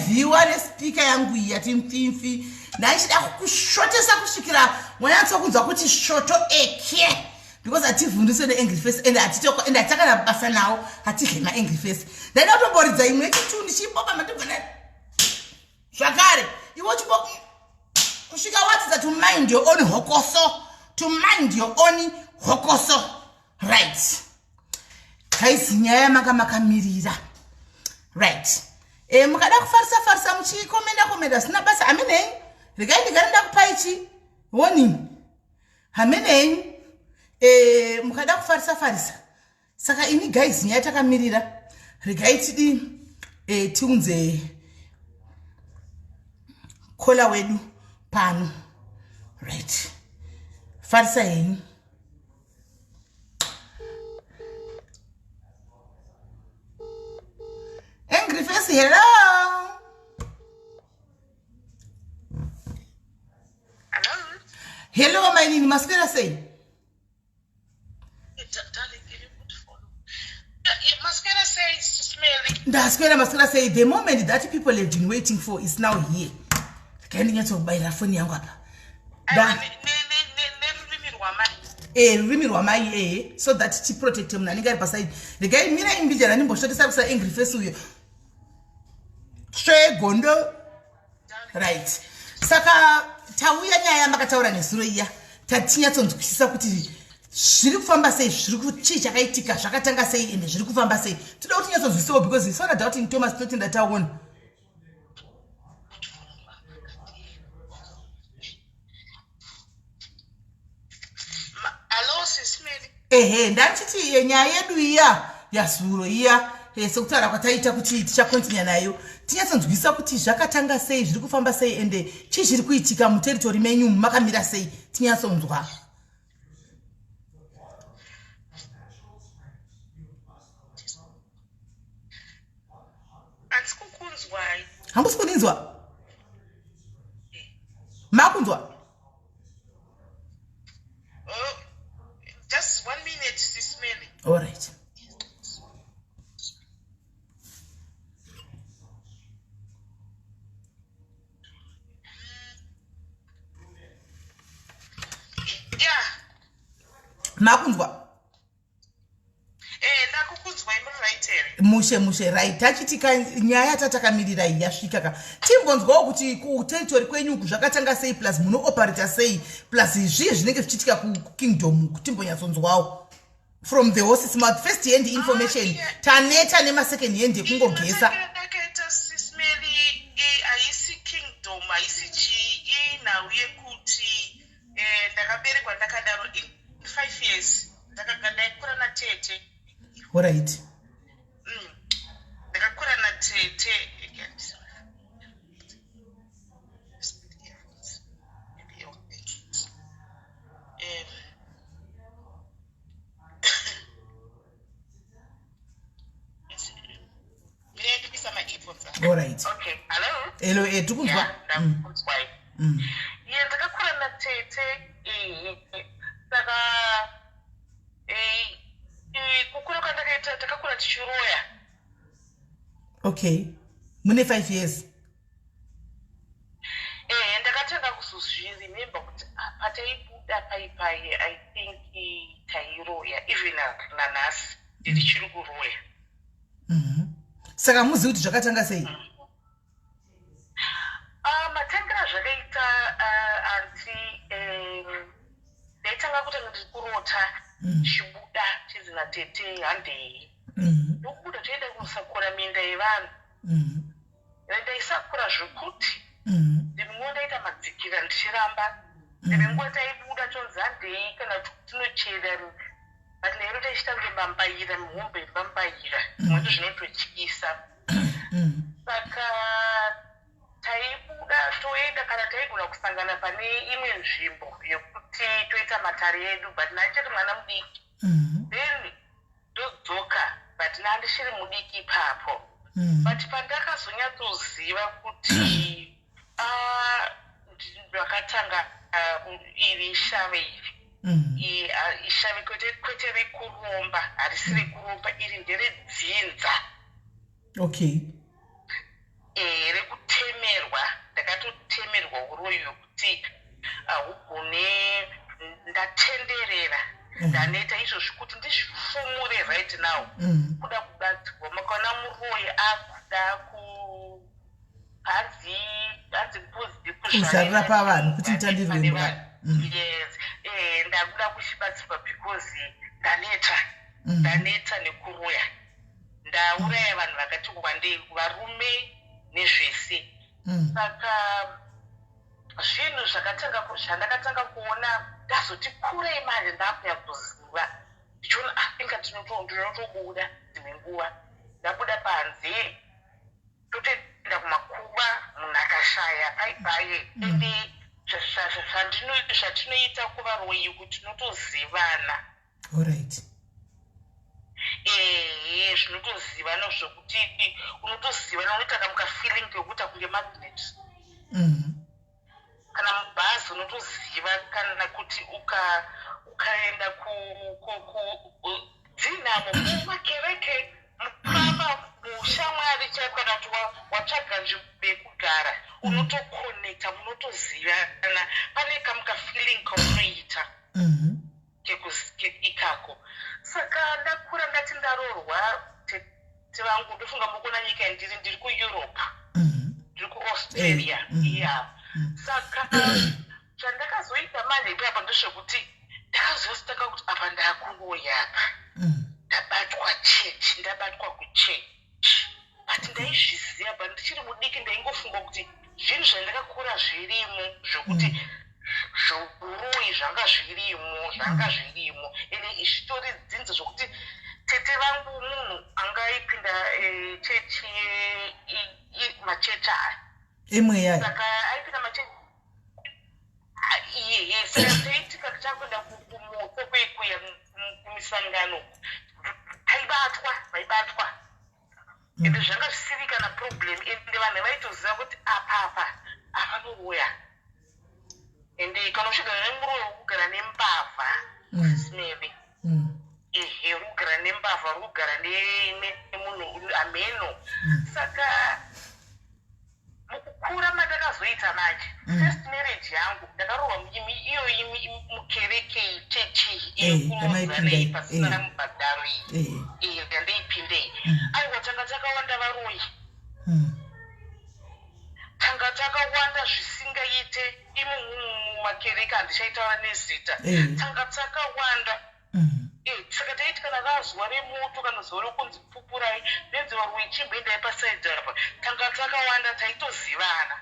Ndadrivhiwa nespeaker yangu iyi yati mfimfi. Ndaichida kukushotesa kusvikira wanyatsokunzwa kuti shoto eke. Because hativhundiswe neangry face and hatitoko and hatakana basa nawo hatidle maangry face. Ndaida kutomboridza imwe yechitu ndichiboba matigona zvakare iwe uchibo kusvika wadzidza to mind your own hokoso to mind your own hokoso right guys nyaya yamanga makamirira right e, mukada kufarisa farisa muchikomenda komenda zvisina basa hamene henyu regai ndigare ndakupai chi warning hamene henyu e, mukada kufarisa farisa saka ini guys nyaya takamirira regai tidi e, tiunze kola wedu pano right farisa henyu Angry face, hello. Hello. Hello, mainini, maswera sei? Ndaswera maswera sei? The moment that people have been waiting for is now here. Regai ndinyatsokubayira foni yangu apa. Eh, rurimi rwamai ehe so that tiprotecte munhu anenge ari pasaidi regai mira imbijana ndimbosvotesa kusa angry face uyo tsve gondo right saka tauya nyaya yamakataura nezuro iya tatinyatsonzwisisa kuti zviri kufamba sei zviri chii chakaitika zvakatanga sei ende zviri kufamba sei toda kuti tinyatsonzwisisawo because isona doubting thomas tinotenda taona Ehe, ndachiti eh, nyaya yedu iya yazuro iya eh, sekutaura kwataita kuti tichakontinya nayo tinyatsonzwisa kuti zvakatanga sei zviri kufamba sei ende chii chiri kuitika muteritori menyu makamira sei tinyatsonzwa. Handisi kukunzwai. Hamusi kundinzwa? Makunzwa? Oh, just one minute, Sis Mary. All right. Yeah. Makunzwa? Eh, ndakukunzwai muri right here? Mushe mushe right tachitika nyaya yatatakamirirai yasvika ka timbonzwawo kuti kuterritory kwenyu uku zvakatanga sei plus munooperata sei plus zvii zvinenge zvichiitika kukingdom uku timbonyatsonzwawo from the horses mouth first hand information ah, yeah. Taneta nemasecond hand ekungogesa ndakaita Sis Melly, haisi kingdom haisi chii inhau yekuti eh, ndakaberekwa ndakadaro in 5 years ndaikura natete. Alright. Ndakakura natete. Alright. Okay. Hello. Hello, eh tikunzwa. Ndakunzwai. Yeah, ndakakura natete eh saka eh, eh kukura kwandakaita takakura tichiroya. Okay. Mune 5 years. Eh ndakatanga kuzozviremember kuti ah, pataibuda pai I think tairoya even nanhasi ndichiri kuroya. Saka muzivi kuti zvakatanga sei? Ah, matangira zvakaita anti ndaitanga kutanga ndiri kurota chibuda chinzi natete handei ndokubuda toenda kunosakura minda yevanhu. Ndaisakura zvekuti ndimwe nguva ndaita madzikira ndichiramba ndimwe nguva taibuda tonzi handei kana tinochera but ndairota ichiita kunge mbambaira mihombe yembambaira zvimwe ndo zvinototyisa. Saka taibuda toenda kana taigona kusangana pane imwe nzvimbo yekuti toita matare edu but ndaichiri mwana mudiki then ndodzoka but ndandichiri mudiki ipapo. But pandakazonyatsoziva kuti ndakatanga iri ishave iri ishave kwete rekuromba harisi rekuromba iri nderedzinza. Okay. Rekuti uroyi hwekuti haugone. Ndatenderera, ndaneta izvozvi kuti ndizvifumure right now. Kuda kubatsirwa, makaona muroyi akuda ku hanzi mbudzi kuzvarira pavanhu kuti mutandirwe mbwa. Yes, ndakuda kuchibatsirwa because ndaneta. Ndaneta nekuroya, ndauraya vanhu vakati wandei, varume nezvese. Saka zvinhu zvakatanga zvandakatanga kuona ndazoti kurei manje, ndakunyatsoziva ndichiona, ah, inga ndinotobuda dzimwe nguva, ndabuda panze, totoenda kumakuva, munhu akashaya paipaye. Ende zvatinoita kuvaroyi kuti tinotozivana. Ehe, zvinotozivana zvokuti unotozivana, unoita kamuka feeling kekuita kunge magnet. Kana mubhazi unotoziva, kana kuti ukaenda dzinamo mumakereke, mukama, mushamwari chaipo, kana kuti watsvaga nzvimbo yekugara, unotokonekta, munotozivana, pane kamuka feeling kaunoita ikako. Saka ndakura, ndati ndarorwa, tete vangu, ndofunga muri kuona nyika yandiri, ndiri kuEurope, ndiri kuAustralia. Ya, saka zvandakazoita manje ipapo ndezvekuti ndakazositanga kuti apa ndakuroya, apa ndabatwa chechi, ndabatwa kuchechi. But ndaizviziva, but ndichiri mudiki ndaingofunga kuti zvinhu zvandakakura zvirimo, zvokuti zvouroyi zvanga zvirimo, zvanga zvirimo. Ende zvitori dzinza zvokuti tete vangu munhu angaipinda chechi, machechi aya emweya. Saka aipinda machechi iyehe. Saka taitika tichakuenda kumoto kwekuya kumisangano, taibatwa, vaibatwa. Ende zvanga zvisiri kana problem, ende vanhu vaitoziva kuti apapa avanouya. Ende kana uchigara nemuroyi, uri kugara nembavha simeve. Ehe, uri kugara nembavha, uri kugara nemunhu ameno. Saka mukukura mandakazoita manje, first marriage yangu ndakarohwa iyoyi mukereke, chechi yekurodzanei pasina mubhadharo iyi yandeipindei. Aiwa, tanga takawanda varoyi, tanga takawanda zvisingaite imo mumakereke, handichaitaura nezita. Tanga takawanda. Saka taiti kana razuva remoto kana zuva rekunzi pupurai nenzi varoyi, chimboendai pasaidhi apa, tanga takawanda, taitozivana.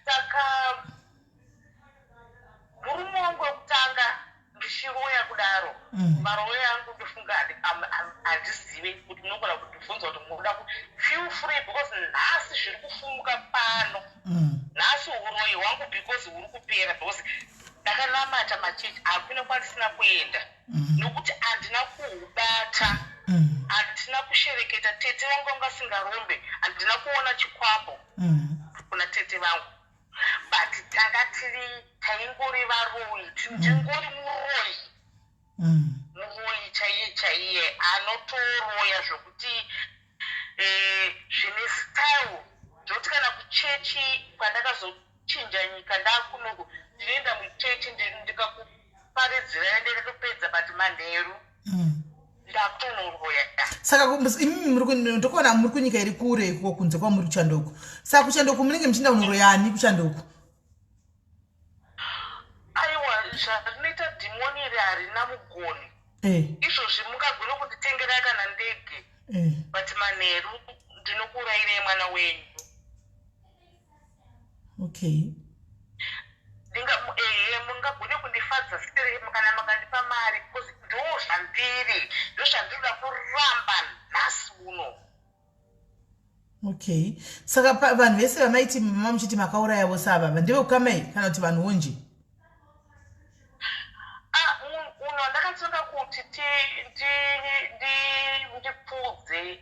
Saka murume wangu wekutanga ndichiroya kudaro, maroyo angu ndofunga handizive kuti munogona kundibvunza kuti munoda, feel free, because nhasi zviri kufumuka pano. Nhasi uroyi hwangu because huri kupera, because ndakanamata machechi, hakuna kwandisina kuenda, nokuti handina kuhubata, handina kushereketa. Tete vangu vanga vasingarombe, handina kuona chikwambo kuna tete vangu, but tanga tiri, taingori varoyi, ndingori muroyi. Muroyi chaiye chaiye, anotoroya zvokuti zvine style, zvokuti kana kuchechi kwandakazochinja nyika ndakunoku, ndinoenda muchechi, ndikakuparidzirai, ndikatopedza, but manheru ndakutonoroya. Saka imimi ndokuona muri kunyika iri kure iko kunze kwamuri kuchandoko. Saka kuchandoko munenge muchienda kunoroyani kuchandoko? Aiwa, zvarinoita dhimoni iri harina mugoni. Izvozvi mungagone kunditengera kana ndege, but manheru ndinokuurayirei mwana wenyu. Ehe, mungagone kundifadza siri kana makandipa mari, because ndo zvandiri, ndo zvandinoda kuramba nhasi uno. Okay, saka vanhu vese vamaiti mama muchiti makauraya vose ava ndevekukamai kana kuti vanhu wonje? Ah, munhu wandakatanga kuti ndipfudze,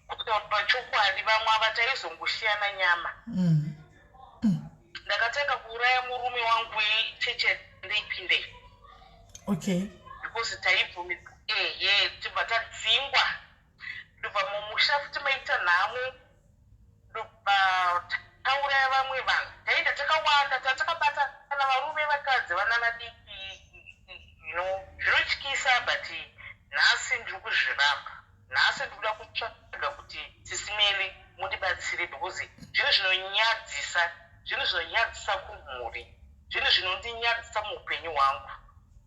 kutaura chokwadi, vamwe ava taizongoshiyana nyama. Ndakatanga kuuraya murume wangu wecheche ndeipindei. Because taibvumidzwa, ehe, tibva tadzingwa, ndobva mumusha futi maita nhamo. Tauraya vamwe vanhu, taenda takawanda, tatakabatana, varume, vakadzi, vana vadiki. Zvinotyisa, but nhasi ndiri kuzviramba. Nhasi ndiri kuda kutsvaga kuti Sisi Melly mundibatsire, because zvinhu zvinonyadzisa, zvinhu zvinonyadzisa kumhuri, zvinhu zvinondinyadzisa muupenyu hwangu,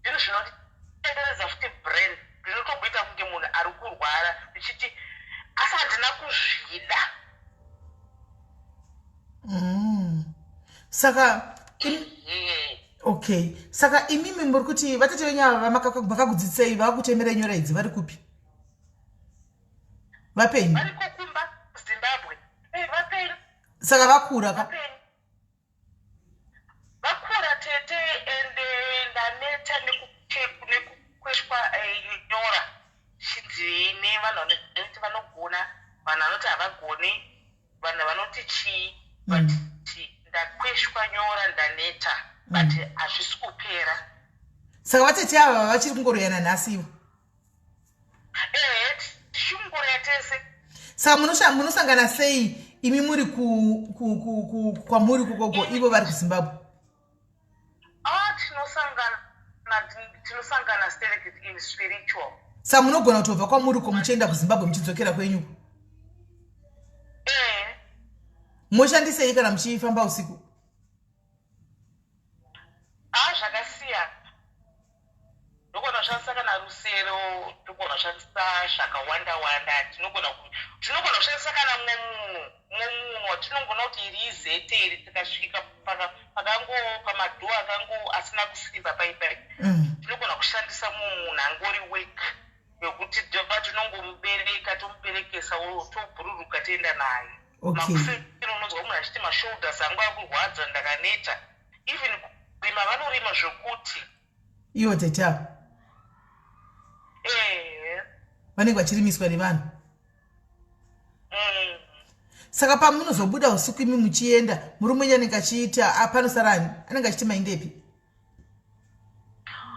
zvinhu zvinonditenderedza futi brain. Ndinotomboita kunge munhu ari kurwara, ndichiti asi handina kuzvida. Saka okay, saka imimi muri kuti vatete venyu ava vakakudzidzisei, vakakutemerai nyora idzi, vari kupi? Vapenyu? Variko kumba Zimbabwe. Vapenyu. Saka vakura ka? Vapenyu, vakura tete, ende ndaneta nekukweshwa nyora chinzi nevanhu vanoti vanogona, vanhu vanoti havagoni, vanhu vanoti chii, but ndakweshwa nyora, ndaneta, but hazvisi kupera. Saka vatete ava vachiri kungoroyana nhasi ivo? Ehe, tichingoroya tese. Saka munosangana sei imi muri kwamuri kukoko, ivo vari kuZimbabwe? Ah, tinosangana sterek in spiritual. Saka munogona kutobva kwamuri ko muchienda kuZimbabwe, muchidzokera kwenyuko? Ehe. Moshandisei kana muchifamba usiku? Ah, zvakasiyana. Ndogona kushandisa kana rusero, togona kushandisa zvakawanda wanda. Tinogona kushandisa kana mumwe munhu watinongona kuti iri izete iri. Tikasvika pakango pamadhoo akango asina kusimba paipai, tinogona kushandisa mumwe munhu angori weak, wekuti tinongomubereka, tomuberekesa, tobhururuka, toenda naye. Makuseni unonzwa munhu achiti, "Mashoulders angu akurwadza, ndakaneta." Even kurima vanorima zvokuti. Ivo tete avo? Ehe. Vanenge vachirimiswa nevanhu? Mm. Saka pamunozobuda usiku imi muchienda, murume wenyu anenge achiita panosara ani? Anenge achiti maindepi?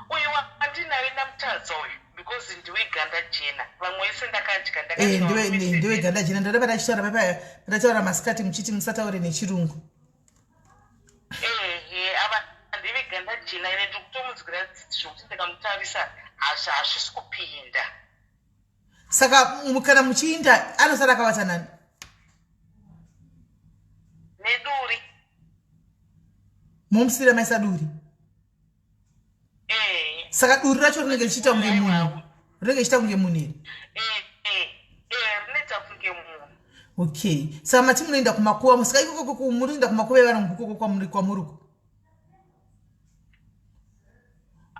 Uyu wandinaye ndamutadza uyu, because ndiwe ganda jena, vamwe vese ndakadya. Ndiwe ganda jena. Ndoda patachitaura papaya, patataura masikati muchiti musataure nechirungu. Ehe, ava ndive ganda jena. Ine ndiri kutomunzwira tsitsi zvokuti ndikamutarisa hazvisi kupinda. Saka kana muchiinda, anosara akavata nani? Neduri. Momusira maisa duri? Ehe. Saka duri racho rinenge richiita kunge munhu, rinenge richiita kunge munhu here? Eh, rinoita kunge munhu. Okay, saka mati munoenda kumakuva. Saka ikoko munoenda kumakuva evarungu ikoko kwamuri kwamuruko?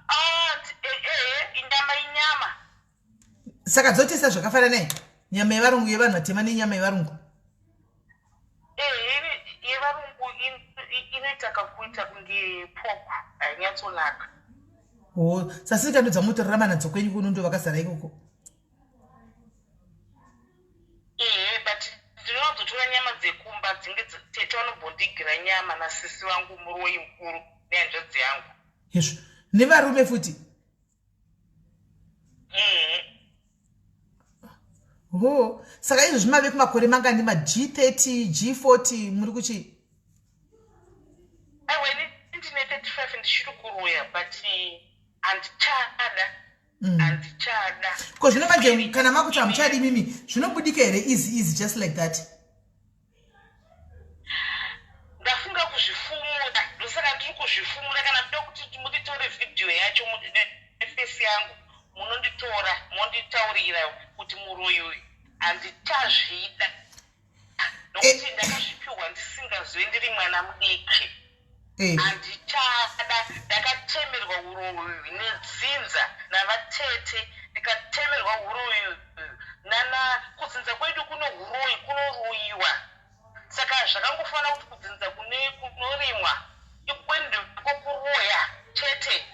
Ah, ehe, inyama, inyama. Saka dzotesa zvakafanana here, nyama yevarungu, yevanhu vatema nenyama yevarungu? Ehe, yevarungu inoita kakuita kunge pork, hainyatsonaka. O, sasika ndo dzamutorarama nadzo kwenyu kuno, ndo vakazara ikoko? Ehe, but ndinowanzotora nyama dzekumba dzinge tete vanombondigira nyama nasisi vangu muroyi mukuru nehanzvadzi yangu. Hezvo, nevarume futi? Ehe. Ho, saka izvo zvimave kumakore mangani, ma-G30, G40, muri kuchi? Aiwa, ini ndine 35, ndichiri kuroya, but handichada. Handichada. Ko zvino manje kana makuti hamuchadi mimi, zvinobudika here easy easy, just like that? Ndafunga kuzvifumura, ndosaka ndiri kuzvifumura. Kana muda kuti munditore vhidhiyo yacho neface yangu, munonditora monditaurira kuti muroyi uyu handichazvida, nokuti ndakazvipiwa ndisingazivi, ndiri mwana mudiki. Handichada. Ndakatemerwa uroyi nedzinza navatete, ndikatemerwa uroyi nana kudzinza kwedu. Kuno uroyi, kunoroyiwa. Saka zvakangofanira kuti kudzinza kune kunorimwa ikwendeiko kuroya chete.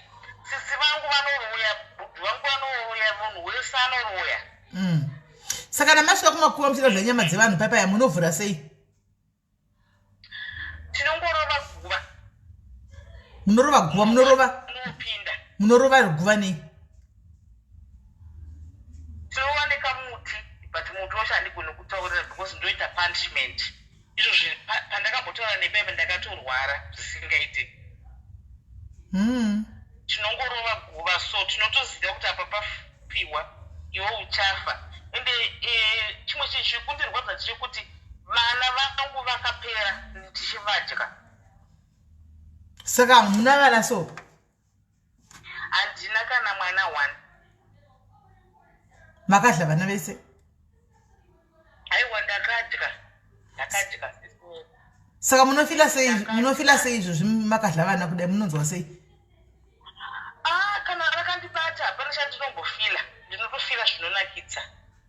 Sisi vangu vanoroya, bhudhi vangu vanoroya, munhu wese anoroya. Saka kana masvika kumakuva muchida kudya nyama dzevanhu paipaya, munovhura sei? Tinongorova guva. Munorova guva? Munorova Unopinda. Munorova guva nei? Tinova nekamuti, but muti wacho handigoni kutaurira because ndoita punishment. Izvozvi pandakambotaura nepaipa ndakatorwara zvisingaite. Tinongorova guva, so tinotoziva kuti apa pafiwa, iwe uchafa. Ende chimwe chinhu chiri kundirwadza ndechekuti vana vangu vakapera ndichivadya. Saka hamuna vana so? Handina kana mwana one. Makadya vana vese? Aiwa, ndakadya, ndakadya. Saka munofila sei? Munofila sei izvozvi makadya vana kudai? Munonzwa sei? Ah, kana rakandibata hapana chandinombofila, ndinotofila zvinonakidza.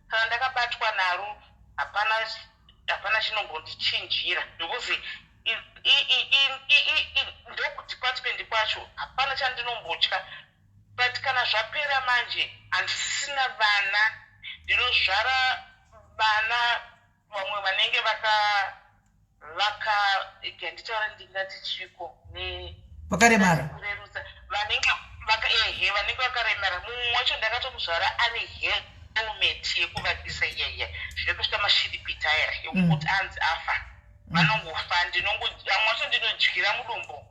Kana ndakabatwa naro hapana, hapana chinombondichinjira, because ndokudepartment kwacho hapana chandinombotya. But kana zvapera manje, handisisina vana. Ndinozvara vana vamwe vanenge vaka nditaura, ndingati chiko ne Vakaremara. Kurerutsa, vanenge vaka, ehe, vanenge vakaremara. Mumwe wacho ndakatomuzvara ane helmet yekuvakisa iyaiya, zvine kusvika mashiripiti aya ekuti anzi afa, vanongofa. Ndinongo vamwe vacho ndinodyira mudumbu.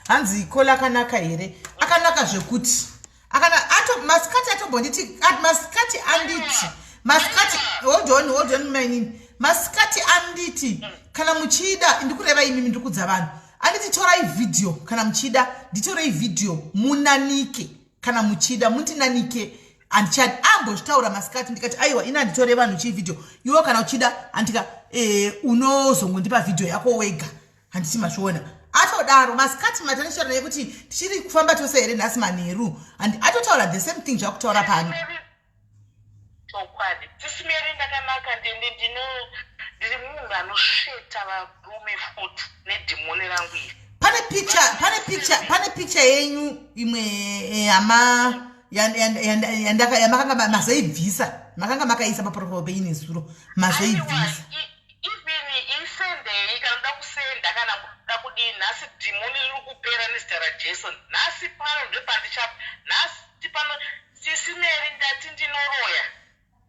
Hanzi kola akanaka here? Akanaka zvekuti akana ato masikati atombonditi masikati anditi masikati, hold on, hold on mainini, masikati anditi kana muchida, ndikureva imimi, ndikudza vanhu, anditi torai vhidhiyo kana muchida, nditorei vhidhiyo munanike kana muchida, mundinanike, handichadi. Ambozvitaura masikati, ndikati aiwa, ina handitore vanhu chivhidhiyo, iwe kana uchida handika unozongondipa vhidhiyo yako wega, handiti mazviona? Atodaro masikati matanishaura naye kuti tichiri kufamba tose here nhasi manheru, and atotaura the same thing zvakutaura pano. Chokwadi, Sis Mary, ndakanaka. Ndende ndino ndiri munhu anosveta varume futi nedhimoni rangu iri. Pane picture yenyu imwe yama yamakanga mazoibvisa, makanga makaisa paprofile penyu nezuro, mazoibvisa. Even isendei kana muda kusenda, kana muda kudii. Nhasi dhimoni riri kupera nezita raJesu. Nhasi pano ndopandicha, nhasi pano, Sis Mary, ndati ndinoroya,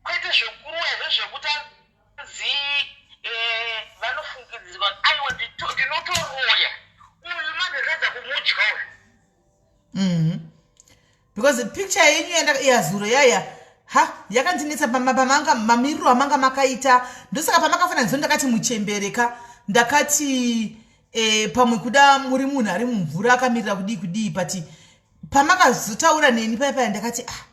kwete zvekuroya zvezvekuti anzi vanofungidzirwa. Aiwa, ndinotoroya. Uyu mandadza kumudya uyu. Because picture yenyu yazuro yaya ha yakandinetsa pamanga mamiriro amanga makaita. Ndosaka pamakafananidzo ndakati muchembereka, ndakati pamwe kuda muri munhu ari mumvura akamirira kudii kudii, but pamakazotaura neni paya paya ndakati, ah,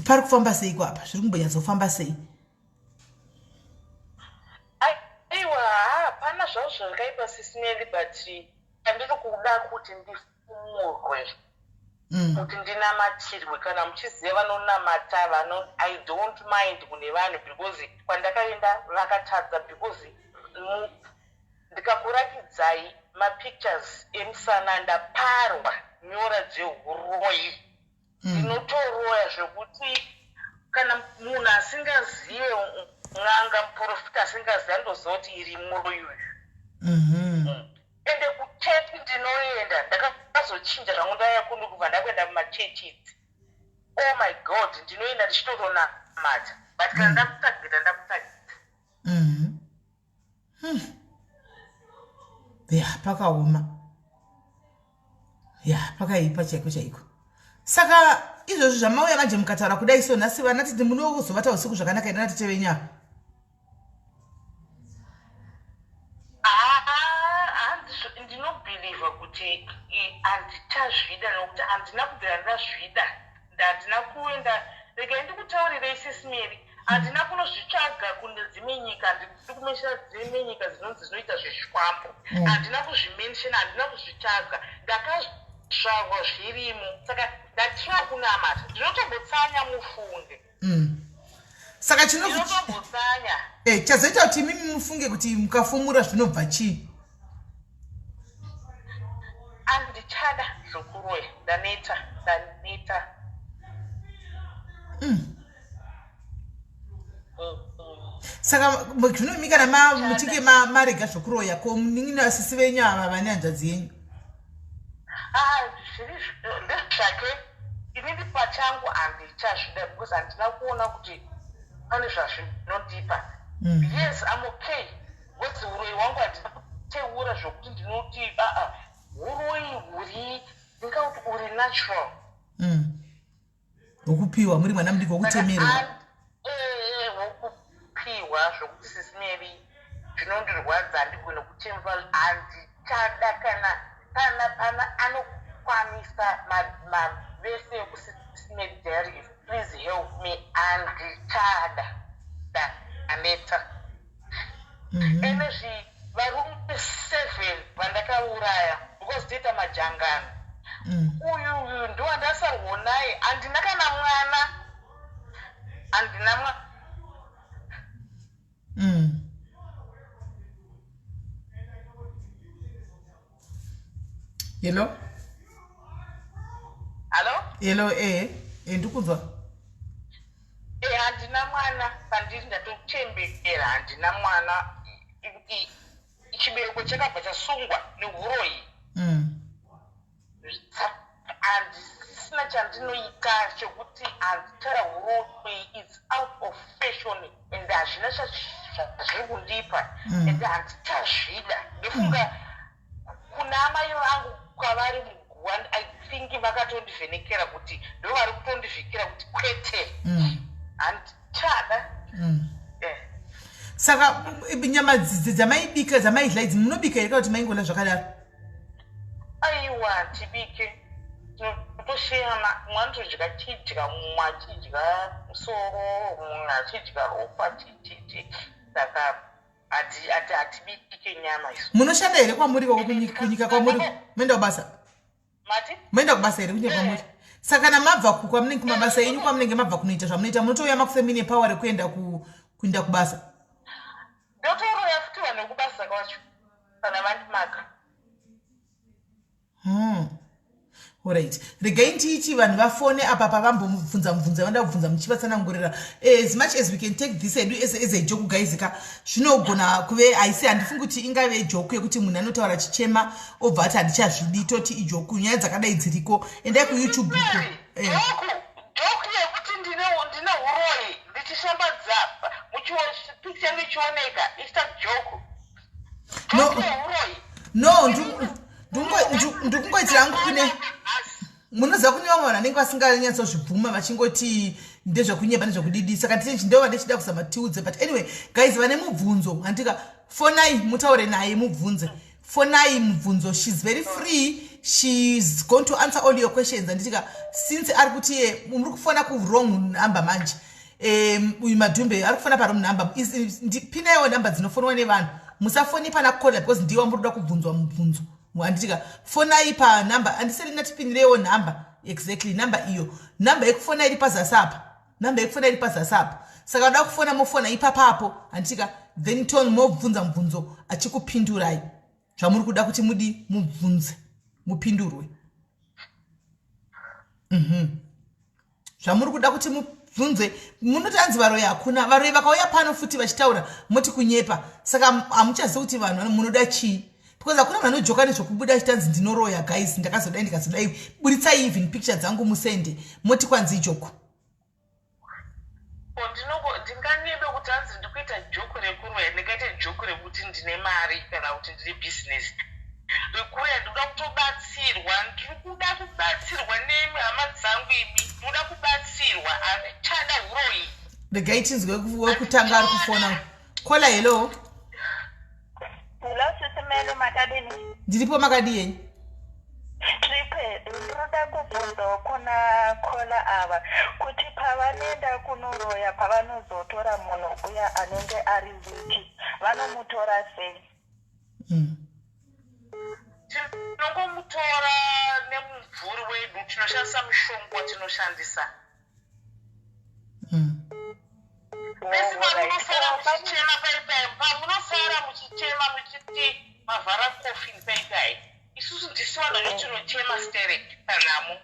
pari kufamba seiko apa? Zviri kumbonyatsofamba sei? Aiwa, hapana zvazvo zvakaipa, Sis Mary, but andiri kuda kuti ndifumurwe, kuti ndinamatirwe. Kana muchiziva vanonamata vano, I don't mind kune vanhu, because kwandakaenda vakatadza, because ndikakurakidzai mapictures emusana ndaparwa nyora dzehuroyi. Ndinotoroya zvekuti kana munhu asingazive, n'anga, muprofita asingazive, andoziva kuti iri muroyi uyu. Ende kuchechi ndinoenda, ndakazochinja zvangu, ndaya kuno kubva ndakuenda mumachechi idzi. Oh my God, ndinoenda ndichitotonamata, but kana ndakutageta, ndakutageta. Ya, pakaoma, ya, pakaipa chaiko chaiko. Saka izvozvi zvamauya manje mukataura kudai so, nhasi vana titi munozovata usiku zvakanaka ina natete venyu apa? Hanzi ndinobhilivha kuti handichazvida, nokuti handina kubvira ndazvida. Handina kuenda, regai ndikutaurirei, Sis Mary, handina kunozvitsvaga kune dzimwe nyika. Handidi kumenshena dzimwe nyika dzinonzi dzinoita zvezvikwambo. Handina kuzvimenshena, handina kuzvitsvaga, ndakazvarwa zvirimo. Saka ndatira kunamata, ndinotombotsanya, mufunge. Saka Ndinotombotsanya. Chazoita kuti imimi mufunge kuti mukafumura zvinobva chii? Handichada zvokuroya, ndaneta, ndaneta. Saka zvinoimi kana muchinge marega zvokuroya, ko munin'ina, asisi venyu ava vane hanzvadzi yenyu? Ah, zviri ndezvake. Inini pachangu handichazvida, because handina kuona kuti pane zvazvinondipa. Yes, I'm okay. Because uroyi hwangu handina kuteura zvokuti ndinoti aa, uroyi huri, ndingauti uri natural. Wokupiwa muri mwana mudiki, wokutemerwa. Wokupiwa zvokuti, Sis Melly, zvinondirwadza. Handigone kuchemva, handichada kana pana anokwanisa vese vekuSis Melly Diaries, please help me. Handichada, aneta. Enezvi varume 7 vandakauraya because toita majangano. Uyu uyu ndowandasarwo naye. Handina kana mwana, handina mwana. Hello? Hallo? Hello, ndikunzwa. Handina mwana pandiri, ndatochembera, handina mwana. Chibereko chakabva chasungwa neuroyi. Handisina chandinoita chekuti handichada uroyi. It's out of fashion and hazvina zvazviri kundipa and handichazvida. Ndofunga kuna amai vangu kwavari muguwa, I think vakatondivhenekera kuti ndo vari kutondivhikira kuti kwete, handichada. Saka nyama dzamaibika, dzamaidla idzi, munobika here kana kuti maingola zvakadaro? Aiwa, tibike, tinotosheyana. Mumwe anotodya chidya, mumwe achidya musoro, mumwe achidya ropa, chichichi. Saka hatibike nyama isu. Munoshanda here kwamuri koko, kunyika kwamuri? Moenda kubasa? Mati? Moenda kubasa here kunyika kwamuri? Saka kana mabva kwamunenge kumabasa enyu, kwamunenge mabva kunoita zvamunoita, munotouya makufe muine power rekuenda kuenda kubasa? Ndotoroya futi vanhu vekubasa kwacho kana vandimaka. Alright, regai ndiiti vanhu vafone apa pavambomubvunza mubvunzo yavanoda kubvunza, muchivatsanangurira. As much as we can take this edu as a joke, guys ka, zvinogona kuve haisi. Handifungi kuti ingave joke yekuti munhu anotaura chichema obva ati handichazvidi, toti ijoke. Nyaya dzakadai dziriko, endai kuYouTube ko. Joke yekuti ndine uroyi ndichishambadza, picha yangu ichioneka, ichita joke? No. Joke yeuroyi? No, ndikungoitira hangu kune, munoziva, kune vamwe vanhu vanenge vasinganyatsozvibvuma, vachingoti ndezvekunyeba, ndezvekudidi. Saka ndova ndichida kuzama tiudze. But anyway, guys, vane mubvunzo, handika, fonai mutaure naye, mubvunze. Fonai mubvunzo. She's very free, she's going to answer all your questions, handitika? Since ari kuti iye muri kufona kuwrong number manje, uyu Madhumbe ari kufona parong number. Pinaiwo namba dzinofonwa nevanhu. Musafoni pana caller because ndiwo muri kuda kubvunzwa mubvunzo, handitika? Fonai panhamba andiseri natipinireiwo nhamba, exactly namba iyo. Namba yekufona iri pazasi apa, namba yekufona iri pazasi apa. Saka uda kufona, mofona ipapapo, handitika? Then ton mobvunza mubvunzo, achikupindurai zvamuri kuda kuti mudi mubvunze, mupindurwe. Zvamuri kuda kuti mubvunze. Munoti anzi varoyi, hakuna varoyi. Vakauya pano futi vachitaura, moti kunyepa. Saka hamuchazivi kuti vanhu munoda chii, because hakuna munhu anojoka nezvekubuda achitanzi ndinoroya. Guys, ndakazodai, ndikazodai, buritsai even picture dzangu musende, moti kwanzi ijoke. Ndinganyebe kuti hanzi ndikuita joke rekuroya? Ndingaite joke rekuti ndine mari kana kuti ndine bhizinesi? Rekuroya, ndikuda kutobatsirwa, ndiri kuda kubatsirwa nemi, hama dzangu imi. Ndikuda kubatsirwa, handichada uroyi. Regai tinzwe wekutanga ari kufona. Caller, hello. Hello, Sis Melly, makadini? Ndiripo, makadi yenyu? Tripe, ndinoda kubvunzawo kuna caller ava kuti pavanoenda kunoroya, pavanozotora munhu uya anenge ari weak, vanomutora sei? Tinongomutora nemumvuri wedu, tinoshandisa mushonga watinoshandisa. Pesi pamunosara muchichema paipai, pamunosara muchichema muchiti mavhara coffin paipai, isusu ndisu vanhu vacho tinochema sterek panhamo.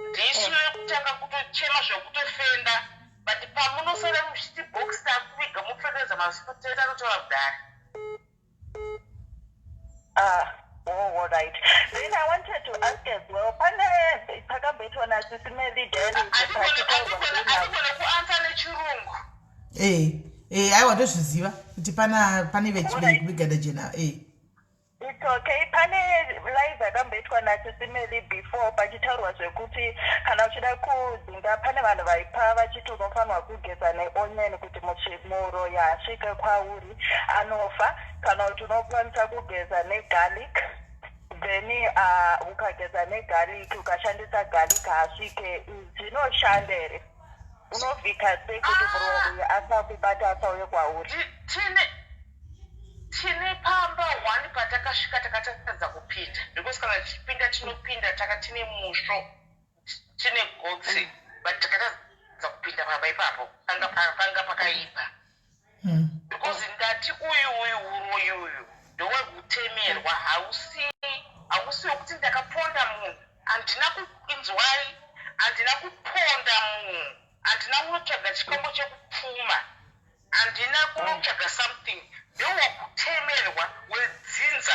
Ndisu yekutanga kutochema zvekutofenda. But pamunosara muchiti box takuviga, mupfekedza masiputeta anotaura kudhara. Ah, oh, all right. Then I wanted to ask as well, pane pakamboitwa naSis Melly Diaries. Andigone kuanswer nechirungu. Eh, Eh, aiwa tozviziva kuti pana pane veganda jena eh. It's okay. Pane live yakamboitwa naSisimeli before pachitaurwa zvekuti kana uchida kudzinga pane vanhu vaipa vachiti unofanirwa kugeza neonion kuti muroyi asvike kwauri anofa kana kuti unokwanisa kugeza negarlic then ukageza negarlic ukashandisa garlic haasvike zvinoshanda here unovhika sei kuti muroyi uyu asakubata asauye kwauri Tine pamba one patakasvika takatadza kupinda because kana tichipinda tinopinda taka tine musvo tine gotsi but takatadza kupinda pamba ipapo panga panga pakaipa because ndati uyu uyu uroyi uyu ndowekutemerwa hausi hausi wekuti ndakaponda munhu handina kuinzwai handina kuponda munhu handina kunotsvaga chikombo chekupfuma Handina kunotsvaga something ndewakutemerwa wedzinza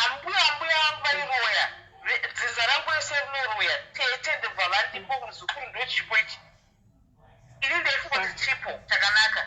ambuya ambuya vangu vairoya dzinza rangu rese rinoroya tete ndobva vandipo muzukuru ndochipo ichi ini ndaifunga kuti chipo chakanaka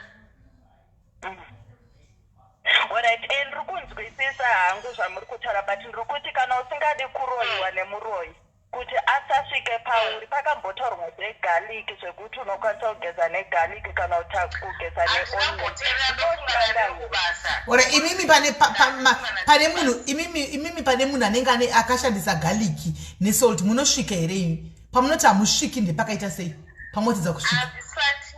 Alright, eh, ndiri kunzwisisa hangu zvamuri kutaura but ndiri kuti kana usingadi kuroyiwa nemuroyi Kuti asasvike pauri pakambotaurwa zvegarlic zvekuti unokwanisa kugeza negarlic kana kugeza neonion zvinoshanda here? Ora imimi pane pa, pa, ma, pane munhu imimi imimi pane munhu anenge ane akashandisa garlic nesalt munosvika here imi pamunoti hamusviki ndepakaita sei pamotidza kusvika Hazvisati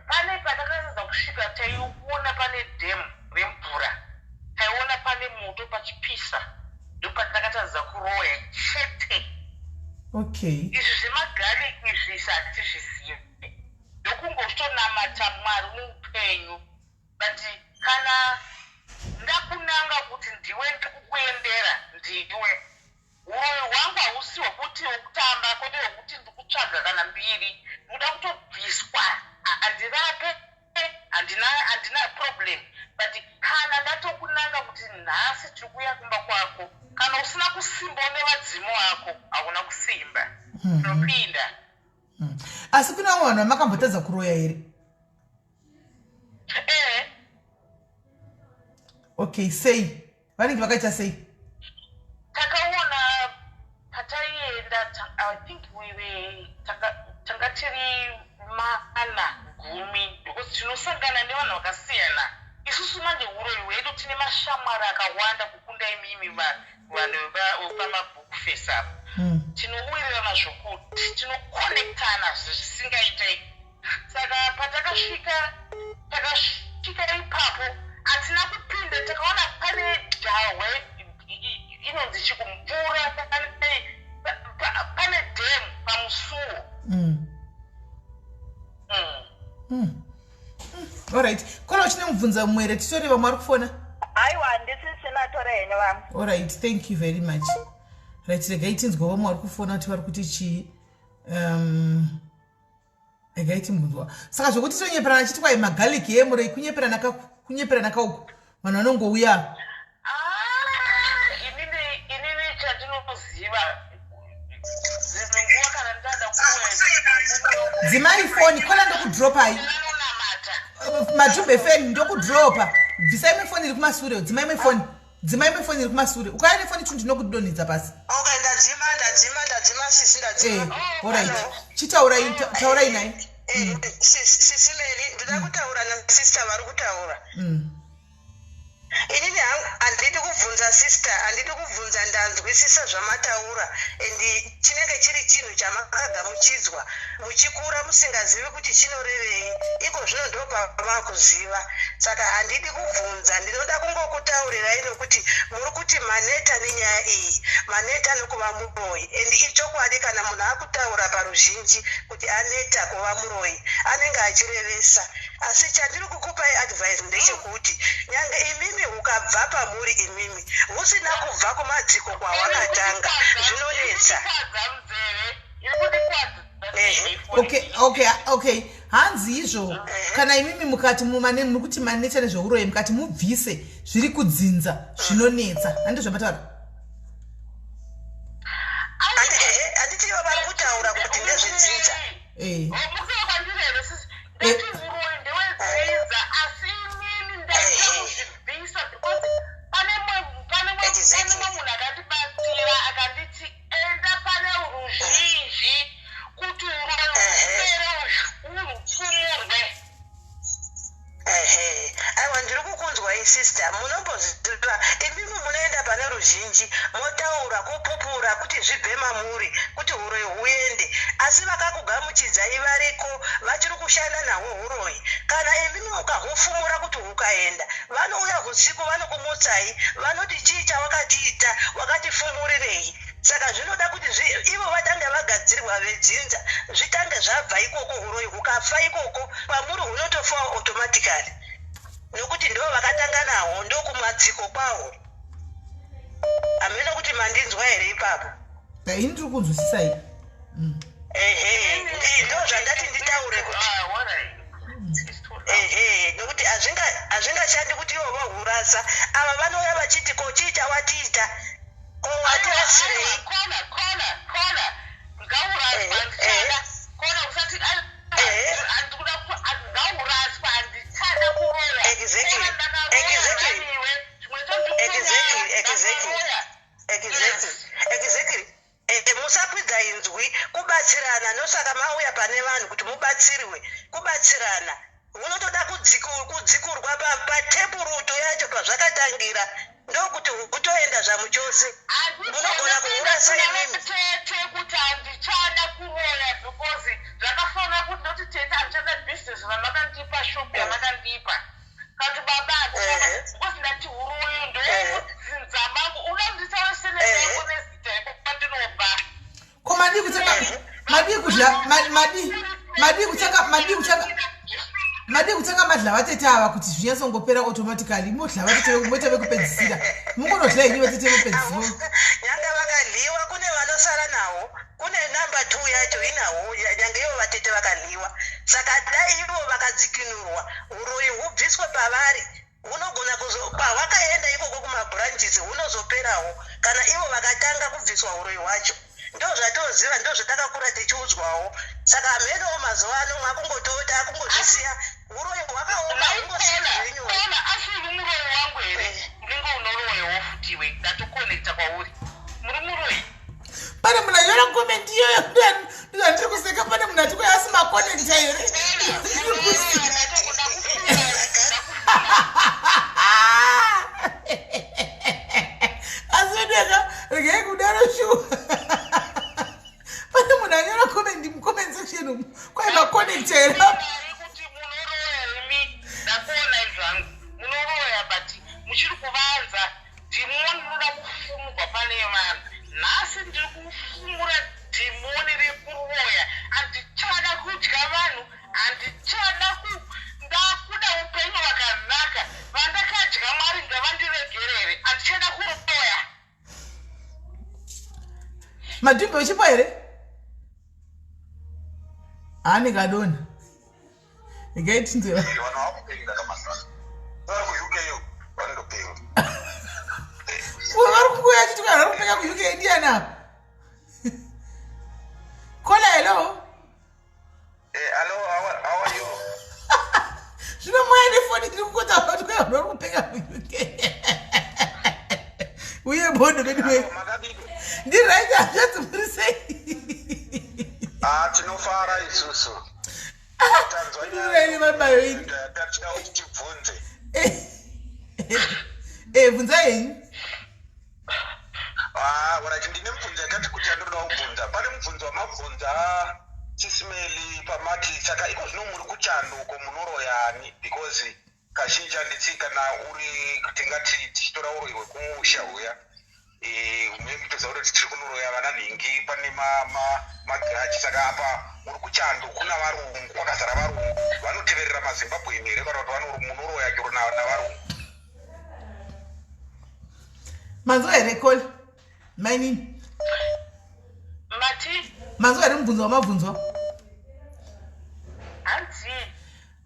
pane patakatadza kusvika taiona pane dam remvura taiona pane moto pachipisa ndopatakatadza kuroya chete okay izvi zvemagarlic izvi isi hatizvizive ndokungotonamata mwari muupenyu but kana ndakunanga kuti ndiwe ndikukuendera ndiwe Huroyi hwangu hausi hwekuti hwekutamba kwete hwekuti ndikutsvaga kana mbiri ndikuda kutobviswa handirape handina handina problem but kana ndatokunanga kuti nhasi tiri kuuya kumba kwako kana usina kusimba une vadzimu ako hauna kusimba tinopinda Asi kune vamwe vanhu vamakambotadza kuroya here? Eh. Okay, sei? Vanenge vakaita sei? Takaona pataienda I think we were tanga tiri mana gumi because tinosangana nevanhu vakasiyana isusu manje uroyi hwedu tine mashamwari akawanda kukunda imimi vanhu vepamabook face apo tinowirirana zvokuti tinokonektana zvisingaite saka patakasvika takasvika ipapo hatina kupinda takaona pane jahwe inonzi chikumvura pane dam pamusuwo Alright kona uchine mubvunza mumwe here titore vamwe vari kufona aiwa handisisina tore henyu vamwe alright thank you very much right regai tinzwa vamwe vari kufona kuti vari kuti chii regai timbunzwa saka zvekuti tonyeperana chiti kwai magarlic yemurei kunyeperana kunyeperana kauku vanhu vanongouya ah, inini chandinoziva dzimwe nguva kana ndada dzimai foni kona ndokudropai majumbe feni ndokudropa bvisai imwe foni iri kumasure dzimai imwe foni dzima imwe foni iri kumasure ukauya nefoni tu ndinokudonhedza pasi okay ndadzima ndadzima ndadzima sisi ndadzima eh, alright chitaurai taurai naye eh, mm. Sisi Mary ndoda kutaura nasister vari kutaura Inini hangu handidi kubvunza sister handidi kubvunza ndanzwisisa zvamataura and chinenge chiri chinhu chamakagamuchidzwa muchikura musingazivi kuti chinorevei iko zvino ndopamakuziva saka handidi kubvunza ndinoda kungokutaurirai nokuti muri kuti maneta nenyaya iyi maneta nokuva muroyi and ichokwadi kana munhu akutaura paruzhinji kuti aneta kuva muroyi anenge achirevesa Asi chandiri kukupai advice ndechekuti nyange imimi hukabva pamuri imimi husina kubva kumadziko kwahwakatanga zvinonetsa. Okay, okay, okay. Hanzi izvo kana imimi mukati mumane muri kuti manetsa nezveuroyi mukati mubvise zviri kudzinza zvinonetsa handi zvamataura handiti ivo vari kutaura kuti ndezvedzinza Eh. Ndati uroyi ndewedzinza kwamuri kuti huroyi huende asi vakakugamuchidzai variko vachiri kushanda nahwo huroyi kana imimi mukahufumura kuti hukaenda vanouya husiku vanokumutsai vanoti chii chawakatiita wakatifumurirei saka zvinoda kuti ivo vatange vagadzirwa vedzinza zvitange zvabva ikoko huroyi hukafa ikoko kwamuri hunotofawo automatically nokuti ndo vakatanga nahwo ndokumadziko kwahwo hameno kuti mandinzwa here ipapo ini ndiri kunzwisisai mm. ehe ndo zvandati nditaure kuti ah, ehe nokuti hazvingashandi kuti ivo vohurasa ava vanouya vachiti ko chii chawatiita ko watirasirei exactly Ehe musakwidza inzwi kubatsirana ndosaka mauya pane vanhu kuti mubatsirwe kubatsirana unotoda kudzikurwa patepurutu yacho pazvakatangira ndokuti utoenda zvamuchose munogona kuurasa imimi tete kuti handichada kuroya because zvakafanira kuti ndoti tete handichada business ramakandipa shop yamakandipa kati baba because ndati huroyi ndodzinza mangu unonditaura seneyako nezita yekwandinobva ko madii kutanga madii kudya madii madii kutanga madii kutanga madii kutanga madla vatete ava kuti zvinyatsongopera automatically modla vatete moita vekupedzisira mungonodla henyu vatete vekupedzisira nyanga vakadliwa kune vanosara nawo kune number two yacho inawo nyange ivo vatete vakadliwa saka dai ivo vakadzikinurwa uroyi hubviswe pavari hunogona kuzo pahwakaenda ikoko kumabranches hunozoperawo kana ivo vakatanga kubviswa uroyi hwacho ndozvatoziva ndozvatakakura tichiudzwawo saka hamenowo mazuva ano mwakungotota akungozvisiya uroyi hwakaoma hungosiyi zvenyore asi uri muroyi wangu here eh. unenge unoroyewo futiwe ndatokonekta kwauri muri muroyi pane munhu anyora comment iyoyo ndozvandiri kuseka pane munhu ati kwai asi makonekta here asi vedeka regai kudaro shuwa pane munhu anyora comment mucomment section umu kwai makonekta here munoroya but muchiri kuvanza Dhimoni rinoda kufumurwa pane vanhu. Nhasi ndiri kufumura dhimoni rekuroya. Handichada kudya vanhu, handichada ku ndakuda upenyu hwakanaka. Vandakadya mari ngavandiregerere. Handichada kuroya. Madhumbe uchipo here? Anenge adonha. Regai tinzwe. Vanhu vakupenga kamasana. Vari kuUK vanotopenga. Vari kunguya achiti vanhu vari kupenga kuUK ndiani apa? Kola hello. Eh, hello, how, how are you? Zvino moya nefoni tiri kukotaura kuti vanhu vari kupenga kuUK. Uye bondo vedu we. Ndiri right hazvanzi muri sei? Ah, tinofara isusu. Ndureni mabayo ini. Tachida kuti tibvunze. Eh, bvunza henyu. Ah, alright ndine mubvunzo yakati kuti yandinoda kubvunza. Pane mubvunzo wamabvunza Sisimeli pamati saka iko zvino muri kuchando uko munoroyani because kazhinji handiti kana uri tingati tichitora uroyi hwekumusha huya eh, maybe toziva kuti tiri kunoroya vana nhingi pane magiraji saka apa uri kuchando kuna varungu kwakazara varungu vanoteverera mazimbabweni here kana kuti munoroya chero navarungu manzwa here koli mainini mati manzwa here mubvunzo wamabvunzwa hanzi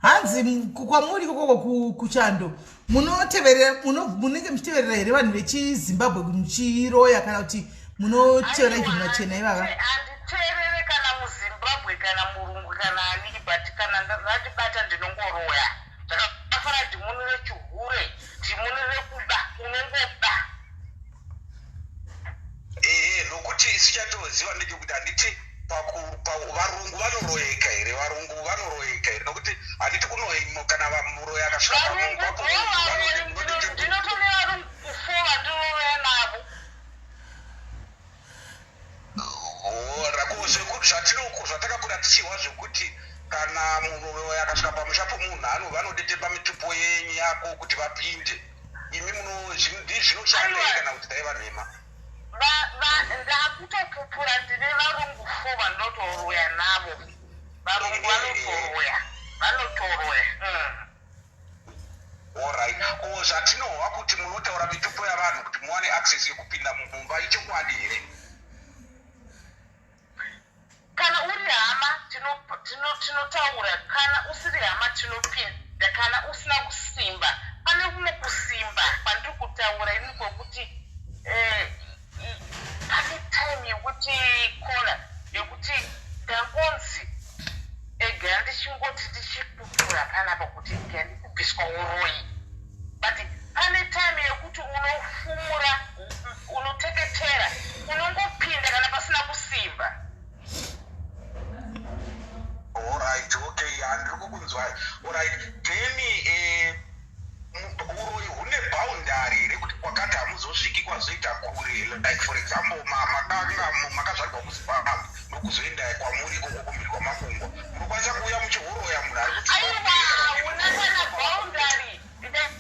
hanzi kwamuri ikokoko kuchando munoteverera munenge muchiteverera here vanhu vechizimbabwe muchiroya kana kuti munotevera even vachena ivava handiteerere kana muzimbabwe kana murungu kana ani but kana randibata ndinongoroya zvakafanana dhimoni rechihure dhimoni rekuba unongoba Ehe nokuti isu chatoziva ndechekuti handiti varungu vanoroyeka here varungu vanoroyeka here nokuti handiti kuno kana muroyi akasvika ndinotonevarungu fo vandinoroya navo. Zvatakakura tichihwa zvekuti kana munhu akasvika pamusha pomunhu ano vanodetemba mitupo yenyu yako kuti vapinde. Imi muno zvinoshanda here kana kuti daiva nhema? Ndakutopupura, ndine varungu four vandotoroya navo. Varungu vanotoroya, vanotoroya. Alright, ko zvatinohwa kuti munotaura mitupo yavanhu kuti muwane access yekupinda mumba, ichokwadi here? Kana uri hama tinotaura, kana usiri hama tinopinda. Kana usina kusimba, pane kumwe kusimba kwandiri kutaura ini kwekuti pane time yekuti kona yekuti ndangonzi ega ndichingoti ndichipupura panapa kuti ega ndikubviswa uroyi, but pane time yekuti unofumura, unoteketera, unongopinda kana pasina kusimba. Alright, okay, handiri kukunzwai. Alright, then uroyi hune boundary here, kuti kwakati hamuzosviki, kwazoita kure? Like for example, makanga makazvarwa kuZimbabwe, nokuzoenda kwamuri ikoko kumbiri kwamakungwa, munokwanisa kuuya muchiuroya munhu ari kuti? Aiwa, hauna kana boundary.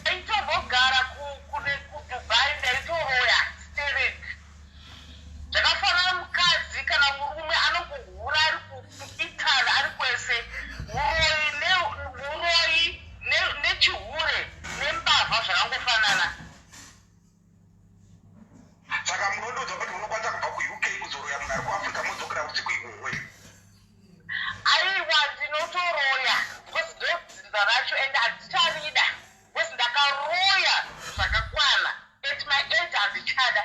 Ndaitombogara kuDubai, ndaitoroya sterek. Zvakafanana mukadzi kana murume anongohura ari kuItaly, ari kwese. Uroyi nechihure nembavha zvakangofanana. Saka munondiudza kuti munokwanisa kubva kuUK kuzoroya munhu ari kuAfrica, modzokera usiku ihwohwe? Aiwa, ndinotoroya because ndodzinza racho and handicharida because ndakaroya zvakakwana. At my age handichada.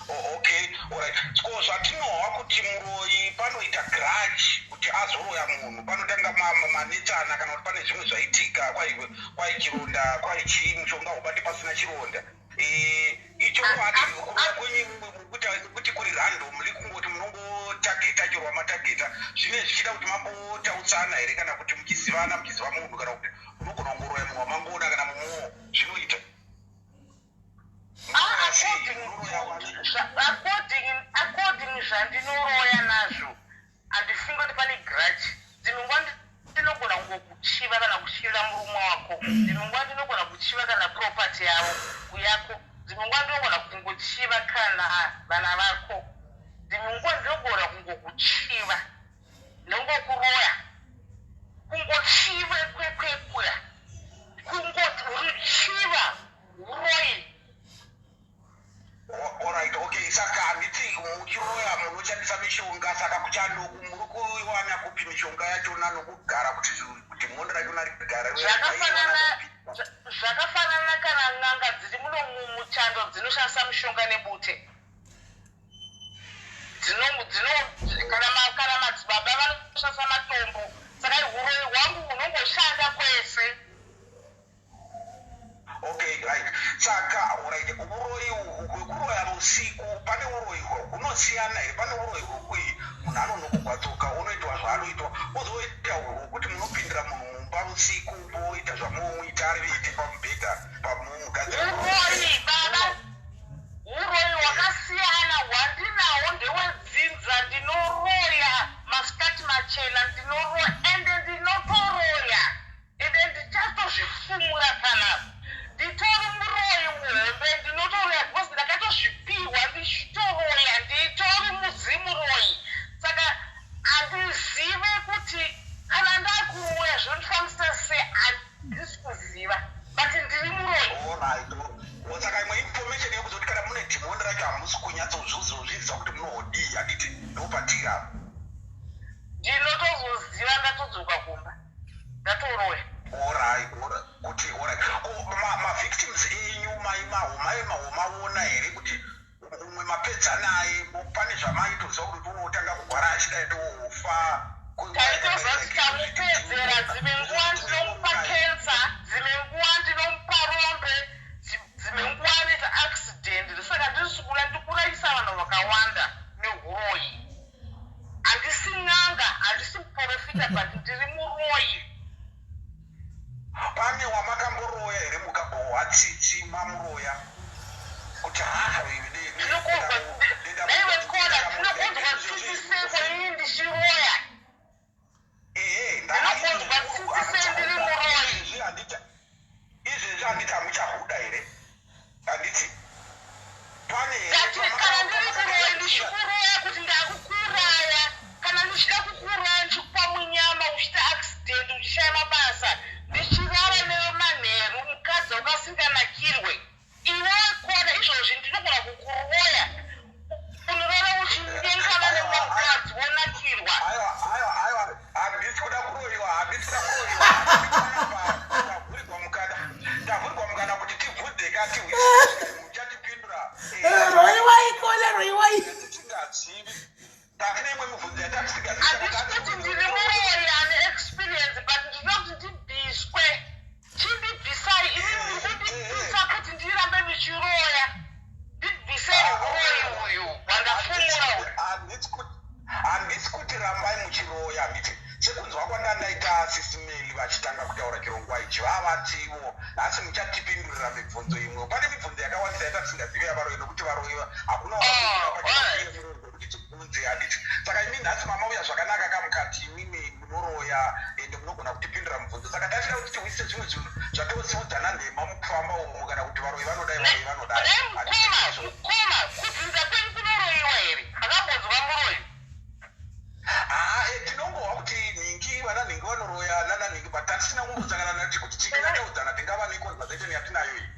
Oh, okay, alright. Ko zvatinohwa kuti muroyi panoita grudge kuti azoroya munhu, panotanga manetsana kana kuti pane zvimwe zvaitika, kwai chironda, kwai chii, mushonga ubate pasina chironda. Ichokwadi kuroya kwenyu kuti kuri randomly, kungoti munongotageta chero wamatageta, zvine zvichida kuti mambotautsana here, kana kuti muchizivana, muchiziva munhu, kana kuti munogona kungoroya munhu wamangoona kana mumuo, zvinoita? Ah, according zvandinoroya nazvo, handifungi kuti pane grudge. Dzimwe nguva ndinogona kungokuchiva kana kuchivira murume wako, dzimwe nguva ndinogona kuchiva kana property yavo yako, dzimwe nguva ndinogona kungochiva kana vana vako, dzimwe nguva ndinogona kungokuchiva, ndongokuroya, kungochiva kwekwekuya, kungoti ruchiva uroyi. Alright, okay. Saka handiti muchiroya munoshandisa mishonga? Saka kuchando muri kuiwana kupi mishonga yachona nokugara kuti mondo rachona rigare? Zvakafanana kana n'anga dziri muno muchando dzinoshandisa mishonga nebute. Kana madzibaba vanoshandisa matombo. Saka uroyi hwangu hunongoshanda kwese. Okay, right. Saka alright, uroyi hwekuroya usiku, pane uroyi hunosiyana here? Pane uroyi hwekui munhu anonokugwadzoka, unoitwa zvaanoitwa, ozoita hwekuti munopindira munhu mumba usiku, poita zvamunomuita ari vete pamubhedha pamumugadzira? Uroyi baba, uroyi hwakasiyana. Hwandinawo ndewedzinza. Ndinoroya masikati machena, ndinoroya ende ndinotoroya ende ndichatozvifumura panapa. Nditori muroyi muhombe, ndinotoroya because ndakatozvipiwa ndichitoroya. Nditori muzimuroyi, saka handizive kuti kana ndakuroya zvinondifambisa sei, handisi kuziva, but ndiri muroyi. Alright. Saka imwe information yekuzoti kana mune dhimoni racho hamusi kunyatsozvizozviziva kuti munohodii, handiti? Ndopatiri apa. Ndinotozoziva ndatodzoka kumba, ndatoroya. Alright, kuti alright, ko mavictims enyu maimaona here kuti umwe mapedza naye, pane zvamaitoziva kuti unotanga kugwara achidai ofa? Taitozoti tamupedzera. Dzimwe nguva ndinomupa kensa, dzimwe nguva ndinomupa rombe, dzimwe nguva anoita accident. Saka ndiri ndikurayisa vanhu vakawanda neuroyi. Handisi n'anga, handisi muprofita, but ndiri muroyi. Pane wamakamboroya here mukabohwa tsitsi mamuroya kuti naiwe kona ndinokunzwa tsitsi sei? tisingazivi tane imwe mibvunzo yatatisingazivi. Handisi kuti ndiri muroyi ane experience, but ndinoda kuti ndibviswe. Chindibvisai ini, muri kundibvisa kuti ndirambe ndichiroya. Ndibvisei uroyi uyu wandafumura uyu. Handisi kuti rambai muchiroya, handiti? Sekunzwa kwandandaita Sisi Meli vachitanga kutaura chirongwa ichi, vavatiwo nhasi muchatipindurira mibvunzo imwe. Pane mibvunzo yakawandisa yatatisingazivi yavaroyi, nokuti varoyi hakuna kuti tibvunze, handiti? Saka imi nhasi mamauya zvakanaka kamukati imimi munoroya ende munogona kutipindura mubvunzo. Saka tachida kuti tihwisise zvimwe zvinhu zvatosiudzana nhema mukufamba umu, kana kuti varoyi vanodai, varoyi vanodai. Dai mukoma, mukoma, kubvunza kwenyu kunoroyiwa here? Makambonzwa muroyi? Haa, tinongohwa kuti nhingi, vana nhingi vanoroya nana nhingi, but tatisina kumbosangana nati kuti tingataudzana, tingava neconversation yatinayo iyi.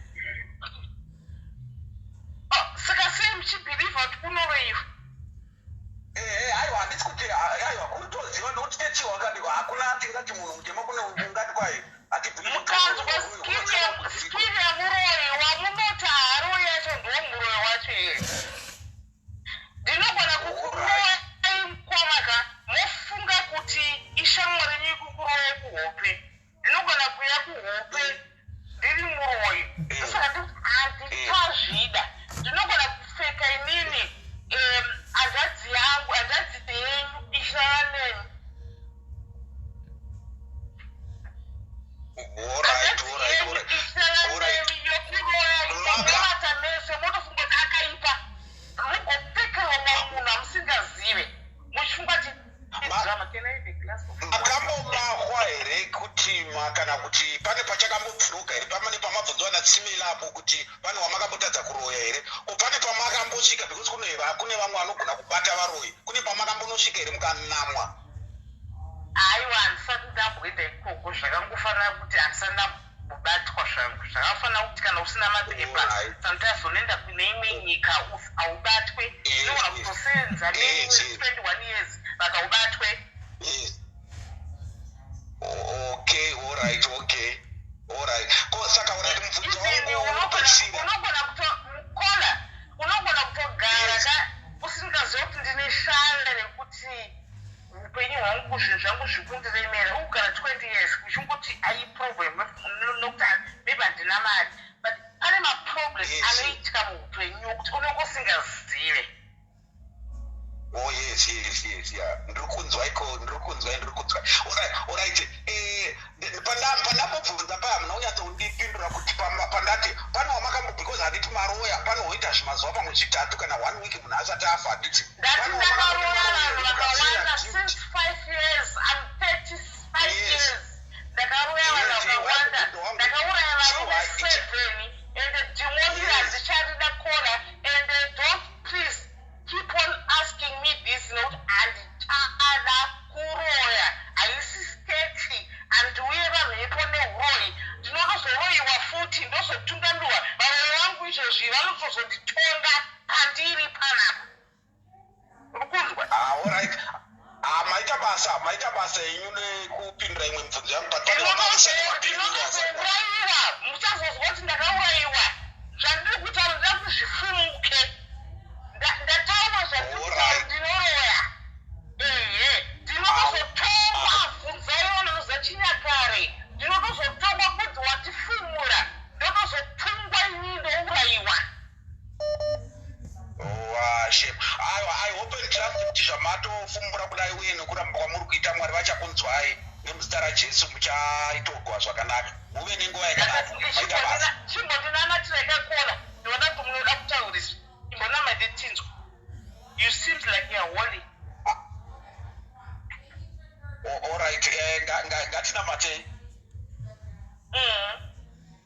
Oh, saka sei muchibhilivha kuti kunoroyiwa? Ehe, aiwa, handisi kuti aiwa, kutoziva nokuti techiwa kati hakuna tingati munhu mutema kune ungati kwai hatibvumi. Mukanzwa skiri yamuroyi wamunoti haaroyi yacho, ndo muroyi wacho here? Ndinogona kukuroyai, mukoma ka, mofunga kuti ishamwari yenyu ikukuroyai kuhope. Ndinogona kuya kuhope ndiri muroyi. Saka ndikuti handichazvida. Ndinogona kupfeka inini hanzvadzi yangu, hanzvadzi yenyu ichirara nemi. Alright, alright, alright, alright. Yokuroya movata mese, motofunga kuti akaipa, mugopfekerwa munhu amusingazive, muchifunga kuti drama. Can I have a glass of water? Makambobahwa here kuti kana kuti pane pachakambobvuruka here pamane pamabvunzwa natsimela apo, kuti pane wamakambotadza kuroya here? Ko pane pamakambosvika, because kune vamwe vanogona kubata varoyi, kune pamakambonosvika here mukanamwa? Aiwa, handisati ndamboenda ikoko. Zvakangofanira kuti handisati ndambobatwa zvangu. Zvakafanira kuti kana usina mapepa, sometimes unoenda kune imwe nyika haubatwe. Unogona kutosenza ne21 years but haubatwe. Yes. Okay, alright, okay, alright. Ko saka, alright, mubvunzo Even wangu unopedzisira. Unogona kutokola, unogona kutogara ka usingazivi kuti ndine shaya rekuti upenyu hwangu, zvinhu zvangu zvikundiremera. Ukugara 20 years uchingoti ai problem nokuti maybe handina mari, but pane maproblem anoitika muupenyu kuti unenge usingazive. Oh yes, yeah, ndiri kunzwa iko, ndiri kunzwa, ndiri kunzwa. Alright, pandambobvunza paya hamuna kunyatsondipindura kuti pandati pane wamakambo, because handiti maroya panohoita zvimazuva pamwe 3 kana one week munhu asati afa, handiti? Ndati Pane ndakaroya wamakambo vanhu vakawanda mukasiya since 5 years. I'm 35 years. Ndakaroya vanhu vakawanda. Ndakauraya varume seven, and dhimoni handicharida kora. And don't, please keep on asking me this, nokuti handichada kuroya. Haisi sketch, handiuye vamhepo neuroyi. Ndinotozoroyiwa futi, ndozotungamirwa. Varoyi vangu izvozvi vanotozonditonga pandiri panapa, uri kunzwa? Ah, alright. Ah, maita basa, maita basa yenyu nekupindura imwe mibvunzo yangu, but pane wakamusati mapindura. Ndinotozourayiwa, muchazozwa kuti ndakaurayiwa. Zvandiri kutaura ndida kuti zvifumuke. Ndataura zvandiri kutaura. Ndinoroya, ehe. Ndinotozotongwa. Bvunzaiwo noza chinyakare. Ndinotozotongwa kunzi watifumura, ndotozotungwa inini, ndourayiwa. Oh, shame. Aiwa, I hope and trust kuti zvamatofumura kudai uye nekuramba kwamuri kuita, Mwari vachakunzwai. Nemuzita raJesu muchaitogwa zvakanaka, muve nenguva yakanaka. Maita basa. Chimbondinamatira ikakora. Ndinoda kuti munoda kutauriswa, imbonamate tinzwa. You seems like you are holy. Alright, ngatinamatei.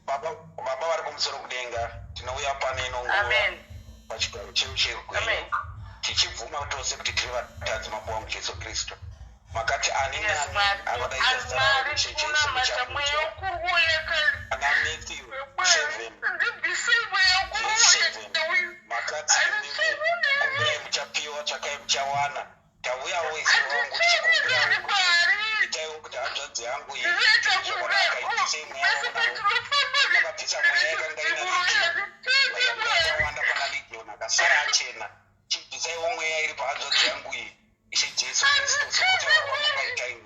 Baba, Baba vari kumusoro kudenga, tinouya pane ino nguva Amen. pachigaro chedu chegwenyu, Amen. tichibvuma tose kuti tiri vatadzi. Mambo wangu Jesu Kristu, makati ani Yes, nani Mwari. anodaidza zita ravo Mwari, Jesu kunamata mweya muchakudzwa. wokuroya. Ana Matthew 7 Ndibvisei mweya verse wokuroya 7 uyu. makati imimi, kumbirai muchapiwa, tsvakai muchawana. Tauyawo isi wangu tichikumbirawo kuti itaiwo kuti hanzvadzi yangu iyi Ndinoita ite zvakanaka, ibvisei mweya wamunaro. Makabvisa mweya yakanga ina Legion, yakanga yakawanda pana Legion, akasara achena. Chibvisaiwo mweya iri pahanzvadzi yangu iyi, Ishe Jesu Kristu, sekutaura kwamakaita imi.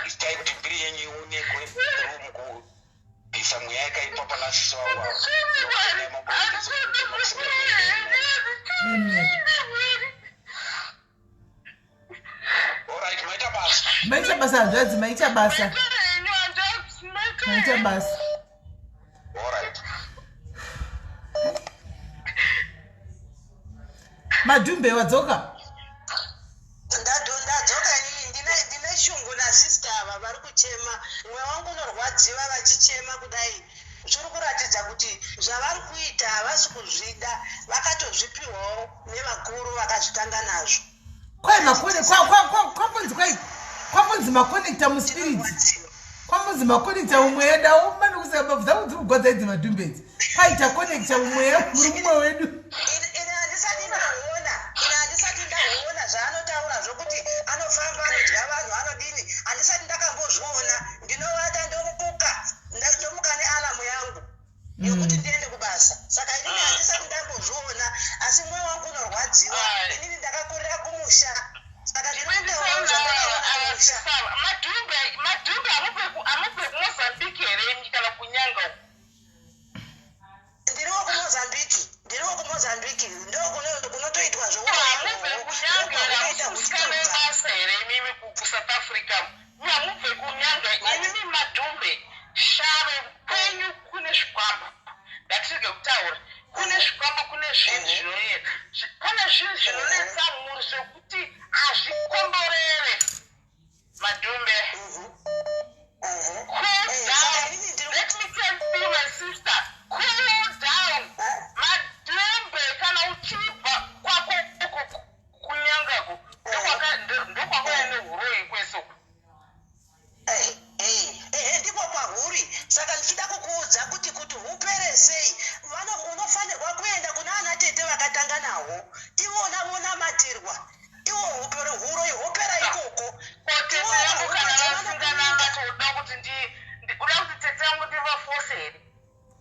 Itai kuti mbiri yenyu ionekwe through mukubvisa mweya yakaipa pana sisi vangu ava. Ndinokutendai Mambo wedu Jesu Kristu nokusingaperi. Amen. Amen. Alright, maita basa. Maita basa hanzvadzi, maita basa. Maita basa. Alright. Madhumbe wadzoka? Ndadzoka inini, ndine shungu nasister ava vari kuchema. Mweya wangu unorwadziwa vachichema kudai. Zviri kuratidza kuti zvavari kuita havasi kuzvida, vakatozvipiwawo nevakuru vakazvitanga nazvo. Kwai makone kwambonzi kwai kwambonzi makonekta muspirit kwambonzi makonekta mumweya ndaoma nokusaka mbabvu dzangu dziri kugwadza idzi madhumbe idzi kwaita konekta mumweya muri mumwe wedu. Ini handisati ndahuona, ini handisati ndahuona zvaanotaura zvokuti anofamba anodya vanhu anodini, handisati ndakambozviona. Ndinovata ndomuka, ndomuka nealamu yangu yokuti ndiende kubasa, saka inini handisati ndambozviona, asi mwoyo wangu unorwadziwa. Inini ndakakurira kumusha, saka ndiri kutaurawo zvandakaona kumusha. Madhumbe, Madhumbe, hamubve kuMozambique here imi kana kuNyanga uko? Ndiri wekuMozambique, ndiri wekuMozambique, ndo kunotoitwa Hamubve kuNyanga here? zvokunoita Hamusi musikana huchitobva. webasa here imimi kuSouth Africa? Hamubve kuNyanga imimi, Madhumbe? Shave kwenyu kune zvikwambo, ngatirege kutaura, kune zvikwambo, kune zvinhu zvinoyera, pane zvinhu zvinonetsa mhuri zvekuti hazvikomborere, Madhumbe. Cool Saka down. inini ndiri Let me tell you, my sister, cool down, Madhumbe. Kana uchibva kwako uko kuNyangako, ndokwakauya neuroyi kwese uko. Ehe, ndiko kwahuri. Saka ndichida kukuudza kuti hupere sei, unofanirwa kuenda kuna ana tete vakatanga nahwo, ivona vonamatirwa, iwo hupere, huroyi hwopera ikoko. Ko tete Iwo yangu kana hupedza vasinganamati, uda kuti uda kuti tete yangu ndivafose here?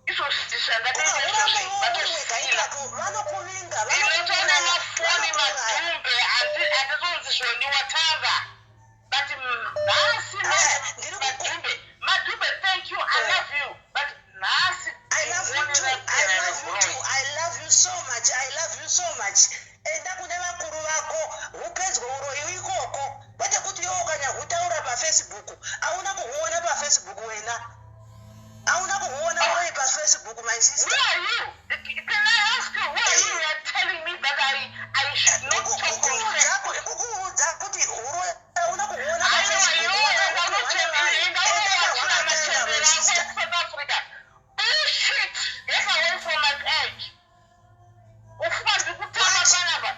Izvozvi zvandakaita Ukahuramba izvozvi iwo uri wega vatozvisiyira. ikako, vanokuvinga, Ndinotoona vanokuuraya, mafoni vanokuuraya. Madhumbe, handitonzi zvoni watanga, but nhasi Eh, ndiri Madhumbe, Madhumbe, thank you, I love you, but nhasi I love you too. I love you too. I love you so much. I love you so much. Enda kune vakuru vako, hupedzwe uroyi ikoko. Kwete kuti iwe ukanyahutaura paFacebook, hauna kuhuona paFacebook wena. Hauna kuhuona uroyi paFacebook, my Who sister. are you? Can I ask you, who are you? You are telling me that I should not talk on Kukuudza Facebook. kukuudza kuti uroyi hauna kuhuona Aiwa, paFacebook. iwe Wakahupiwa nevanhu. enda Enda unovatira kwahwakatanga, my machembere ako sister. ekuSouth Africa. Bullshit! Get away from my page. Ufuka ndikutama panapa.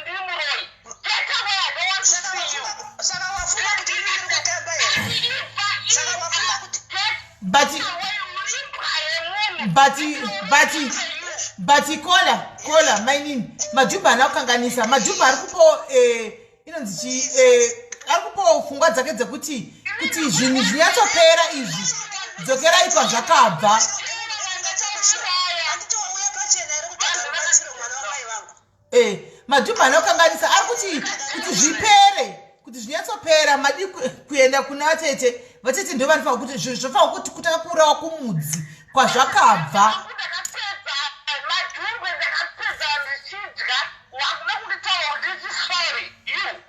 Ndiri muroyi. Get away, I don't want to Saka see you. saka wafunga kuti inini ndiri kutamba here? Ibva, Saka wafunga kuti Get But away, uri imbwa yemunhu. But kola mainini, Madhumbe haana kukanganisa. Madhumbe ari kupawo inonzi chi ari kupawo pfungwa dzake dzekuti kuti zvinhu zvinyatsopera izvi, dzokerai kwazvakabva. Handiti wauya pachena here kutsvaga rubatsiro, mwana wamai vangu? Madhumbe haana kukanganisa. Ari kuti zvipere, kuti zvinyatsopera, madi kuenda kuna vatete. Vatete ndo vanofanira kuti zvinhu zvofanira kuti kutanga kuurawa kumudzi kwazvakabva. Ndakapedza, Madhumbe, ndakapedza ndichidya. Wakuda kunditaura kuti nditi sorry you.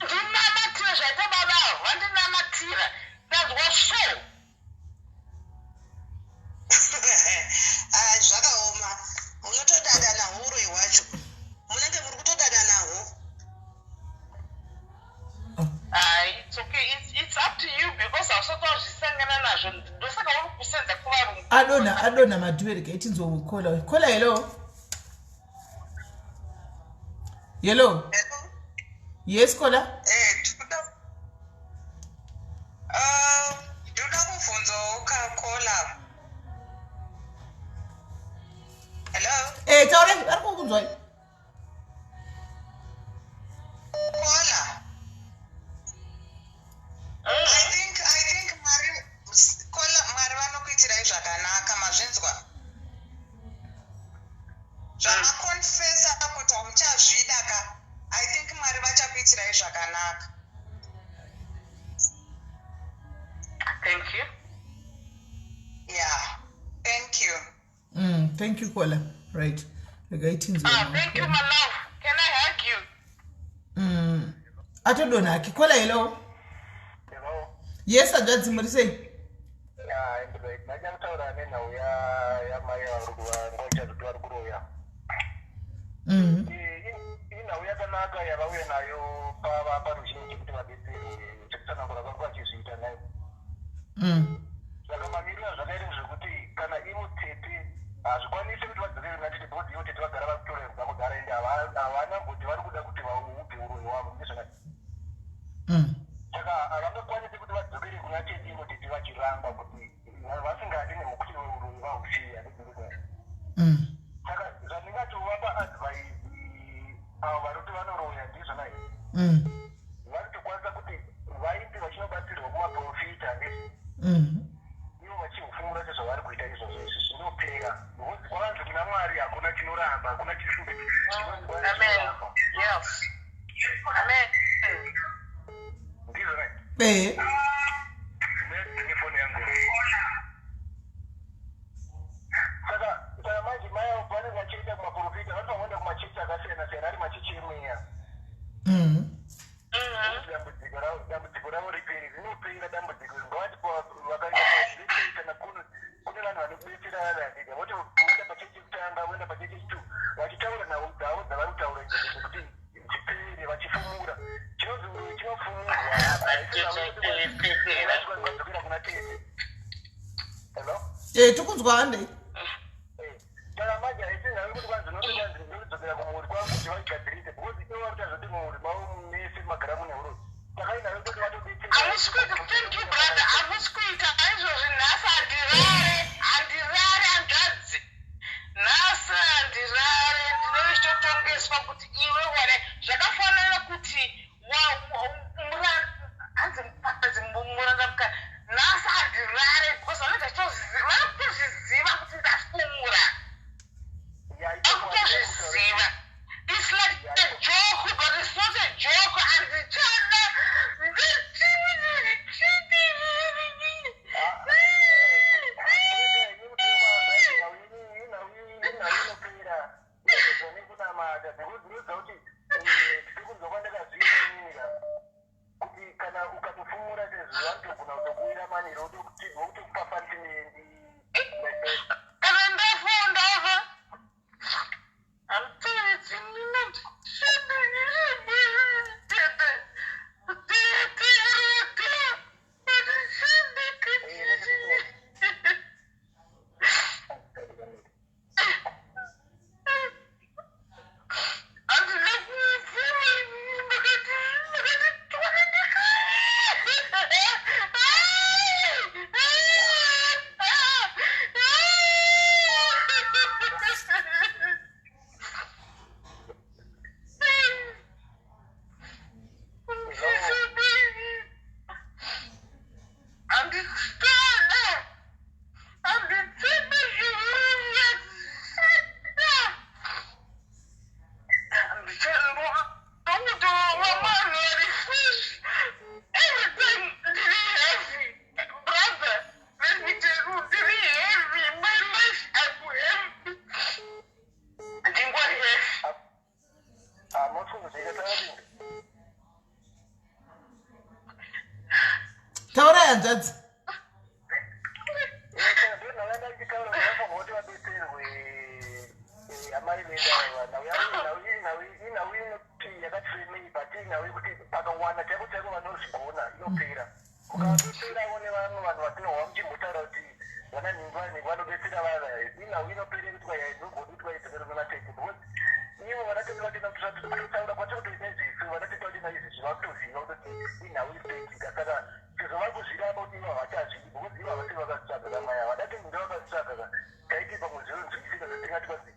Ndinamatira zvaita baba avo vandinamatira, ndanzwa so. Ah, zvakaoma, munotodada nahwo uroyi hwacho, munenge muri kutodada nahwo. Ai, it's okay, it's up to you because hausati wazvisangana nazvo, ndosaka uri kusenza kuvarungu. Adonha, adonha Madhumbe. Regai tinzwe kola. Kola, hello, hello. Yes, kola. Ndoda kubvunzawo kakola. Hello? Taurai, ari kukunzwai. Kola. I think Mwari, Kola, Mwari vanokuitirai zvakanaka, mazvinzwa. Zvamaconfess Thank you, caller. Right, regai tinzwe. Ah, thank you, my love. Can I hug you? Atodonha hake. Caller, hello. Hello. Yes, hanzvadzi, muri sei? Ndaida kutaura nenhau yamai vari kuvangoita kuti vari kuroya. Inhau yakanaka yavauya nayo paruzhinji kuti vadetserwe, sekutsanangura kwangu vachizviita nayo. Saka mamiriro azvakaita zvekuti kana ivo tete hazvikwanisi kuti vadzokere kuna tete, because ivo tete vagara vari kutora kubva kudhara, ende havana mboti vari kuda kuti vaubve uroyi wavo, ndizvona. Saka havangakwanisi kuti vadzokere kuna tete ivo tete vachiramba kuti vasingadi nekuti uroyi vahusiya. Saka zvandingatovapa advice, avo vari kuti vanoroya, ndizvona, vanotokwanisa kuti vaite vachinobatsirwa kumaprofita, handiti? Ivo vachihufumura sezvavari kuita izvozvo, izvi zvinopera, because kwavanzi kuna Mwari hakuna chinoramba, hakuna. Amen. Yes. Amen. Ndizvona. Ehe. Nefoni yangu. Saka manje mai avo pavanenge vachienda kumaprofita, vanofanira kuenda kumachechi akasiyana siyana, ari machechi emweya. Dambudziko ravo riperi, rinopera dambudziko iri. Ngavati vakaenda pazvese, kana kune vanhu vanobetsera vavandika, voti voenda pachechi yekutanga, voenda pachechi yechitu, vachitaura nhau dzavo dzavari kutaura idzodzo dzekuti dzipere, vachifumura chinonzi uroyi chinofumurwa. Vadzokera kuna tete. Hello? Tikunzwa, handei. Saka manje haisi nhau yekuti kwanzi unoti kwanzi ndinodzokera kumhuri kwangu kuti vaigadzirise, because ivo vari kutazoti mumhuri mavo mese magara mune uroyi. Saka inhau yekutoti vatobetsera. Hamusi kuita, thank you, brother. Hamusi kuita izvozvi. Nhasi handirare, handirare, hanzvadzi. Nhasi handirare, ndinenge ndichitotongeswa kuti iwe wane zvakafanana kuti hanzi muranda muka. Nhasi handirare because vanenge varikutozviziva kuti ndafumura, vakutozviziva. It's like a joke, but it's not a joke. Handichada. Inopera nekunamata, because ndinoziva kuti tikunzwa kwandakazviinira kuti kana ukatofumura sezvo vanotogona kutokuwira maniro, vokutokupa punishment. Kana ndafundava. I'm telling you. Ndingori heavy. Hamutuzvika taadini? Taurai, hanzvadzi. Ndonhau ndachitaura, kuti vabetserwe amai vedu ava. Nhau inhau inoti yakati remei, but inhau yekuti pakawana chaiko chaiko vanozvigona, inopera. Mukavabetserawo nevamwe vanhu vatinohwa muchimbotaura kuti vana nhingi vanhingi vanobetsera vava, inhau inopera yekuti kwayainogoni kuti vaidzokere kuna tete, because ivo vanatete vatenda kutotaura kwatiri kutoita izvezvi, vanatete vatenda izvezvi, vakutoziva kutoti inhau iri kutoitika. Saka sezvo vari kuzviramba kuti ivo havachazvidi, because ivo havasiri vakazvitsvaga kamai ava, dati ndo vakazvitsvaga ka, taiti pamwe zvinonzwisika, zvatingati kwanzi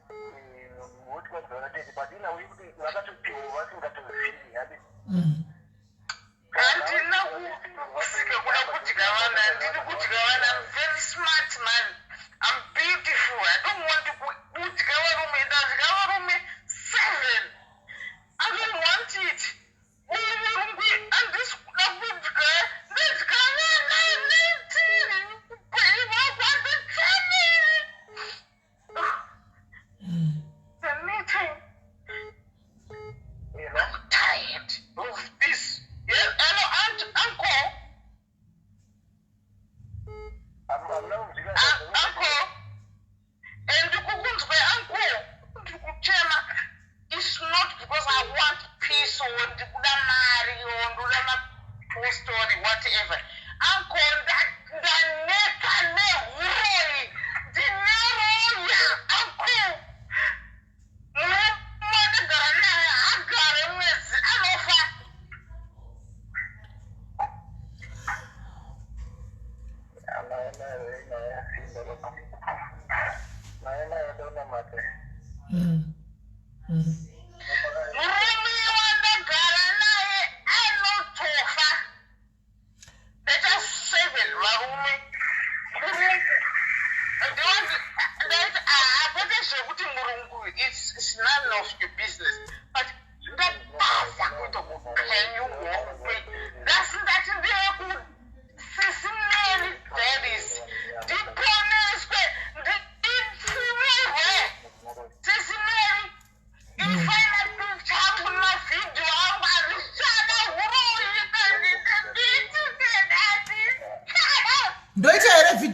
voti kwanzi vanatete, but inhau yekuti vakatopiwa vasingatozivi, handi? Handina kusika kuda kudya vanhu, handidi kudya vanhu. I'm very smart man, I'm beautiful. I don't want kudya varume. Ndadya varume seven, I don't want it. Murungu, handisi kuda kudya. Ndadya vana 19, upenyu hwangu handichanei.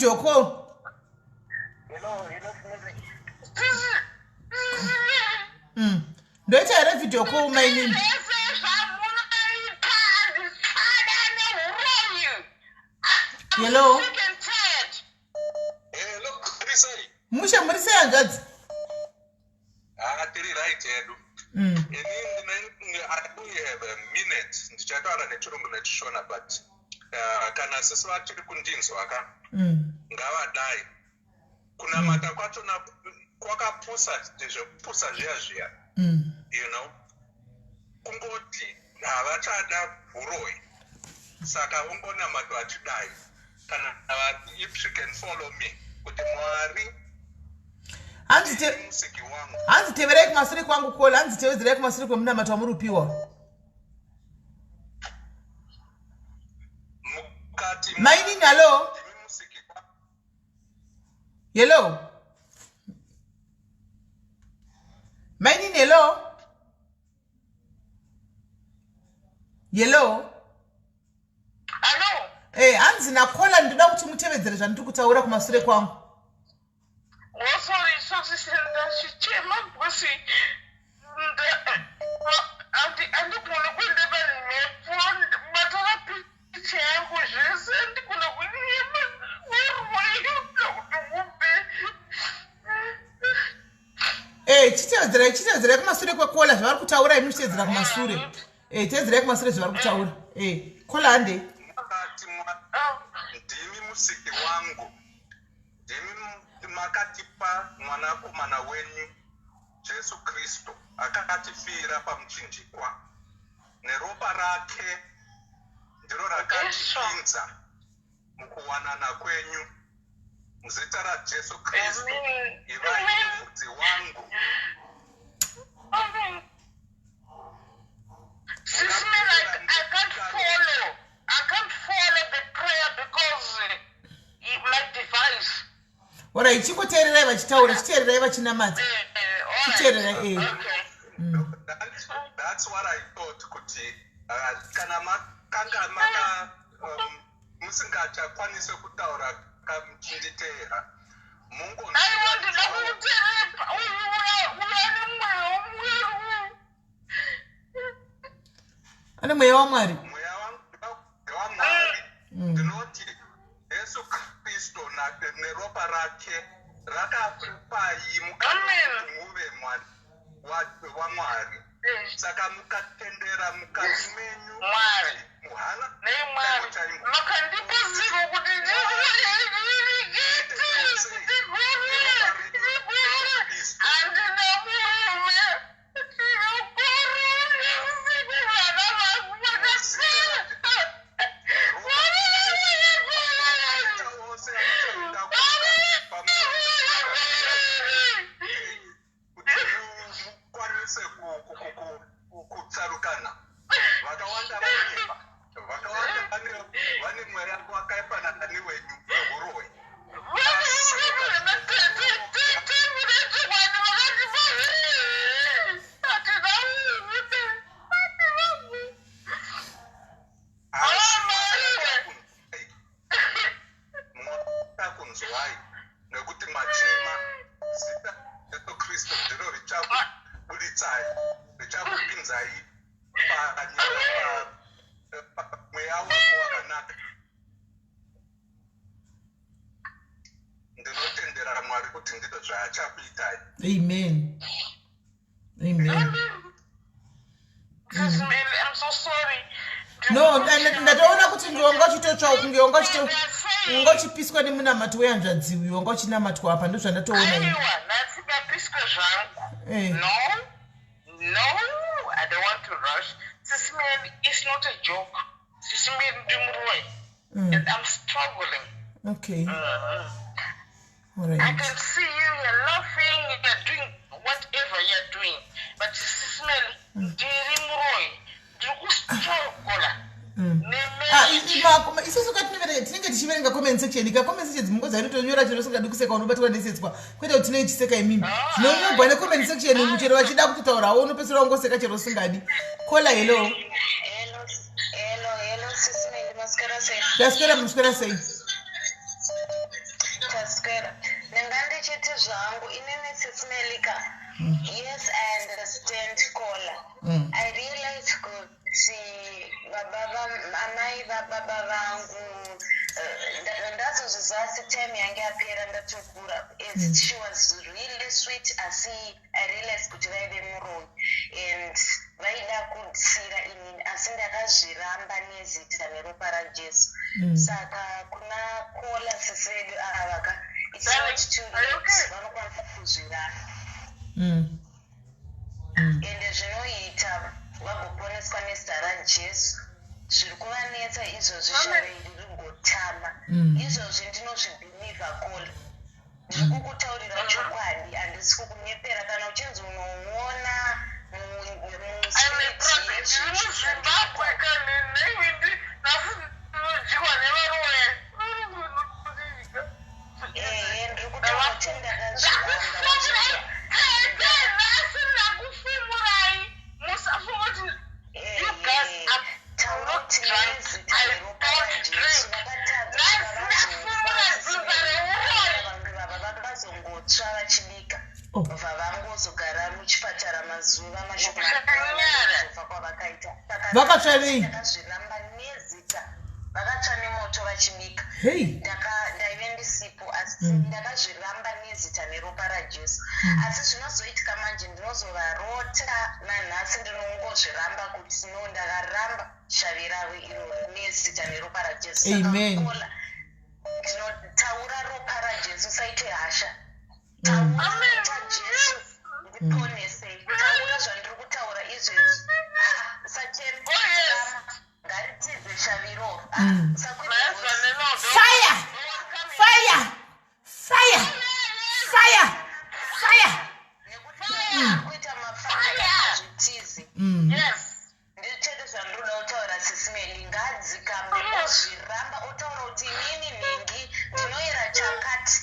video call. Ndoita here video call mainini? Hello. Hello, tiri sei? Mushe muri sei hanzvadzi? Ah, tiri right hedu. Ini ndine I only have a minute. Ndichataura nechirungu nechishona but kana sisi vachiri kundinzwa ka ngavadai. Kunamata kwachona kwakapusa zvekupusa zviya zviya. You know? Kungoti havachada huroyi. Saka ungonamata vachidai. Kana if she can follow me kuti Mwari Hanzi musiki wangu. Hanzi teverai kumasure kwangu kola, hanzi tevedzerai kumasure kwemunamato wamuri kupiwa. Mukati Mainini, hello. ndimi musiki wangu. Hello. Mainini, hello. Hello. Hello. Eh, hanzi nakola ndinoda kuti mutevedzere zvandiri kutaura kumasure kwangu. Oh, sorry, sorry, ndachichema because handigona kuenda pamhepo, matora picha yangu zvese, handigona kunyema urwei kuti ubve. Eh, chitevedzerai, chitevedzerai kumasure kwekola zvavari kutaura, imi muchitevedzera kumasure. Eh, tevedzerai kumasure zvavari kutaura. Eh, kola hande. Mukati ndimi musiki wangu, ndimi makatipa mwanakomana wenyu Jesu Kristu akatifira pamuchinjikwa neropa rake ndiro rakatipinza mukuwanana kwenyu. Muzita raJesu Kristu, ivai mufudzi wangu. Amen. Sis Mary, I can't follow. I can't follow the prayer because my device. Alright, chingoteererai vachitaura, chiteererai vachinamata. All right. Chiteererai, eh. Okay. That's what I thought kuti kana makanga maka musingachakwanisi kutaura kamuchinditeera Aiwa, ndinoda kukuteerera. Uyu uyu ane mweya waMwari. Ane mweya waMwari. Mweya waMwari. Ndinoti Jesu Kristu neropa rake rakakupai mukana Amen. kuti muve waMwari. Saka mukatendera mukati menyu Mwari. muhana Nei Mwari. chaimo. Makandipa ziro kuti ndirekete, ndigore, ndigore. Handina murume. Ndinokorera usiku vana vangu vakasara. Maita ose amuchaida kuita kuti mukwanise kutsarukana. Vakawanda vanyepa, vakawanda vane mweya wakaipa nani wenyu wehuroyi. Asi Mwari achakunzwai nekuti machema. Zita Jesu Kristu ndiro richakubuditsai, richakupinzai pamweya wako wakanaka. Ndinotendera Mwari kuti ndizvo zvaachakuitai. Amen. Amen. Sis Mary, I'm so sorry. No, ndatoona kuti ndiwanga uchitotsva kunge wanga wanga uchipiswa nemunamato wehanzvadzi uyu wanga uchinamatwa apa, ndozvandatoona ini. Aiwa, nhasi ndapiswa zvangu. Eh. No, no, I don't want to rush. Sis Mary, it's not a joke. Sis Mary, ndimuroi. And I'm struggling. Okay. All I right. can see you, you're laughing, you're doing whatever you're doing. But Sis Mary, ndiri muroi. Ndiri kustruggle. Ah, isusu tinenge tichiverenga comment section ika comment section dzimungoza inotonyora chero usingadi kuseka unobatwa nesetswa, kwete kuti tinenge tichiseka imimi. Zvinonyorwa necomment section umu, chero vachida kutotaurawo unopedzisira wangoseka chero usingadi. Kola, hello. Hello, hello, hello, Sis Melly, maswera sei? Ndaswera, muswera sei? Taswera. Ndanga ndichiti zvangu inini, Sis Melika. Yes, I understand, caller. I realize kuti baba amai vababa vangu, ndazozviziva asi time yange yapera, ndatokura. As she was really sweet, asi I realized kuti vaive muroyi and vaida kutsira inini, asi ndakazviramba nezita neropa raJesu. Saka kuna caller, sisi vedu ava ka, it's not too late, vanokwanisa kuzviramba. Ende zvinoita vagoponeswa nezita raJesu. Zviri kuvanetsa izvozvi, shavi rigotama. Izvozvi ndinozvibhilivha, caller. Ndiri kukutaurira chokwadi, handisi kukunyepera. Kana uchinzi unoona I'm a prophet. Ndiri muZimbabwe kani neindi nhasi ndinodyiwa nevaroya. Ehe, ndiri kutaura kuti ndakazviramba. Ndakufumurai tete, nhasi ndakufumurai. Musafunga kuti you guys are Taura not kuti drunk. nezita I neropa don't raJesu drink. vakatadza. Nhasi ndafumura dzinza reuroyi. Vanhu vava vakazongotsva vachibika. Oh. Bva vangozogara muchipatara mazuva Kushanyara. mashoma kwavakaita. Saka Vakatsva nei? ndakazviramba nezita. Vakatsva nemoto vachibika. Hei. Ndaive ndisipo, asi ndakazviramba nezita neropa raJesu. Asi zvinozoitika manje, ndinozovarota nanhasi. Ndinongozviramba kuti no, ndakaramba shavi ravo iro nezita neropa raJesu. Saka Amen. caller, ndinotaura ropa raJesu. Usaite hasha. Taura taJesu, ndiponese. Taura zvandiri kutaura izvezvi. Ah, usachema. Oh, yes. Ngaritize shaviro. Nice one, no, no. Fire, fire, fire, fire, fire! Nekuti kuita mafire zvitizi. Yes. Ndichete zvandinoda kutaura, Sis Meli. Ngadzikame, ozviramba, otaura kuti inini nhingi ndinoyera chakati.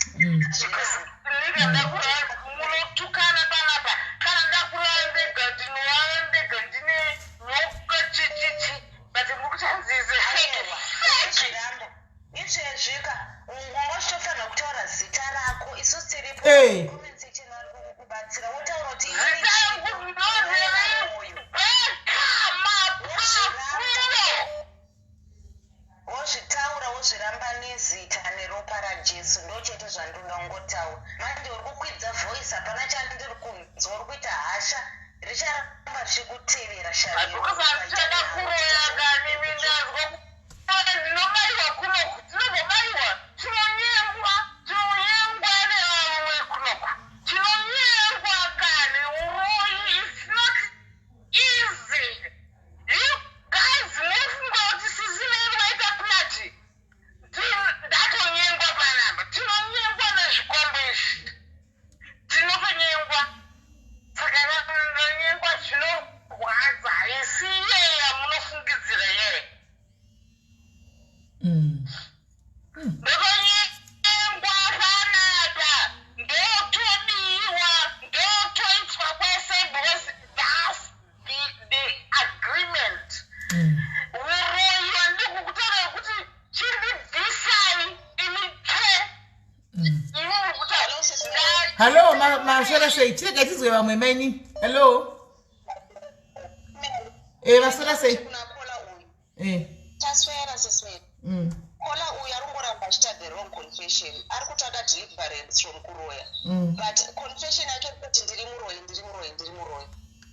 Zviramba. Nigga, ndakuraya munotukana panapa. Kana ndakuraya ndega, ndinorara ndega, ndine nyoka chichichi, but muri kuchanzize fake Aiwa, fake. zviramba izvezvika. Ungochitofanira kutaura zita rako. Isu tiripo, comment section vari kukubatsira. Wotaura kuti inini Zita rangu ndinoyera moyo. ndoreveka mapapuro. Wozvitaura, wozviramba nezita neropa raJesu. Ndo chete zvandinoda kungotaura. Manje uri kukwidza voice, hapana chandiri kunzwa. Uri kuita hasha, richaramba richikutevera. Because handichada kuroya kani. Mindazwa ndinobaiwa kunoku, tinombobaiwa, tinonyengwa, tinonyengwa nevamwe kunoku, tinonyengwa kani. Uroyi is not easy. You guys munofunga kuti sisi vedu vaita plati. Ndatonyengwa panapa. Tinonyengwa nezvikombo izvi, tinotonyengwa. Saka ndanyengwa zvinorwadza. Haisi iye yamunofungidzira yeye. Ndokonyengwa panapa, ndotodiwa, ndotoitwa kwese, because that's the agreement. Uroyi wandikukutaura kuti chindibvisai imi ke imi muri kutaura. Hallo, maswera sei? Chirega tizwe vamwe maini. Hello, vaswera sei? Kuna caller uyu. Taswera, Sis Meli. Caller uyu ari kungoramba achiita the wrong confession. Ari kutoda deliverance from kuroya, but confession yake kuti ndiri muroyi, ndiri muroyi, ndiri muroyi.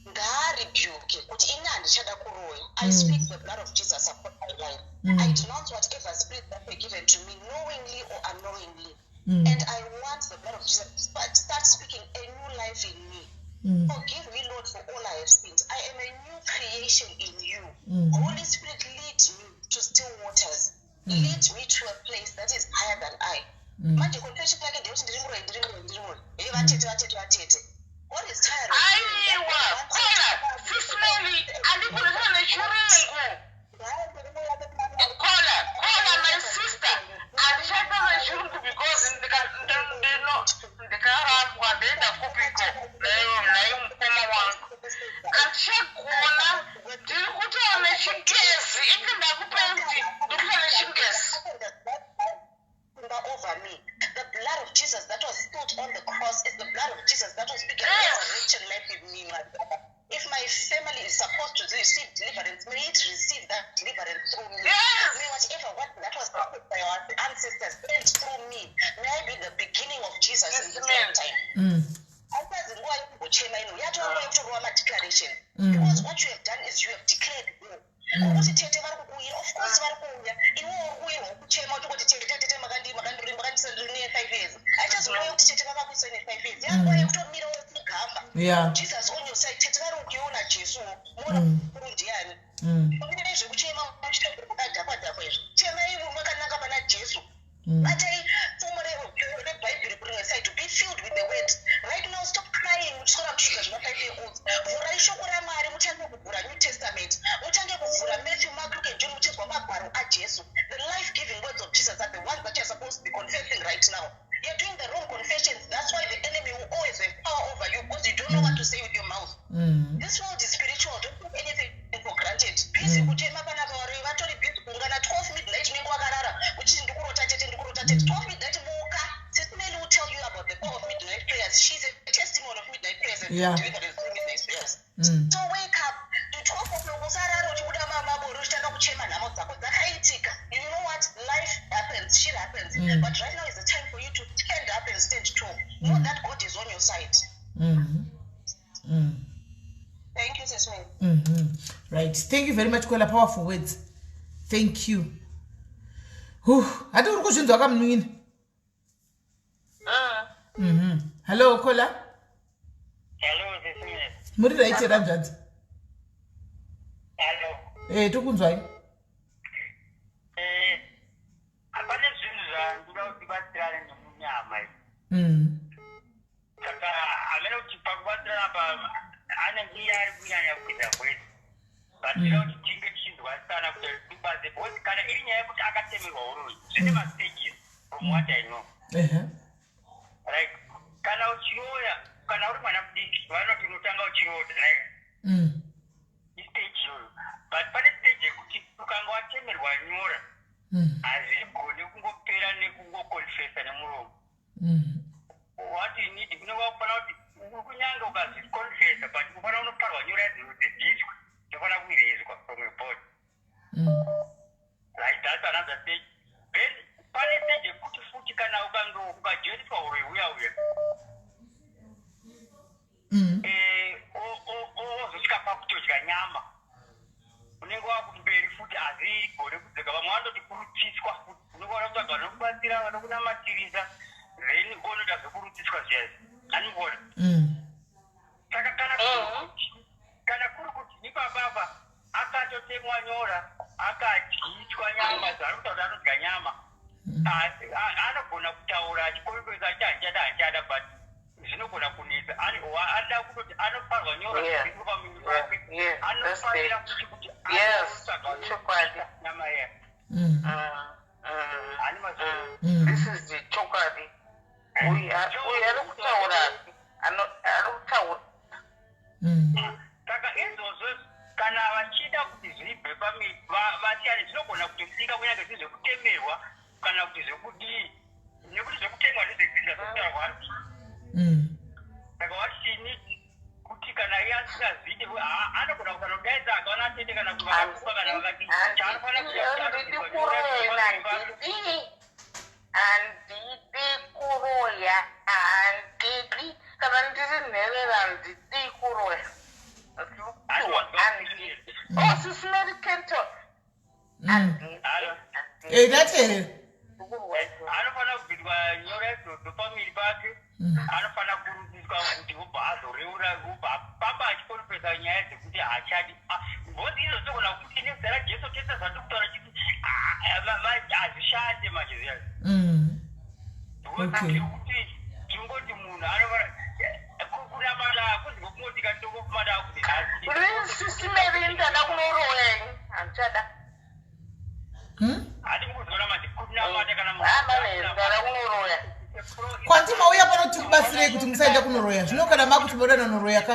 Ngaarebuke kuti ini handichada kuroya. I speak the blood of Jesus upon my life. I denounce whatever spirit that were given to me knowingly or unknowingly, and I want the blood of Jesus to start speaking a new life in me. Forgive me, Lord, for all I have sinned. I am a new creation in you. Holy Spirit, lead me to still waters. Lead me to a place that is higher than I. Manje confession yake ndeyekuti ndiri muroyi, ndiri muroyi, ndiri muroyi. Hey, vatete, vatete, vatete. What is tired of hearing that? Aiwa, caller, Sis Meli, andikunoita nechirungu. Caller, caller, my sister, handichaita nechirungu because ndikarambwa ndoenda kupiko naiye mukoma wangu? Handichagona, ndiri kutaura nechingezi. Inge ndakupai kuti ndiri kutaura nechingezi. Over me the blood of done is you have declared war. Kuti tete vari kukuuyira, of course vari kuuya. Iwe uri kuuyirwa kuchema uchingoti, "Tete, tete, makandisa ndiri ne5 years." Haichazouya kuti tete vakakuisa ne5 years, yanguva yekutomira kugamba. Jesus on your side, tete vari kuiona, Jesu muona kuru ndiani. Mune zvekuchema muchita makadhakwa dhakwa izvo, chemai makananga pana Jesu. Batai pfumo reBhaibheri kurimwe side. Be filled with the word right now. Stop crying muchiswera muchiita zvema 5 year olds. Vhurai shoko raMwari, mutange kuvhura New Testament, mutange kuvhura Matthew, Mark, Luke and John, muchinzwa magwaro aJesu. The life giving words of Jesus are the ones that you're supposed to be confessing right now. You're doing the wrong confessions. That's why the enemy will always have power over you, because you don't know what to say with your mouth. This world is spiritual. Don't take anything for granted. Busy kuchema panapa, vari vatori busy kuungana 12 midnight, unenge wakarara uchiti, "Ndikurota tete, ndikurota tete." 12 midnight, muka. Sister Mary will tell you about the power of midnight prayers. She's a testimony of midnight prayers and deliverance through midnight prayers. So wake up to 12 o'clock, usarara uchibuda mabori uchitanga kuchema nhamo dzako dzakaitika. You know what? Life happens, shit happens. But right now is the time for you to stand up and stand tall. Know that God is on your side. Thank you, Sis Mary. Right, thank you very much, Kwela. Powerful words, thank you. Hati uri kuzvinzwa kamunun'ina? Hello, caller. Hello, Sis Mary. Muri right here, hanzvadzi? Hello. Tokunzwai. Hapana zvinhu zvandoda kuti tibatsirane nemunyama izvi. Saka hamene kuti pakubatsirana pa anenge iye ari kunyanya kuita kwezi, but tinoda kuti tinge tichinzwasana kuti tibatse, because kana iri nyaya yekuti akatemerwa uroyi, zvine mastages from what I know. Right, kana uchiroya, kana uri mwana mudiki, vanoti unotanga uchirota, right? Istage iyoyo, but pane stage yekuti ukanga watemerwa nyora, hazvigoni kungopera nekungokonfesa nemuromo. What you need, kunenge wakufanira kuti kunyange ukazvikonfesa, but ufanira unoparwa nyora yadzo dzidziswe, inofanira kuirezwa from your body. Right, that's another stage. Then pane stage yekuti futi kana ukange ukajoiniswa uroyi uya uya, ozosvika pakutodya nyama, unenge wakumberi futi, hazigone kudzoka. Vamwe vanototi kurutsiswa futi, unenge wada kutsvaga vanokubatsira, vanokunamatirisa, then onoita zvekurutsiswa zviya izvi, anivona. Saka kana kuri kuti ipapapa akatotemwa nyora, akadyiswa nyama, zvaari kutaura kuti anodya nyama, anogona kutaura achikonfesa achiti, "Handichada, handichada," but zvinogona kunetsa. Anoda kutoti anoparwa nyora dziri pamuviri pake. Anofanira kuti anotsvaga Chokwadi. nyama iya. Hani mazvo? This is the chokwadi. Uyu ari kutaura, ari kutaura. Saka izvozvo kana vachida kuti zvibve vasiyane, zvinogona kutosika kunyange zviri zvekutemerwa kana kuti zvekudii, nekuti zvekutemwa ndezvedzinza zvekutaurwa. Saka wachini kuti kana iye asingazvidi, anogona kusanodaidza akaona atete kana kuti vakakupa kana vakati chaanofanira kuita. Handidi kuroya, handidi, handidi kuroya, handidi. Kana ndiri nherera, handidi kuroya. Handidi. Oh, Sis Mary Kento, handidi. Ndateerera. Anofanira kubviswa nyora idzodzo pamuviri pake. Anofanira kurudziswa kuti obva azoreura, obva pamba achikonfesa nyaya dzekuti haachadi. Because izvo zvinogona kuti nezita raJesu tese zvatiri kutaura chiti hazvishande manje zviya. Kuti tingoti munhu anofana kunamata, hakuzi kwekungoti katongomata kuti nhasi. Sis Mary, ndada kunoroya ini, handichada. Hati mukuzoona manje kunamata kana Hamane, ndada kunoroya. Kwanti mauya pano tikubatsirei kuti musaenda kunoroya. Zvino kana makuti moda nonoroya ka?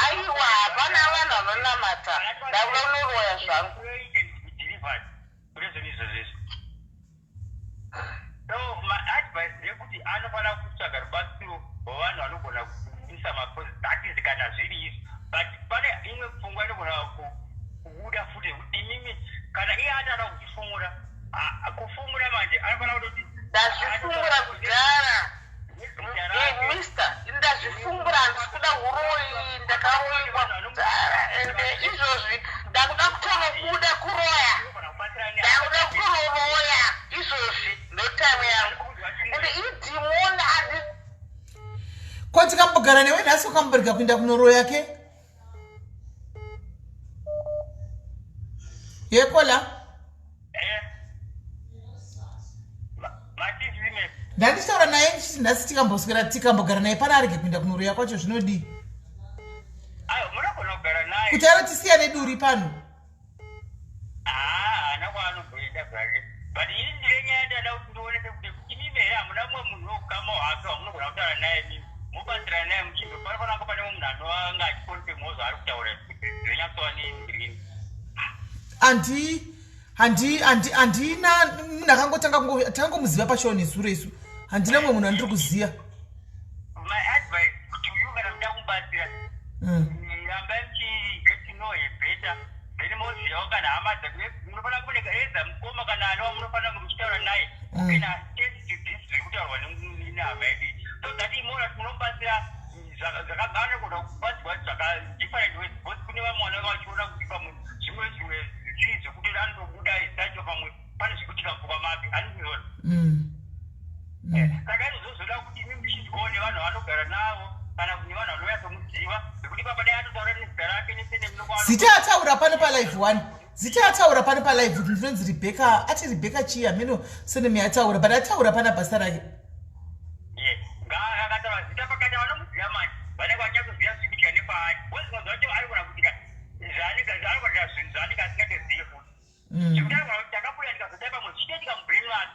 Aiwa, hapana vanhu vanonamata, ndakuda kunoroya zvangu. Kune zvinhu izvozvo, so maadvice ndeyekuti anofanira kutsvaga rubatsiro rwavanhu vanogona kuisa maposi. That is kana zviri izvo, but pane imwe pfungwa inogona kubuda futi yekuti imimi kana iye ati ada kuzvifumura, kufumura manje anofanira kutoti Ndazvifumura kudhara. Mister, ndazvifumura, handisi kuda uroyi, ndakaroyiwa. mudhara ende izvozvi ndakuda kutonobuda kuroya ndakuda kutonoroya izvozvi ndotime yangu ende idhimoni andi Ko tikambogara newe nhasi ukamborega kuenda kunoroya ke? Yekola. Ndandichitaura naye ndichiti nhasi tikamboswera tikambogara naye pana arege kuenda kunoroya kwacho zvinodii? Kuti ara tisiyane duri pano. Haana kwaanogoenda zvake but ini ndine nyaya ndada kuti ndionese kuti imimi here hamuna mumwe munhu weukama hwake wamunogona kutaura naye imimi mobatsirana naye muchinzo panofanira kunge pane mumwe munhu anoanga achikonfirmawo zvaari kutaura kuti zvinonyatsova neingirini. Handi handi handi handina munhu akangotanga takangomuziva pashoo nezuro isu handina mumwe munhu andiri kuziva. My advice to you kana muda kumubatsira rambai muchi get to know her better then mozivawo kana hama dzake munofanira kuoneka either mukoma kana ani wamunofanira kunge muchitaura naye can attest to this zviri kutaurwa nehama yedu iyi so that imoona kuti munomubatsira anogona kubatsirwa zvaka different ways because kune vamwe vanenge vachiona kuti pamwe zvimwe zvimwe zvii zvekuti anotobuda isacho pamwe pane zvikuitika mupfungwa make handizvona. Saka izvozvo zvoda kuti imi muchidyawo nevanhu vaanogara navo kana kuti nevanhu vanonyatsomuziva nekuti papa dai atotaura nezita rake nesenemu. Zita ataura pano palive one zita ataura pano palive kuti ndinonzi Rebecca ati Rebecca chii hameno senemu yataura but ataura pana basa rake. Akataura zita pakati vanomuziva manje vanenge vachatoziva zvikuitika nepaari wezvimwe zvacho arikona kuitika zvaanenge zvaanogona zvinhu zvaanenge asingatozivi futi. Zvekutaura kuti takabuda tikazodai pamwe zvichitoitika mubrain make.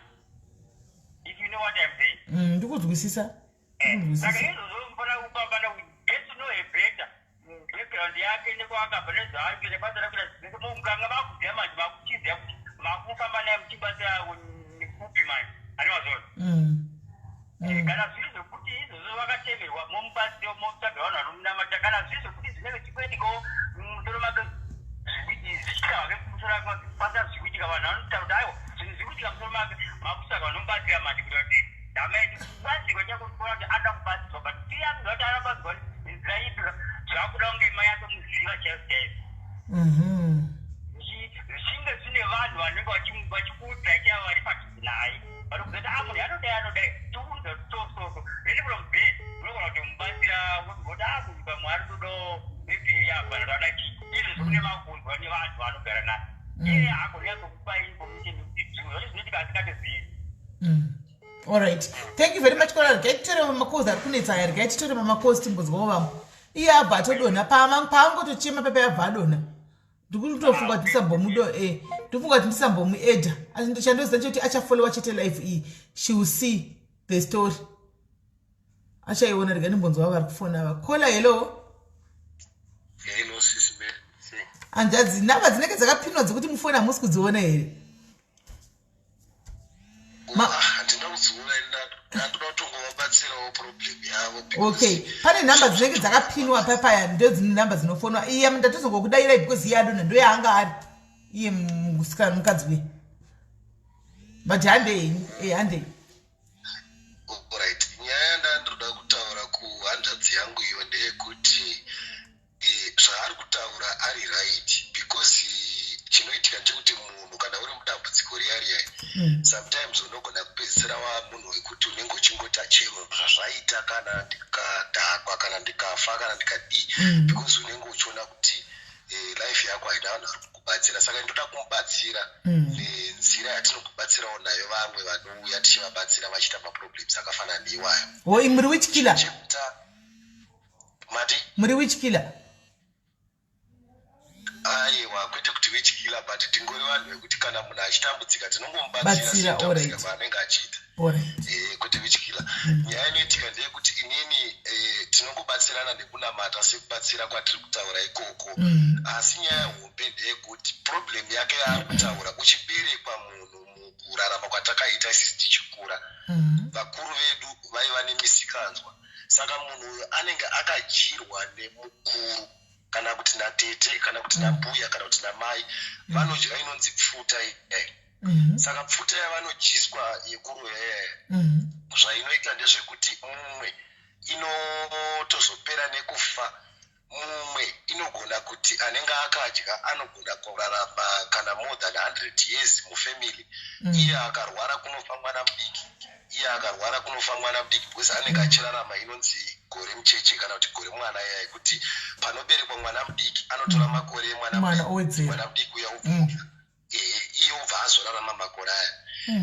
If you know what I'm saying. Ndikuzwisisa. Saka izvozvo unofanira kupambana get to know her better. Background yake nekwaakabva nezvaari kuita basa rakuita zvese mukanga makuziva manje makuchiziva kuti makufamba naye muchibatsira nekupi manje ani mazona. Kana zviri zvekuti izvozvo vakatemerwa momubatsira motsvaga vanhu vanomunamata kana zviri zvekuti zvinenge zvichikuitikawo mumusoro make zvichiitika hake kumusoro ake pasina zvikuitika vanhu vanotaura kuti aiwa zvinhu zviri kuitika musoro make makutsvaga vanomubatsira manje kuita kuti hama yedu kubatsirwa chako kuona kuti anoda kubatsirwa but iye akuziva kuti anobatsirwa nenzira ipi zvakuda kunge mai atomuziva chaizvo chaizvo. Zvichinge zvine vanhu vanenge vachikuudzai chaivo vari padhuze naye vanokuudza kuti ah munhu anodai anodai tokuudza kuti so so so then from there unogona kutomubatsira woti ah munhu pamwe ari kutodawo maybe help kana kuti anoda chii izvozvo kune makunzwa nevanhu vaanogara naye iye haagoni nyatsokupa information yekuti zvimwe zvacho zvinoitika asingatozivi. Alright, thank you very much kola. Regai titore mamakozi ari kunetsa aya, regai titore mamakozi timbonzwawo vamwe. Iye abva atodonha paangotochema pepe abva adonha. Ndikutofunga kuti ndisambomudo eh ndikufunga kuti ndisambomuedha asi chandoziva chekuti achafollowa chete life iyi, she will see the story, achaiona. Rega ndimbonzwa vari kufona ava. Kola, hello. Hello, sis Mary. Hanzvadzi, nhamba dzinenge dzakapinwa dzekuti mufoni hamusi kudziona here? Handina kudziona, ndandoda kutongovabatsirawo problem yavo. Okay, pane nhamba dzinenge dzakapinwa papaya, ndo dzine nhamba dzinofonwa. Iye ndatozongokudairai because iye adonha, ndoyaanga ari iye musikana mukadzi uye, but handei henyu, e handei. Right, nyaya yandandoda kutaura kuhanzvadzi yangu iyo ndeyekuti zvaari kutaura ari right because chinoitika ndechekuti munhu kana uri mudambudziko riya riya sometimes unogona kupedzisira wamunhu wekuti unenge uchingoti chero zvazvaita kana ndikadhakwa kana ndikafa kana ndikadii because unenge uchiona kuti life yako haina vanhu vari kukubatsira. Saka ndoda kumubatsira nenzira yatinokubatsirawo nayo vamwe vanouya tichivabatsira vachiita maproblems akafanana neiwayo. Hoi, muri witch killer? Mati? Muri witch killer? Aiwa, kwete kuti witch killer, but tingori vanhu vekuti kana munhu achitambudzika tinongomubatsira sekutambudzika kwaanenge achiita. Kwete witch killer. Nyaya inoitika ndeyekuti inini tinongobatsirana nekunamata sekubatsira kwatiri kutaura ikoko. Asi nyaya hombe ndeyekuti problem yake yaari kutaura, uchiberekwa munhu mukurarama kwatakaita isisi tichikura, vakuru vedu vaiva nemisikanzwa. Saka munhu uyu anenge akadyirwa nemukuru kana kuti natete kana kuti nambuya kana kuti namai, vanodya inonzi pfuta iyai. Saka pfuta yavanodyiswa yekuroya iyaya, zvainoita ndezvekuti mumwe inotozopera nekufa. Mumwe inogona kuti anenge akadya anogona kurarama kana more than 100 years mufamily. Iye akarwara kunofa mwana mudiki, iye akarwara kunofa mwana mudiki, because anenge achirarama inonzi gore mucheche kana kuti gore mwana iya, yekuti panoberekwa mwana mudiki anotora makore emwana mwana mudiki, owedzera. Mwana mudiki uya ubva iye obva azorarama makore aya.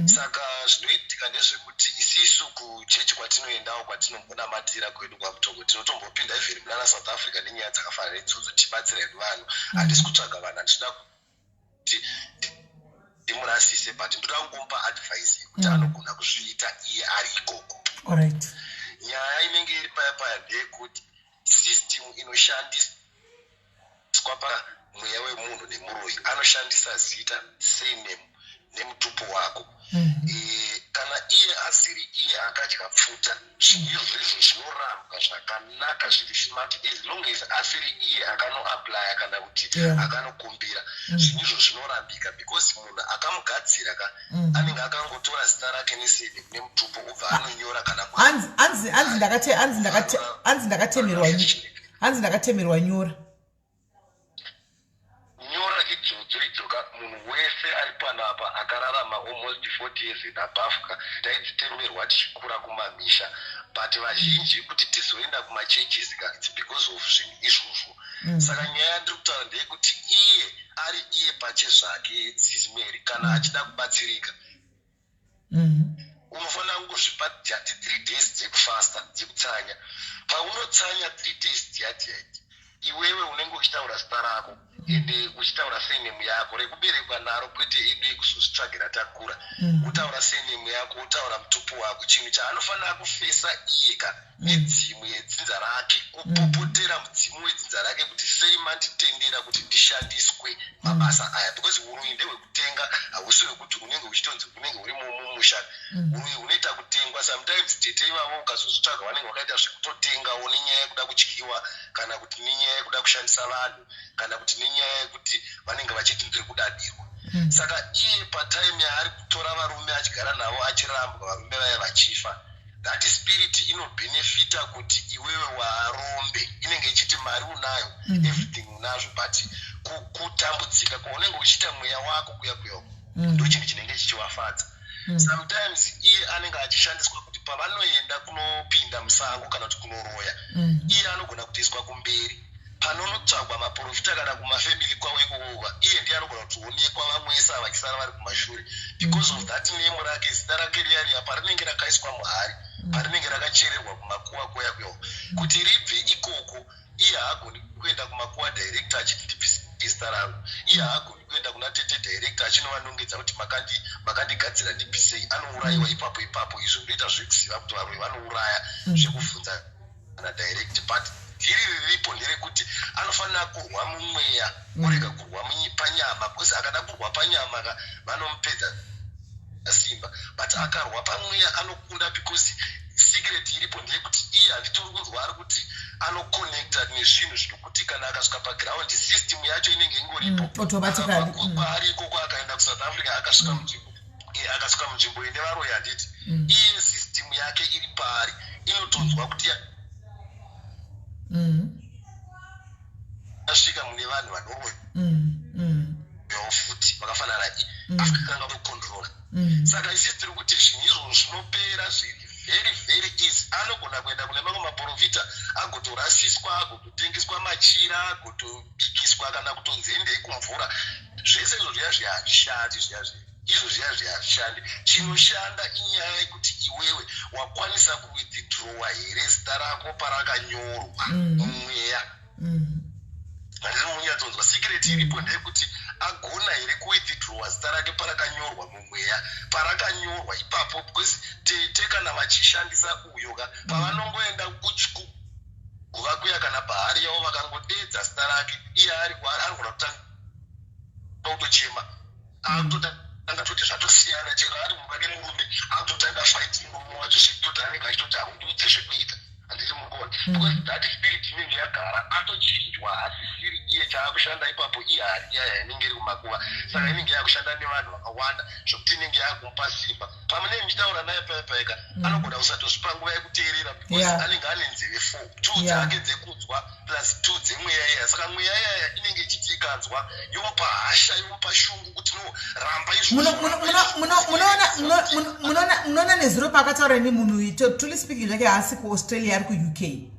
Saka zvinoitika ndezvekuti isisu kuchechi kwatinoendawo, kwatinombonamatira kwedu kwaMutoko, tinotombopinda even munana South Africa nenyaya dzakafanana neidzodzo, tibatsira hedu vanhu. Handisi kutsvaga vanhu, handisida kuti ndimurasise, but ndoda kungomupa advice yekuti anogona kuzviita iye ari ikoko. Nyaya inenge iri paya paya ndeyekuti system inoshandiswa pamweya wemunhu nemuroyi anoshandisa zita, surname nemutupo wako. Kana iye asiri iye akadya pfuta, izvozvo zvinorambwa zvakanaka, zviri smart, as long as asiri iye akanoapplya kana kuti akanokumbira. Zvinhu izvo zvinorambika because munhu akamugadzira ka anenge akangotora zita rake nesurname nemutupo, obva anonyora kana Hanzi ndakatemerwa, hanzi ndakatemerwa nyora. Nyora idzodzo idzoka, munhu wese ari panapa akararama almost 40 years and above ka, taidzitemerwa tichikura kumamisha, but vazhinji kuti tizoenda kumachurches ka, it's because of zvinhu izvozvo. Saka nyaya yandiri kutaura ndeyekuti iye ari iye pache zvake, Sis Melly, kana achida kubatsirika, unofanira kungozvipa jati 3 days dzekufasta, dzekutsanya. Paunotsanya 3 days dziya dziya, iwewe unenge uchitaura zita rako ende uchitaura surname yako rekuberekwa naro, kwete edu ekuzozvitsvagira takura. Utaura surname yako, utaura mutupo wako. Chinhu chaanofanira kufesa iye ka nedzimu yedzinza rake, kupopotera mudzimu wedzinza rake kuti sei manditendera kuti ndishandiswe mabasa aya, because uroyi ndehwekutenga, hausi hwekuti unenge uchitonzi unenge uri mumusha. Uroyi hunoita kutengwa. Sometimes tete ivavo ukazozvitsvaga vanenge vakaita zvekutotengawo nenyaya yekuda kutyiwa, kana kuti nenyaya yekuda kushandisa vanhu, kana kuti nenyaya yekuti vanenge vachiti ndiri kudadirwa. Saka iye patime yaari kutora varume achigara navo, achirambwa, varume vaya vachifa, that spirit inobhenefita kuti iwewe waarombe. Inenge ichiti mari unayo, everything unazvo, but kutambudzika kwaunenge uchiita mweya wako kuya kuya uko, ndo chinhu chinenge chichivafadza. Sometimes iye anenge achishandiswa kuti pavanoenda kunopinda musango kana kuti kunoroya, iye anogona kutoiswa kumberi panonotsvagwa maprofita kana kumafamily kwavo ikokokwa. Iye ndiye anogona kutoonekwa, vamwe vese vachisara vari kumashure because of that name rake, zita rake riya riya parinenge rakaiswa muhari, parinenge rakachererwa kumakuva kuya kuya. Kuti ribve ikoko, iye haagoni kuenda kumakuva direct achiti ndibvise zita rangu. Iye haagoni kuenda kuna tete direct achinovanongedza kuti makandigadzira, ndibvisei. Anourayiwa ipapo ipapo. Izvo ndoita zvekuziva kuti varoi vanouraya zvekubvunza kana direct, but dhiri riripo nderekuti anofanira kurwa mumweya, orega kurwa panyama, because akada kurwa panyama ka vanomupedza simba, but akarwa pamweya anokunda, because secret iripo ndeyekuti iye handiti uri kunzwa ari kuti anoconnecta nezvinhu zvinokuti kana akasvika paground, system yacho inenge ingoripo. Automatically. Kwaari ikoko, akaenda kuSouth Africa, akasvika munzvimbo, akasvika munzvimbo ine varoyi, handiti iye system yake iri paari inotonzwa kuti asvika mune vanhu vanoroyawo futi vakafanana, akanga kucontrola. Saka isi tiri kuti zvinhu izvozvo zvinopera zviri very very easy. Anogona kuenda kune mamwe maprofita, agotorasiswa, agototengeswa machira, agotobikiswa, kana kutonzi endei kumvura. Zvese izvo zviya zviya hazvishandi, zviya zviya izvo zviya zviya hazvishandi. Chinoshanda inyaya yekuti iwewe wakwanisa kuwithdrawa here zita rako parakanyorwa mumweya. Handiri munyatsonzwa? Secret iripo ndeyekuti agona here kuwithdrawa zita rake parakanyorwa mumweya, parakanyorwa ipapo, because tete kana vachishandisa uyo ka, pavanongoenda kuguva kuya kana pahari yavo, vakangodedza zita rake, iye ari kwaari anogona kutanga kutochema, akutotanga toti zvatosiyana. Chero ari mumba nemurume, akutotanga fight murume wacho, zvekutoti anenge achitoti haundiudze zvekuita. Handiti muri kuona? Because that spirit inenge yagara atochinjwa, hasisiri iye. Iye chaakushanda ipapo ihari iyaya inenge iri kumakuva, saka inenge yakushanda nevanhu vakawanda zvokuti inenge yakumupa simba. Pamunenge muchitaura naye paya paika, anogona kusatozvipa nguva yekuteerera because anenge ane nzeve four, two dzake dzekunzwa plus two dzemweya iyaya. Saka mweya iyaya inenge ichiti ikanzwa, yomupa hasha, yomupa shungu kuti no, ramba izvozvo, ramba izvozvo. Munoona nezuro paakataura ini munhu uyu, truly speaking zvake haasi kuAustralia, ari kuUK,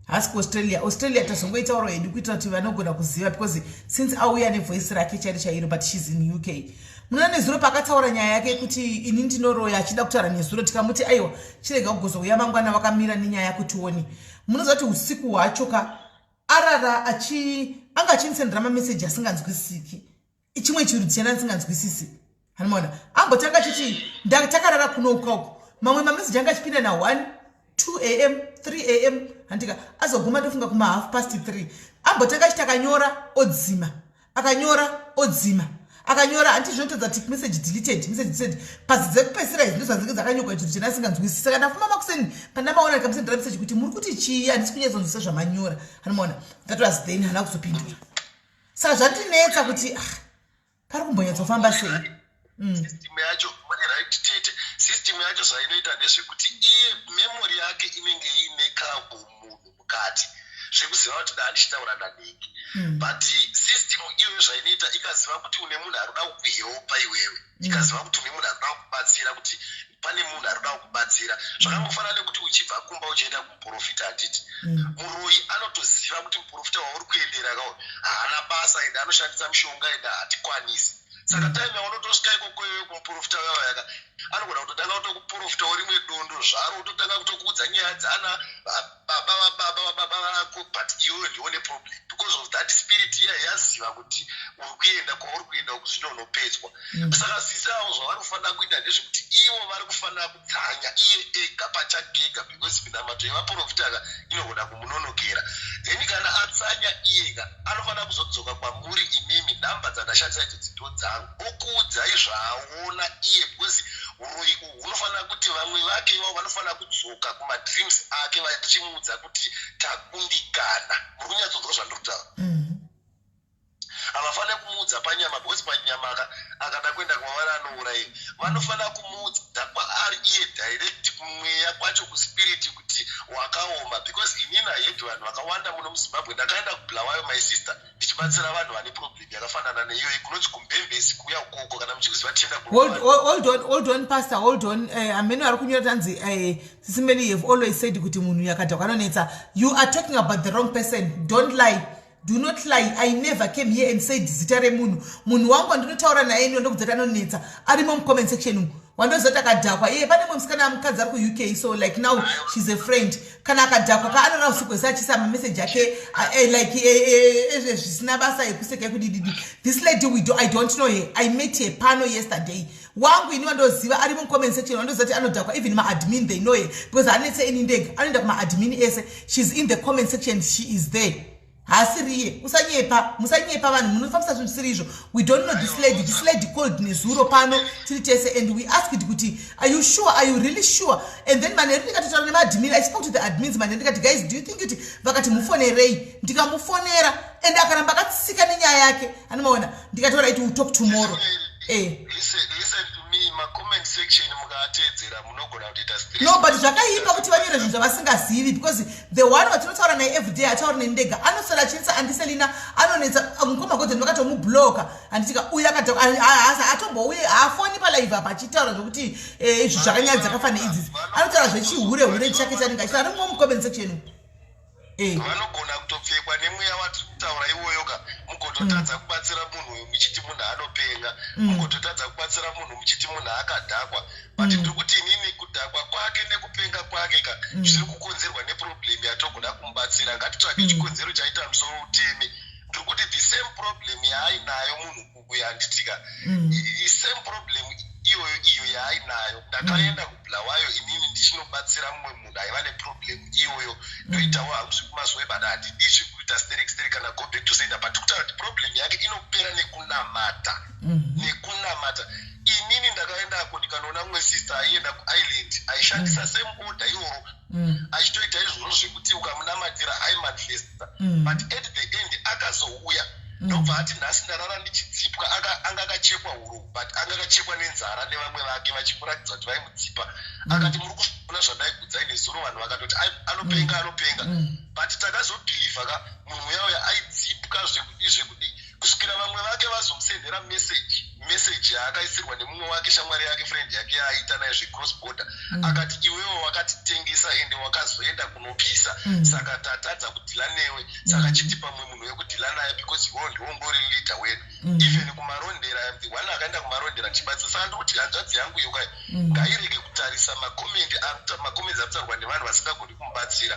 haasi kuAustralia. Australia tazongoitaurawo hedu kuitira kuti vanogona kuziva, because since auya nevoice rake chairo chairo, but she's in UK. Munoona nezuro paakataura nyaya yake yekuti ini ndinoroya, achida kutaura nezuro, tikamuti aiwa, chirega kugozouya mangwana wakamira nenyaya yako tione. Munoziva kuti usiku hwacho ka arara achi anga achinisendera mameseji asinganzwisisiki, chimwe chirudzi chena ndisinganzwisisi. Hanimaona ambotanga achiti takarara kuno ukauko, mamwe mameseji anga achipinda na1 2 am, 3 am, handika azoguma ndofunga kuma 3:30. Ambotanga achiti akanyora odzima, akanyora odzima, akanyora handi zvinotadza kuti message deleted, message deleted. Pasi dzekupedzisira idzi ndozvanzinge dzakanyorwa chinhu chena asinganzwisisi. Saka ndafuma makuseni pandamaona, ndikamusendera message kuti muri kuti chii? Handisi kunyatsonzwisa zvamanyora. Hanimaona, that was then, hana kuzopindura. Saka zvandinetsa kuti ah, pari kumbonyatsofamba sei? System yacho mune right tete, system yacho zvainoita ndezvekuti iye memory yake inenge iine kabumunhu mukati zvekuziva kuti daa ndichitaura nanhingi. But system iyoyo zvainoita, ikaziva kuti une munhu ari kuda kukuhelpa iwewe, ikaziva kuti une munhu ari kuda kukubatsira, kuti pane munhu ari kuda kukubatsira, zvakangofanana nekuti uchibva kumba uchienda kumuprofita, handiti? Muroyi anotoziva kuti muprofita wauri kuendera kao haana basa, ende anoshandisa mishonga, ende hatikwanisi. Saka time yaunotosvika ikoko iyoyo kumuprofita wayaka, anogona kutotanga kutokuprofitawo rimwe dondo zvaro, ototanga kutokuudza nyaya dzana baba vababa vababa vako, but iwewe ndiwo neproblem because of that spirit iya yaziva kuti uri kuenda kwauri kuenda uku zvinonopedzwa. Saka sisi avo zvavari kufanira kuita ndezvekuti ivo vari kufanira kutsanya iye ega pachake ega, because minamato yevaprofita ka inogona kumunonokera. Then kana atsanya iyega, anofanira kuzodzoka kwamuri imimi, nhamba dzandashandisa idzo ndo dzangu, okuudzai zvaaona iye, because uroyi uhu hunofanira kuti vamwe vake ivavo vanofanira kudzoka kumadreams ake vachimuudza kuti takundikana. Muri kunyatsonzwa zvandiri kutaura? Havafaniri kumuudza panyama, because panyama akada kuenda kwavari anourayiwa. Vanofanira kumuudza kwaari iye direct, kumweya kwacho, kuspirit, kuti wakaoma. Because inini I had vanhu vakawanda muno muZimbabwe. Ndakaenda kuBulawayo, my sister, ndichibatsira vanhu vane problem yakafanana neiyoyi, kunonzi kuMbembesi kuya ukoko, kana muchikuziva tienda. Hold on, hold on, pastor, hold on. Amene vari kunyora tanzi Sisi Melly, you have always said kuti munhu yakadhakwa anonetsa. You are talking about the wrong person. Don't lie, do not lie. I never came here and said zita remunhu. Munhu wangu wandinotaura naye iniyo ndokudza kuti anonetsa arimo mucomment section umu, wandoziva kuti akadhakwa iye. Pane mumwe musikana, mukadzi ari kuUK, so like now she's a friend. Kana akadhakwa ka, anorara usiku hwese achiisa mameseji ake like zvisina basa, ekuseka, ekudididi. This lady I don't know her. I met her pano yesterday. Wangu ini wandoziva ari mucomment section, wandoziva kuti anodhakwa, even maadmin they know her, because hanetse ini ndega, anoenda kumaadmin ese. She's in the comment section, she is there. Haasiriye. Usanyepa, musanyepa vanhu, munofambisa zvinhu zvisiri izvo. We don't know this lady. This lady called nezuro pano tiri tese and we asked kuti are you sure? Are you really sure? And then manheru ndikatotaura nemaadmin. I spoke to the admins manheru, ndikati, "Guys, do you think kuti?" Vakati mufonerei. Ndikamufonera and akaramba akatsika nenyaya yake. Anomaona, ndikataura iti we'll talk tomorrow. Listen to me, macomment section mukaateedzera munogona kutoita stress. No, but zvakaipa kuti vanyore zvinhu zvavasingazivi, because the one watinotaura naye everyday atauri nendega, anoswera achinetsa andiselina, anonetsa mukoma Godeni, vakatomubloka, handitika? Uyu akatombouye haafoni palive apa achitaura zvokuti izvi zvakanyaya dzakafanira idzidzi, anotaura zvechihure hure chake chanenge achitaura arimo mucomment section. Vanogona kutopfekwa nemweya watiri kutaura iwoyo ka, mugototadza kubatsira munhu uyu muchiti munhu anopenga, mugototadza kubatsira munhu muchiti munhu akadhakwa. But ndiri kuti inini kudhakwa kwake nekupenga kwake ka zviri kukonzerwa neproblem yatogona kumubatsira. Ngatitsvage chikonzero chaita musoro uteme. Ndiri kuti the same problem yaainayo munhu uyu, handitika? Same problem iyoyo iyo yaainayo. Ndakaenda kuBulawayo inini ndichinobatsira mumwe munhu aiva neproblem iyoyo. Ndoitawo hangu zvekumazuva, but handidi zvekuita sterek sterek kana go back to sender, but kutaura kuti problem yake inopera nekunamata, nekunamata. Inini ndakaendako ndikanoona mumwe sister aienda kuIreland, aishandisa same order iroro, achitoita izvozvo zvekuti ukamunamatira aimanifesta. But at the end akazouya akachekwa huro, but anga akachekwa nenzara nevamwe vake vachimuratidza kuti vaimudzipa. Akati, "Muri kuzviona zvandaikudzai nezuro?" Vanhu vakatoti, "Ai, anopenga, anopenga." But takazobhilivha ka, munhu uya uya aidzipwa zvekudi zvekudi, kusvikira vamwe vake vazomusendera message yaakaisirwa nemumwe wake, shamwari yake, friend yake yaaita naye zvecross border. Akati, "Iwewe wakatitengesa ende wakazoenda kunopisa. Saka tatadza kudhila newe. Saka chiti pamwe munhu wekudhila naye, because iwewe ndiwongori leader wedu." Even kuMarondera, I'm the one akaenda kuMarondera ndichibatsira. Saka ndikuti hanzvadzi yangu yokai ngairege kutarisa macomments ari kutaurwa nevanhu vasingagoni kumubatsira,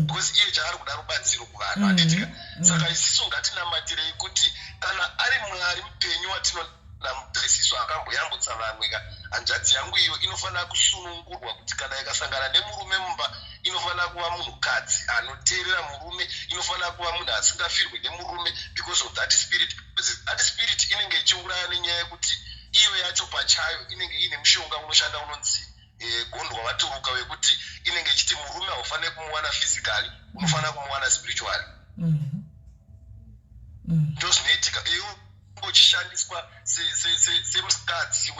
because iye chaari kuda rubatsiro kuvanhu, handitika? Saka isisu ngatinamatirei kuti kana ari Mwari mupenyu watinonamata isisu akamboyambutsa vamwe ka, hanzvadzi yangu iyo inofanira kusunungurwa kuti kana ikasangana nemurume mumba, inofanira kuva munhukadzi anoteerera murume, inofanira kuva munhu asingafirwe nemurume because of that spirit, because that spirit inenge ichiuraya nenyaya yekuti iyo yacho pachayo inenge iine mushonga unoshanda unonzi gondwa vaturuka, wekuti inenge ichiti murume haufaniri kumuwana physically, unofanira kumuwana spiritually. Ndo zvinoitika. Iwe uchishandiswa semukadzi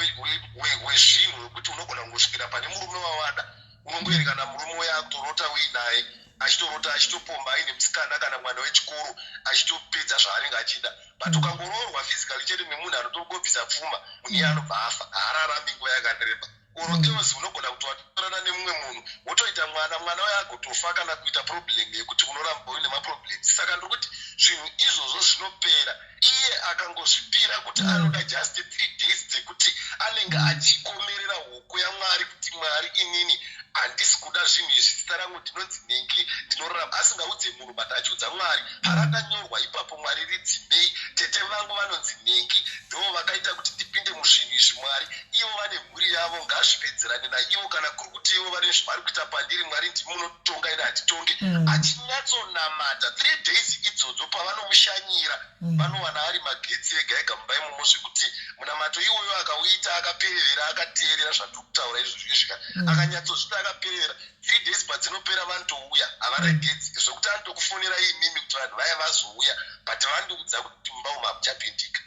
wezvinhu, wekuti unogona kungosvikira pane murume wawada, unongoerekana murume uya akutorota uinaye, achitorota achitopomba aine musikana kana mwana wechikoro, achitopedza zvaanenge achida. But ukangoroorwa physically chete nemunhu anotongobvisa pfuma, munhu iye anobva afa, haararami nguva yakareba. Or else unogona kuti watorana nemumwe munhu, wotoita mwana, mwana uyo agotofa kana kuita problem yekuti unoramba uine maproblems. Saka ndiri kuti zvinhu izvozvo zvinopera iye akangozvipira kuti anoda just 3 days dzekuti anenge achikomerera hoko yaMwari kuti, "Mwari, inini handisi kuda zvinhu izvi. Zita rangu ndinonzi nhingi, ndinorarama asingaudze munhu, but achiudza Mwari parakanyorwa ipapo. Mwari, ridzimei. Tete vangu vanonzi nhingi, ndo vakaita kuti ndipinde muzvinhu izvi. Mwari, ivo vane mhuri yavo, ngazvipedzerane naivo. Kana kuri kuti ivo vane zvavari kuita pandiri, Mwari, ndimi munotonga, ine handitonge." Achinyatsonamata 3 days idzodzo, pavanomushanyira, vanowana ari magetsi ega ega mumba imomo, zvekuti munamato iwoyo akauita akaperevera, akateerera zvatiri kutaura izvozvo izvika, akanyatsozvita akaperevera, 3 days padzinopera vanotouya, havaregedzi, zvokuti anotokufonera imimi kuti vanhu vaya vazouya, but vandiudza kuti mumba umu hamuchapindika.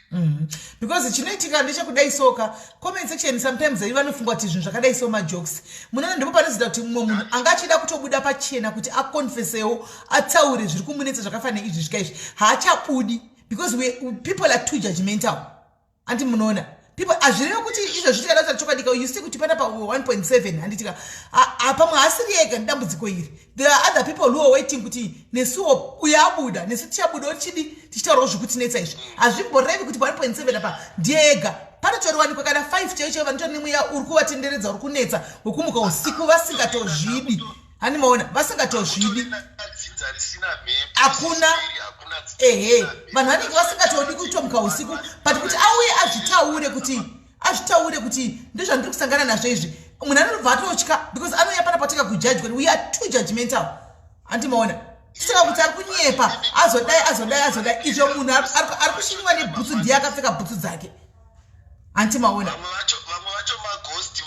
Because chinoitika ndechekudai soka, comment section sometimes ai vanofunga kuti zvinhu zvakadai so majokes. Munoona, ndipo panozoita kuti mumwe munhu anga achida kutobuda pachena kuti aconfesewo, ataure zviri kumunetsa zvakafanira izvi zvika izvi, haachabudi because people are too judgmental. Andi munoona, people, hazvirevi kuti izvozvi tikada kuti chokwadika. You see kuti panapa 1.7, handitika? Pamwe haasiri ega nedambudziko iri. There are other people who are waiting kuti nesuwo uyo abuda, nesu tichabudawo, tichidi tichitaurawo zvekutinetsa izvi. Hazvimborevi kuti 1.7 apa ndiye ega. Panotoriwanikwa kana 5 chaivo chaivo vanotori nemweya uri kuvatenderedza, uri kunetsa, wekumuka usiku vasingatozvidi. Hani maona, vasingatozvidi. Dzinza risina mhepo. Hakuna. Hakuna dzinza Ehe. risina mhepo. Vanhu vanenge vasingatodi kutomuka usiku, but kuti auye azvitaure kuti ndozvandiri kusangana nazvo izvi, munhu anobva atotya because anouya pana patika kujudge. We are too judgmental. Handimaona, tisaka kuti ari kunyepa, azodai, azodai, azodai. Izvo munhu ari kushinyiwa nebhutsu, ndiye akapfeka bhutsu dzake. Handimaona. Vamwe vacho maghost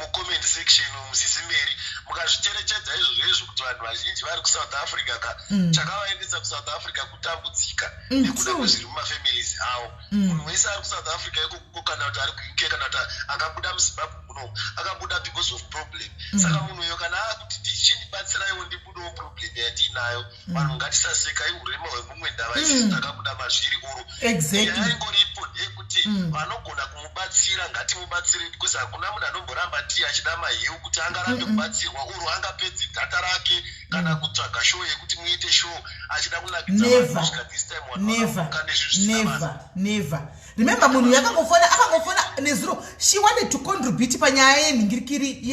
mucomment section, Sis Melly. Mukazvicherechedza izvozvo izvo kuti vanhu vazhinji vari kuSouth Africa ka, chakavaendesa kuSouth Africa kutambudzika nekuda kwezviri mumafamilies avo. Munhu wese ari kuSouth Africa ikoko, kana kuti ari kuUK, kana kuti akabuda muZimbabwe munomu, akabuda because of problem. Saka munhu uyo kana akuti, "Ndichindibatsiraiwo ndibudewo problem yatiinayo," vanhu ngatisasekai urema hwemumwe. Ndava isusu takabuda mazviri oro. Nyaya ingoripo ndeyekuti vanogona kumubatsira ngatimubatsire, because hakuna munhu anomboramba tii achida maheu kuti angarambe kubatsirwa, uro angapedze data rake kana kutsvaga show yekuti muite show achida kunakidza vanhu. Never. Kusvika this time vanhu Never. vakamuka nezvinhu zvisina basa. Never, never. Remember, munhu yakangofona, akangofona nezuro, she wanted to contribute panyaya yenhingirikiri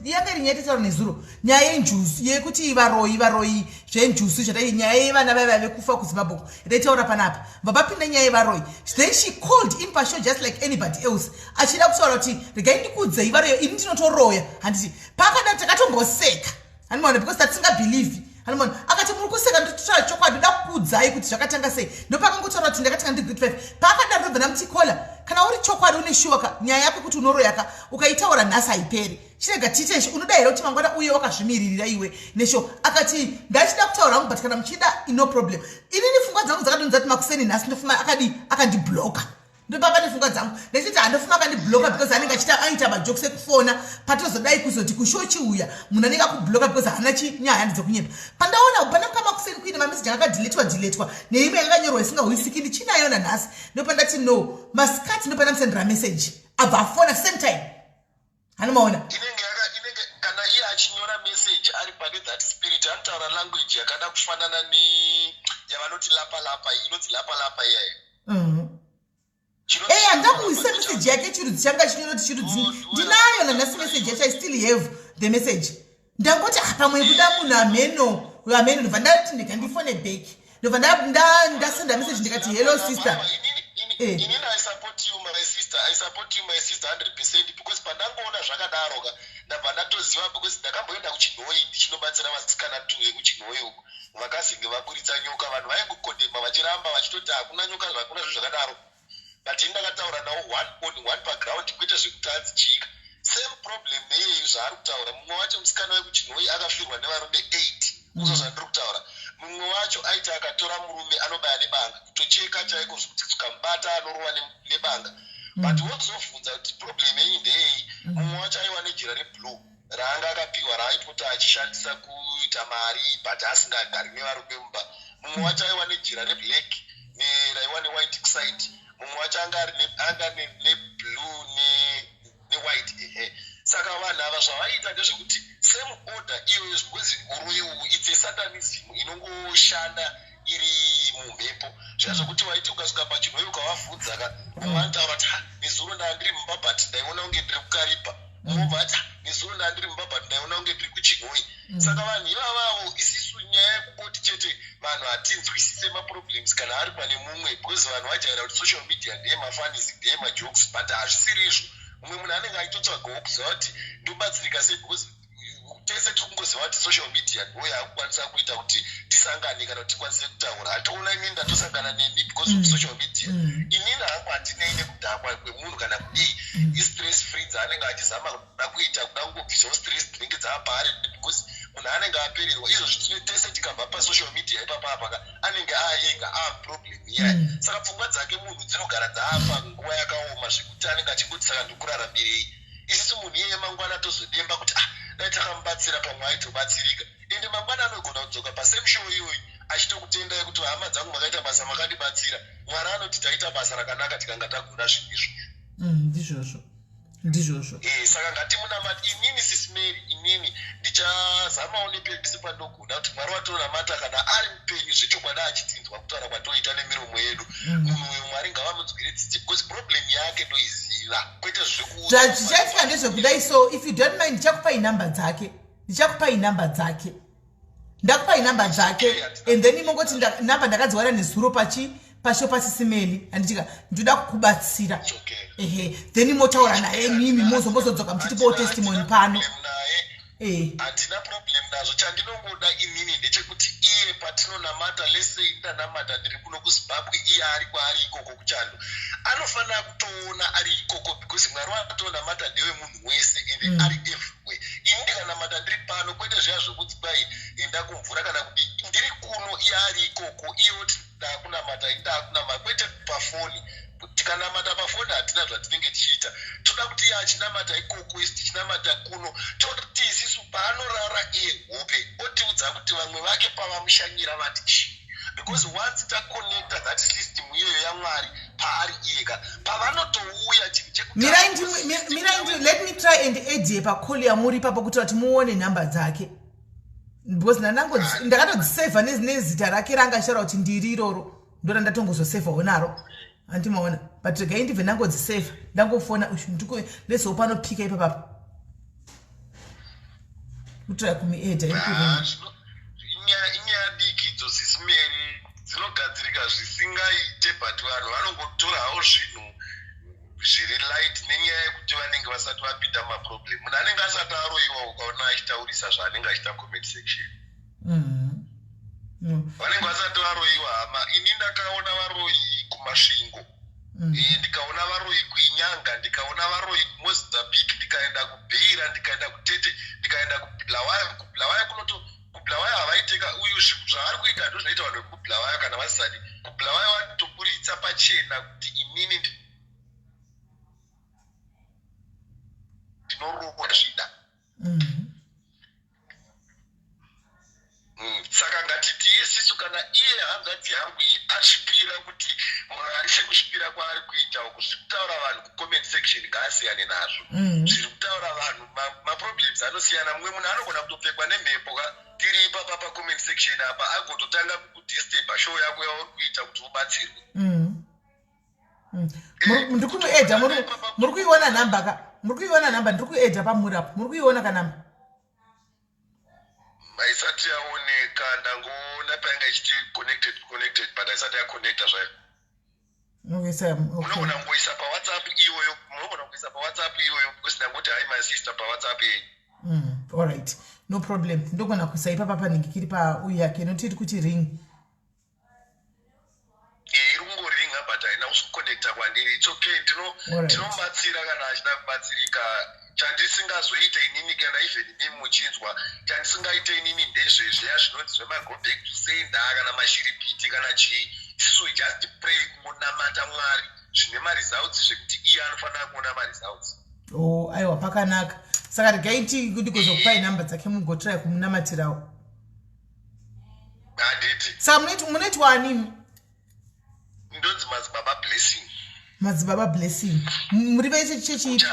yanga iri nyaya yatataura nezuro, nyaya yenjuzu, yekuti varoyi, varoyi zvenjuzu, zvatai nyaya yevana vaiva vekufa kuZimbabwe yataitaura panapa, vapapinda nyaya yevaroyi. Then she called in pashow just like anybody else, achida kutaura kuti, "Regai ndikuudzei, varoyi, ini ndinotoroya." Handiti paakada, takatomboseka, handimaona, because tatisingabhilivhi. Handimaona, akati, "Muri kuseka, ndototaura chokwadi, ndoda kukuudzai kuti zvakatanga sei." Ndopakangotaura kuti, "Ndakatanga ndiri grade 5." Paakadaro, ndobva ndamuti, "Caller, kana uri chokwadi une shuwa ka, nyaya yako kuti unoroyaka, ukaitaura nhasi haiperi. Chirega tiite, unoda here kuti mangwana uye wakazvimiririra iwe neshow?" Akati, "Ndachida kutaura hangu, but kana muchida, no problem." Inini pfungwa dzangu dzakadonza kuti makuseni nhasi ndofuma akadi akandibloka. Ndopapa nepfungwa dzangu ndachiti handofuma akandibloka because anenge achiita aita majokes ekufona patozodai kuzoti kushow chiuya munhu anenge akubloka because haana chinyaya ndedzekunyepa. Pandaona pana mukama kuseni kuine mameseji akakadiletwa diletwa neimwe yakanyorwa isingahwisiki ndichinayo nanhasi ndopandati no masikati ndopandamusendera message abva afona same time hanomaona. Inenge yaka inenge kana iye achinyora message ari pane that spirit anotaura language yakada kufanana ne yavanoti lapa lapa inonzi lapa lapa iyayo. Eya ndakuisa message yake chirudzi changa chinyora kuti chirudzi ndinayo nanhasi message yacho. I still have the message. Ndangoti ah, pamwe kuda munhu ameno ameno ndobva ndati ndega ndifone back ndobva ndasenda message ndikati hello sister. Inini I support you, my sister. I support you, my sister, 100% because pandangoona zvakadaro ka ndabva ndatoziva because ndakamboenda kuChinhoyi ndichinobatsira vasikana tu vekuChinhoyi uko vakazinge vaburitsa nyoka. Vanhu vaingokodhema vachiramba vachitoti hakuna nyoka, hakuna zvinhu zvakadaro, but ini ndakataura nawo one on one paground kwete zvekuti hanzi chika. Same problem neiyeyu zvaari kutaura. Mumwe wacho musikana wekuChinhoyi akafirwa nevarume 8 uzo zvandiri kutaura. Mumwe wacho aiti akatora murume anobaya nebanga kutocheka chaiko zvekuti tukamubata anorova nebanga, but wozobvunza kuti problem yenyu ndeyei. Mumwe wacho aiwa nejira reblue raanga akapiwa raaipota achishandisa kuita mari but asingagari nevarume mumba. Mumwe wacho aiwa nejira reblack raiwa newhite side. Mumwe wacho anga ari anga neblue newhite, ehe. Saka vanhu ava zvavaiita ndezvekuti same order iyoyo because uroyi uhu it's a satanism inongoshanda iri mumhepo zviya zvokuti waiti ukasvika pachinhoyi ukavavhunza ka mumwe anotaura kuti ha nezuro ndaa ndiri mumba but ndaiona kunge ndiri kukaripa. Mumwe obva ati, nezuro ndaa ndiri mumba but ndaiona kunge ndiri kuChinhoyi. Saka vanhu ivavavo isisu nyaya yekungoti chete vanhu hatinzwisise maproblems kana ari pane mumwe because vanhu vajaira kuti social media ndeyemafunnies, ndeyemajokes, but hazvisiri izvo. Mumwe munhu anenge achitotsvagawo kuziva kuti ndobatsirika sei because tese tiri kungoziva kuti social media ndo yaakukwanisa kuita kuti tisangane kana kuti tikwanise kutaura. Hatoona inini ndatosangana nemi because of social media. Inini hangu handinei nekudhakwa kwemunhu kana kudii. Istress free dzaanenge achizama kuda kuita kuda kungobvisawo stress dzinenge dzaapaari because munhu anenge apererwa. Izvozvi tine tese tikabva pasocial media ipapa apaka anenge aaega aaproblem iyaya. Saka pfungwa dzake munhu dzinogara dzaafa nguva yakaoma zvekuti anenge achingoti saka ndikuraramirei. Isisu munhu iyeye mangwana tozodemba kuti ah dai takamubatsira pamwe aitobatsirika. Ende mangwana anogona kudzoka pasame show iyoyi achitokutendai kuti hama dzangu makaita basa makandibatsira. Mwari anoti taita basa rakanaka tikanga tagona zvinhu izvozvo. Ndizvozvo, ndizvozvo. Saka ngatimunamati. Inini Sis Mary, inini ndichazamawo nepese pandogona kuti Mwari watinonamata kana ari mupenyu zvechokwadi achitinzwa kutaura kwatoita nemiromo yedu, munhu uyo Mwari ngavamunzwire tsitsi because problem yake ndoiziva kwete zvekuudza. Zvichaitika ndezvekudai, so if you don't mind ndichakupai nhamba dzake, ndichakupai nhamba dzake, ndakupai nhamba dzake and then imongoti nhamba ndakadziwana nezuro pachi pasho paSis Meli handitika ndoda kukubatsira. It's okay. Ehe, then motaura naye mimi mozombozodzoka muchitipawo testimony pano. Problem naye. Handina problem nazvo. Chandinongoda inini ndechekuti iye patinonamata, let's say ndanamata ndiri kuno kuZimbabwe, iye ari kwaari ikoko kuchando anofanira kutoona ari ikoko because Mwari watonamata ndewemunhu wese ende ari everywhere. Ini ndikanamata ndiri pano kwete zviya zvokunzi kwai enda kumvura kana kudi ndiri kuno iye ari ikoko iye oti ndakunamata ini ndakunamata kwete pafoni. Tikanamata pafoni hatina zvatinenge tichiita. Toda kuti iye achinamata ikoko isi tichinamata kuno toti isisu paanorara iye hope otiudza kuti vamwe vake pavamushanyira vati chii because once taconnecta that system iyoyo yaMwari paari iyeka pavanotouya chinhu chekutanga. Mirai let me try and add ye pacall yamuri ipapo kuitira kuti muone nhamba dzake because ndakatodzisevha nezita rake ranga achitaura kuti ndiri iroro ndora ndatongozosevhawo naro handimaona but regai ndibve ndangodzisevha ndangofona ushu ndiko lezowo panopika ipapapa kutira kumuedha iri kuringa. Ah, inyaya diki idzo Sis Mary, dzinogadzirika zvisingaite but vanhu vanongotora hawo zvinhu zviri light nenyaya yekuti vanenge vasati vapinda mumaproblem. Munhu anenge asati aroyiwa ukaona achitaurisa zvaanenge achiita comment section. Vanenge vasati varoyiwa hama. Ini ndakaona varoyi kuMasvingo. Ndikaona varoyi kuInyanga, ndikaona varoyi kuMozambique, ndikaenda kuBeira, ndikaenda kuTete, ndikaenda kuBulawayo. KuBulawayo kunoto kuBulawayo havaiteka uyu zvavari kuita ndo zvinoita vanhu vekuBulawayo kana vasisadi. KuBulawayo vanotoburitsa pachena kuti inini hanzvadzi yangu iyi azvipira kuti Mwari sekuzvipira kwaari kuita uku zviri kutaura vanhu kucomment section ngaasiyane nazvo. Zviri kutaura vanhu maproblems anosiyana. Mumwe munhu anogona kutopfekwa nemhepo ka tiri ipapa pacomment section apa agototanga kukudisturba show yako yauri kuita kuti ubatsirwe. Ndiri kumuedha, muri kuiona nhamba ka? Muri kuiona nhamba? Ndiri kuedha pamuri apo. Muri kuiona ka nhamba? Haisati yaoneka, ndangoona painga ichiti connected connected, but haisati yaconnecta zvayo. Munogona kungoisa paWhatsApp iyoyo, munogona kungoisa paWhatsApp iyoyo because ndangoti hi my sister paWhatsApp yenyu. Alright, no problem. Ndogona kuisa ipapa panenge kiri pauyu yake noti iri kuti ring. Iri kungoringa but haina kuconnecta kwandiri. It's okay, tinomubatsira kana achida kubatsirika. Chandisingazoite inini, kana even imi muchinzwa, chandisingaite inini ndezvezviya zvinonzi zvemago back to sender kana mashiripiti kana chii. Isusu we just pray, kungonamata Mwari zvine maresults, zvekuti iye anofanira kuona maresults. Oh, aiwa, pakanaka. Saka regai ndigozokupai nhamba dzake mugotrai kumunamatirawo. Handiti. Saka munoitwa anini? Ndonzi Madzibaba Blessing. Madzibaba Blessing, muri vese chechi?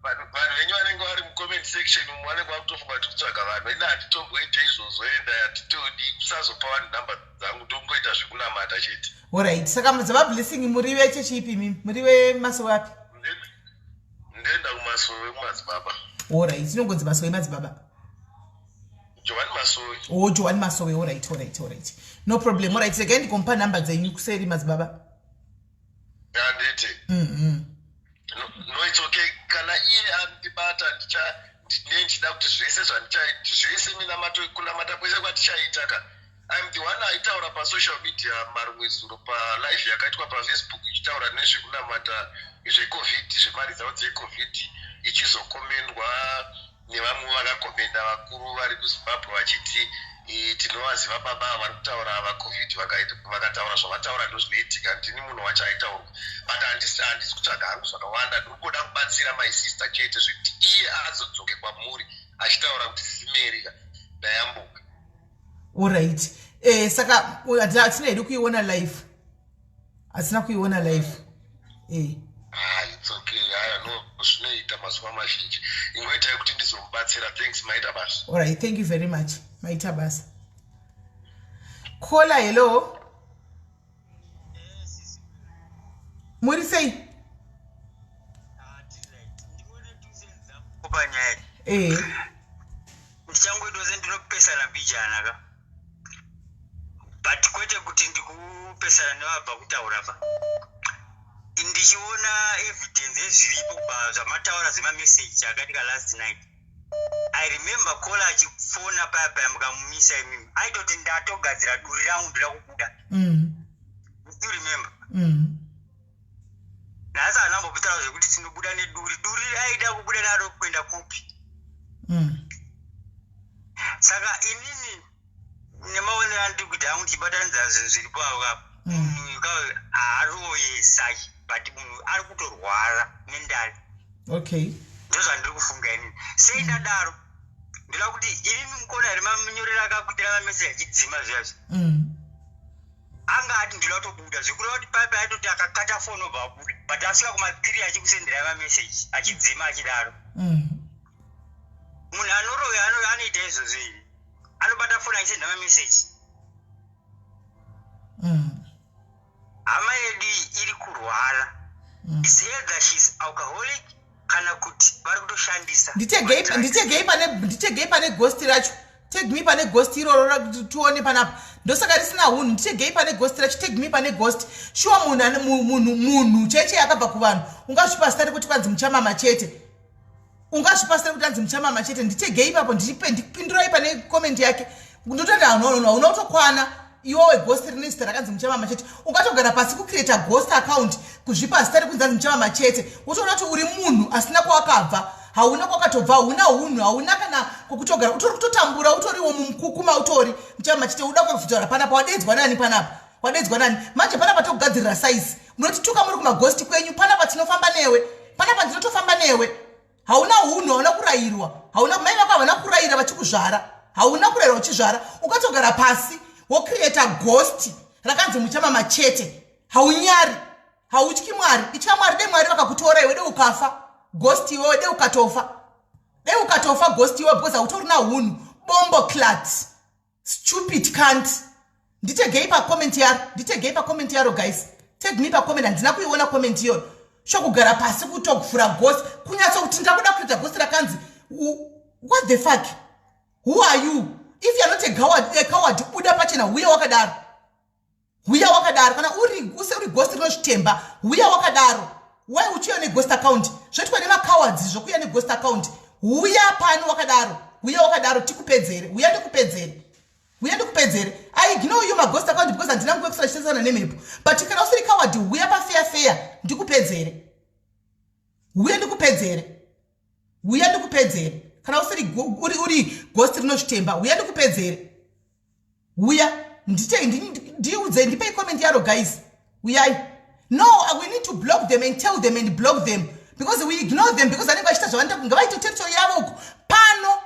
Vanhu venyu vanenge vari mucomment section umu vanenge vakutofunga kuti kutsvaga vanhu. Ina handitomboite izvozvo, enda handitodi kusazopa vanhu nhamba dzangu, tongoita zvekunamata chete. Alright, saka Madzibaba Blessing, muri vechechi ipi imimi? Muri vemasowe api? Ndoenda kumasowe kumadzibaba. Alright, inongonzi masowe madzibaba. Johani Masowe. Oh, Johani Masowe. Alright, no problem. Alright, regai ndikomupa nhamba dzenyu kuseri, madzibaba. Handiti. No, it's okay. Kana iye andibata, ndicha ndine ndichida kuti zvese zvandichaita zvese, minamato, kunamata kwese kwatichaita ka, I'm the one aitaura pasocial media marimwe zuro palive yakaitwa paFacebook ichitaura nezvekunamata zveCovid, zvemaresults eCovid, ichizokomendwa nevamwe vakakomenda vakuru vari kuZimbabwe vachiti tinovaziva baba ava vari kutaura ava, COVID vakataura zvavataura ndozvinoitika. Ndini munhu wacho aitaurwa, but handisi kutsvaga hangu zvakawanda. Ndiri kungoda kubatsira my sister chete, zvekuti iye azodzoke kwamuri achitaura kuti simerika ndayambuka. Alright, saka hatina hedu kuiona live, hatina kuiona live. Ah, it's okay. Haya, no, zvinoita mazuva mazhinji. Ingoitai kuti ndizomubatsira. Thanks, maita basa. Alright, thank you very much, maita basa. Caller, hello, muri sei? Panyaya ndichangoita sendinopesana mbijana ka, but kwete kuti ndikupesana nevabva kutaura pa. Ndichiona evidence yezviripo zvamataura zvemameseji akaitika last night, I remember caller achifona paya paya mukamumisa imimi, aitoti ndatogadzira duri rangu, ndoda kubuda. You still remember? Nhasi haana kumbopitaura zvekuti tinobuda neduri. Duri aida kubuda naro kuenda kupi? Saka inini nemaonero andiri kuita hangu, ndichibatanidza zvinhu zviripo avo kapo, munhu haaroye saki, but munhu ari kutorwara mentally. Ndozvandiri kufunga inini. Sei ndadaro? Ndoda kuti inini mukona here manyorero akakuitira mameseji achidzima zviyazvi? Anga ati ndoda kutobuda, zvekureva kuti paipa aitoti akakata foni obva abuda, but asvika kuma3 achikusenderai mameseji achidzima achidaro. Munhu anoroya anoita izvozvo ivi, anobata foni achisenda mameseji. Hama yedu iyi iri kurwara. Is either she's alcoholic kana kuti vari kutoshandisa. Nditegei pane ghost racho. Tag me pane ghost iroro tione panapa. Ndosaka risina hunhu. Nditegei pane ghost racho. Tag me pane ghost. Shuwa, munhu munhu cheche akabva kuvanhu, ungazvipa zita rekuti kwanzi muchamama chete? Ungazvipa zita rekuti anzi muchamama chete? Nditegei ipapo, ndipindurai pane comment yake. Ndototi hauna kutokwana iwowe. Ghost rine zita rakanzi muchamama chete, ungatogara pasi kucreata ghost account, kuzvipa zita rekunzi anzi muchamama chete, wotoona kuti uri munhu asina kwawakabva, hauna kwakatobva, hauna hunhu, hauna kana kwekutogara, utori kutotambura, utoriwo mumukukuma, utori muchamama chete. Uda kwekutaura panapa, wadedzwa nani panapa? Wadedzwa nani manje panapa? Tokugadzirira saizi. Munotituka muri kumaghost kwenyu. Panapa tinofamba newe, panapa ndinotofamba newe. Hauna hunhu, hauna kurayirwa, hauna mai vako havana kurayira vachikuzvara, hauna kurayirwa uchizvara. Ukatogara pasi. Wocreata ghost rakanzi muchamama chete. Haunyari, hautyi Mwari. Itya Mwari. Dei Mwari vakakutora iwe, dei ukafa ghost iwewe, dei ukatofa, dei ukatofa ghost iwewe, because hautorina hunhu. Bombo clat, stupid cunt. Nditegei pacomment yaro, nditegei pacomment yaro, guys. Tag me pacomment. Handina kuiona comment iyoyo. Shokugara pasi kutokuvhura ghost, kunyatso kuti ndakuda kuita ghost rakanzi what the fuck? Who are you? If you are not a coward, a coward, buda pachena. Huya wakadaro, huya wakadaro. Kana uri use uri ghost rinozvitemba, huya wakadaro. Why uchiuya neghost account? Zvoitwa nemacowards zvokuuya neghost account. Huya pano wakadaro, huya wakadaro, tikupedzere. Huya ndikupedzere, huya ndikupedzere. I ignore you maghost account because handina nguva yekusara chitesana nemhepo, but kana usiri coward, huya pafair fair ndikupedzere. Huya ndikupedzere, huya ndikupedzere. Kana usiri uri ghost rinozvitemba, huya ndikupedzere. Huya, ndiudze, ndipei comment yaro, guys. Uyai. No, we need to block them and tell them and block them because we ignore them because vanenge vachiita zvavanoita. Ngavaite territory yavo uko. Pano,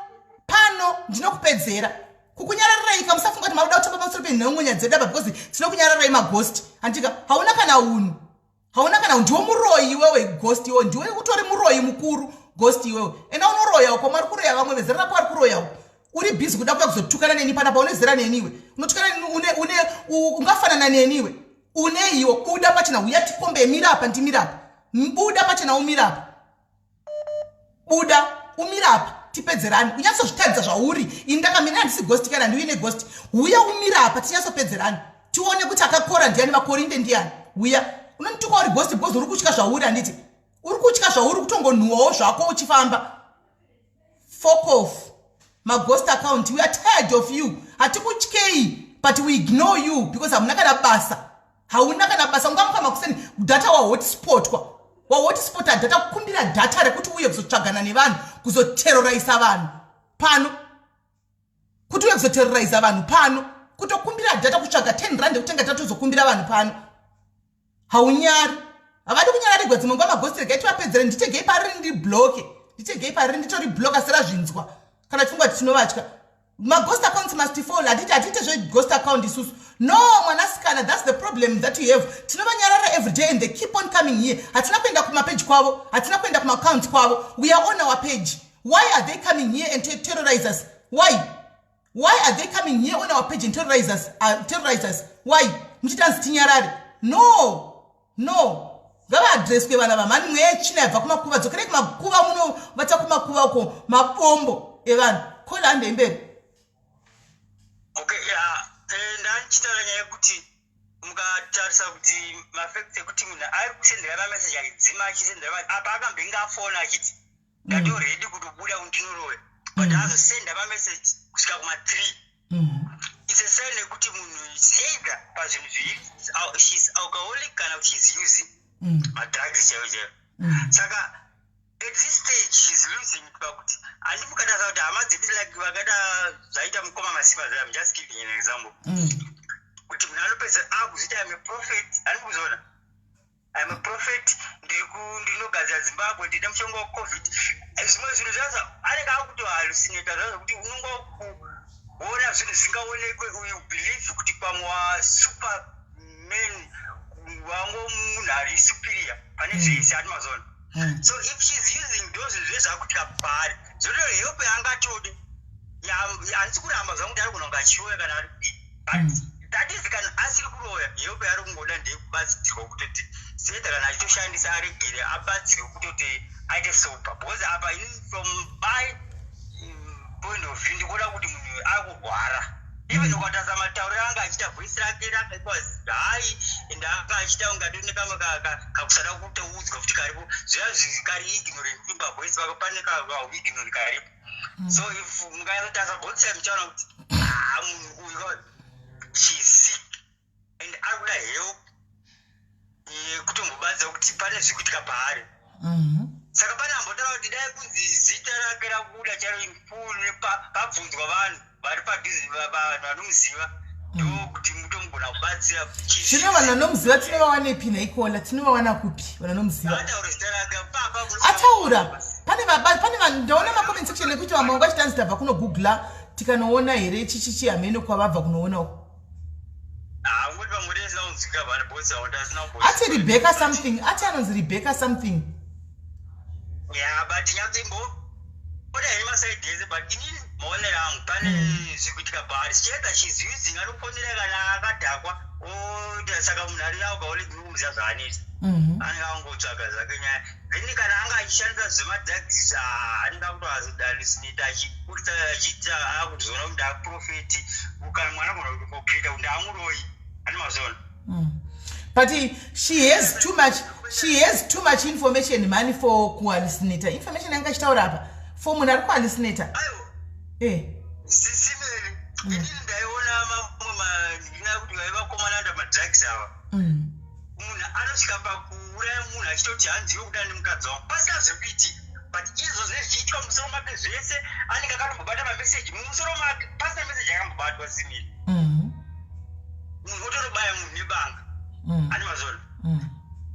pano ndinokupedzera. Kukunyararirai kamusafunga kuti makuda kutamba pamusoro penhongonya dzedu apa, because tinokunyararai maghost. Handika hauna kana unhu, hauna kana. Ndiwo muroyi iwewe, ghost iwewe. Ndiwe utori muroyi mukuru, ghost iwewe. Enda unoroya uko. Mari kuroya vamwe vezera rako vari kuroya uko. Uri busy kuda kuya kuzotukana neni panapa. Une zera neniwe? Unotukana neni? Une ungafanana neniwe? Une iwo? Buda pachena, uya tikombe. Mira apa, ndimira apa. Buda pachena, umira apa. Buda umira apa, tipedzerani. Unyatsozvitaridza zvauri. Ini ndakamira, handisi ghost. Kana ndiuine ghost, uya umira apa, tinyatsopedzerani, tione kuti akakora ndiani, vakorinde ndiani. Uya unondituka uri ghost because uri kutya zvauri. Handiti uri kutya zvauri, kutongonhuwawo zvako uchifamba. Fuck off, maghost account. We are tired of you. Hatikutyei, but we ignore you because hamuna kana basa, hauna kana basa. Ungamuka makuseni, data wahotspotwa, wahotspota data, kukumbira data rekuti uye kuzotsvagana nevanhu, kuzoterrorise vanhu pano, kuti uye kuzoterrorise vanhu pano, kutokumbira data, kutsvaga 10 rand ekutenga data, tozokumbira vanhu pano. Haunyari. Havadi kunyararigwa dzimwe nguva maghost. Regai tivapedzere. Nditegei pariri, ndibloke. Nditegei pariri, nditori bloka serazvinzwa. Kana tifunga kuti tinovatya, maghost accounts must fall. Hatiti, hatiite zveghost account isusu. No, mwanasikana, that's the problem that you have. Tinovanyarara every day and they keep on coming here. Hatina kuenda kumapage kwavo, hatina kuenda kumaaccounts kwavo. We are on our page. Why are they coming here and terrorize us? Why are they coming here on our page and terrorize us? Terrorize us why? Muchitanzi tinyarare? No, no, ngavaadreswe vana vamhani. Mweya yetsvina yabva kumakuva, dzokerei kumakuva, munovata kumakuva uko, mabombo evanhu. Kola, handei mberi. Okay, yeah. Ndandichitaura nyaya yekuti mukatarisa kuti mafacts ekuti munhu ari kusendera mameseji achidzima, achisendera apa, akambenge afona achiti ndatoredi kutobuda kundinoroya, but azosenda mameseji kusvika kuma3. It's a sign yekuti munhu is either pazvinhu zviri, she's alcoholic kana kuti she's using madrugs chaivo chaivo. Saka at this stage she's losing it pakuti handi mukatarisa kuti hama dzedu, like vakada zvaita mukoma Masimba zve, I'm just giving an example, kuti munhu anopedza akuzviti I'm a prophet. Handi kuzoona I'm a prophet, ndinogadzira Zimbabwe, ndine mushonga weCovid, zvimwe zvinhu zvazo anenge akutohallucinata zvazvo, kuti unonga kuona zvinhu zvisingaonekwe. You believe kuti pamwe wasuperman, wango munhu ari superior pane zvese. Ati mazona. So if she's using ndo zvinhu zvezvakuitika paari, zvoto help yaangatode. Handisi kuramba zvangu kuti ari kunonga achiroya kana ari kudii, but that is kana asiri kuroya, help yaari kungoda ndeyekubatsirwa kutoti zeda kana achitoshandisa aregere, abatsirwe kutoti aite sober, because apa from my point of view ndikuona kuti munhu akurwara. Even ukatarisa matauriro anga achiita, voice rake rakaitwa high and anga achiita kunge atori nekamwe kakusada kutoudzwa futi karipo, zviya kari ignorant kuti pavoice pake pane kauignorant karipo. So if mukanyatsotarisa both side, muchaona kuti ah, munhu uyu, she's sick and ari kuda help yekutombobatsira kuti pane zviri kuitika paari. Saka pane ambotaura kuti dai kunzi zita rake rabuda charo in full, pabvunzwa vanhu vari padhuze, vanhu vanomuziva, ndokuti mutomugona kubatsira. Zvino vanhu vanomuziva tinovawanepi naikola? Tinovawana kupi vanhu vanomuziva? Ataura zita rake papa. Ataura pane vanhu. Ndaona macomment section ekuti vamwe vanga vachitanzi tabva kunogoogla tikanoona here chichichi hamene kwavabva kunoona uko. kunzwika vanhu boys avo ndasina Ati Rebecca something, ati anonzi Rebecca something. Ya, but nyatsimbo oda henyu masaidi ese, but inini maonero angu pane zvikuitika paari. Chiedza she's using, anofonera kana akadhakwa oita. Saka munhu ari alcoholic kumuziva zvaanoita. Anenge angotsvaga zvake nyaya. Then kana anga achishandisa zvemadrugs, anenge akutohallucinate, achiburitsa, achiita akuzoona kuti ndaaprofeti, kana mwana agona kutocreata kuti ndaamuroyi ani mazona. But she has too much information money for kuhallucinata. Information yanga achitaura apa for munhu ari kuhallucinata. Aiwa. Sis Melly, inini ndaiona mamwe ndina kuti vaivakomana ndamadrugs ava, munhu anosvika pakuuraya munhu achitoti hanzi iwe kuda nemukadzi wangu pasina zvekuitika, but izvo zvinenge zvichiitwa mumusoro make zvese. Anenge akatombobata mameseji mumusoro make pasina meseji akambobatwa simiri. Munhu otorobaya munhu nebanga ane mazona.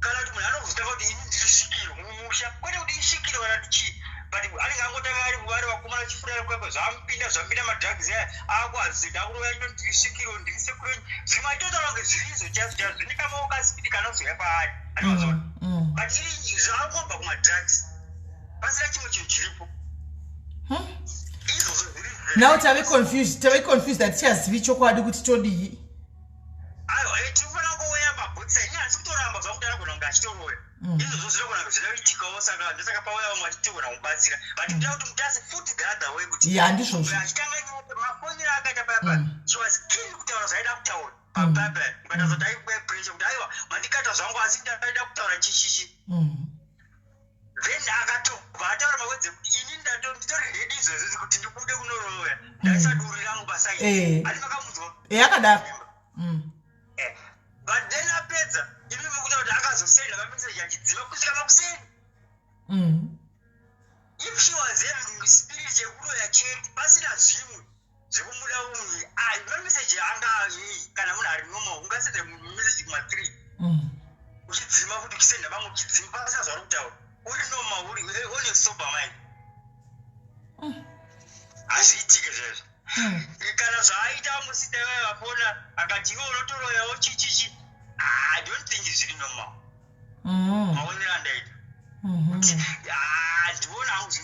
Kana kuti munhu anozotanga kuti ini ndiri svikiro mumusha, kwete kuti isvikiro kana kuti chii, but anenge angotanga ari vari vakomana vachifurira kwekwe zvamupinda zvamupinda madrugs aya, akuazida kurova ino, ndiri svikiro, ndiri sekuru, zvimwe achitotaura kunge zviri izvo chaizvo chaizvo. Zvine kamaoko kasipidi kanozouya paari ane mazona. But iri zvangobva kumadrugs pasina chimwe chinhu chiripo. Izvozvo zviri Now tave confused, hatichazivi chokwadi kuti todii. Aiwa, tinofanira kuuya mabhutsa. Ini handisi kutoramba zvangu kuti anogona kunge achitoroya. Izvozvo zvinogona kunge zvinoitikawo. Saka ndosaka pauya vamwe vachitigona kumubatsira, but kuda kuti mutasi futi the other way kuti Ya, ndizvozvo. Achitanga mafonero akaita payapa, she was keen kutaura zvaaida kutaura papapa, but azoti aipe pressure kuti aiwa, mandikata zvangu, asi ndaida kutaura chichichi. Then akatobva ataura mawords ekuti ini nditori ready izvozvo kuti ndibude kunoroya, ndaisa duri rangu paside. Ani makamunzwa? Akadaro. But then apedza, imi mukuta kuti akazosenda mameseji achidziva kusvika makuseni. If she was having spirit yekuroya chete pasina zvimwe zvekumuda umwe, mameseji anga yei? Kana munhu ari normal ungasenda meseji kuma3 uchidzima futi, uchisenda mamwe uchidzima pasina zvauri kutaura, uri normal, uri on a sober mind, hazviitike zvezvo. Kana zvaaita musita vaya vapona akati iwe unotoroyawo chichichi, I don't think zviri normal. Maonero andaita kuti ndiona hangu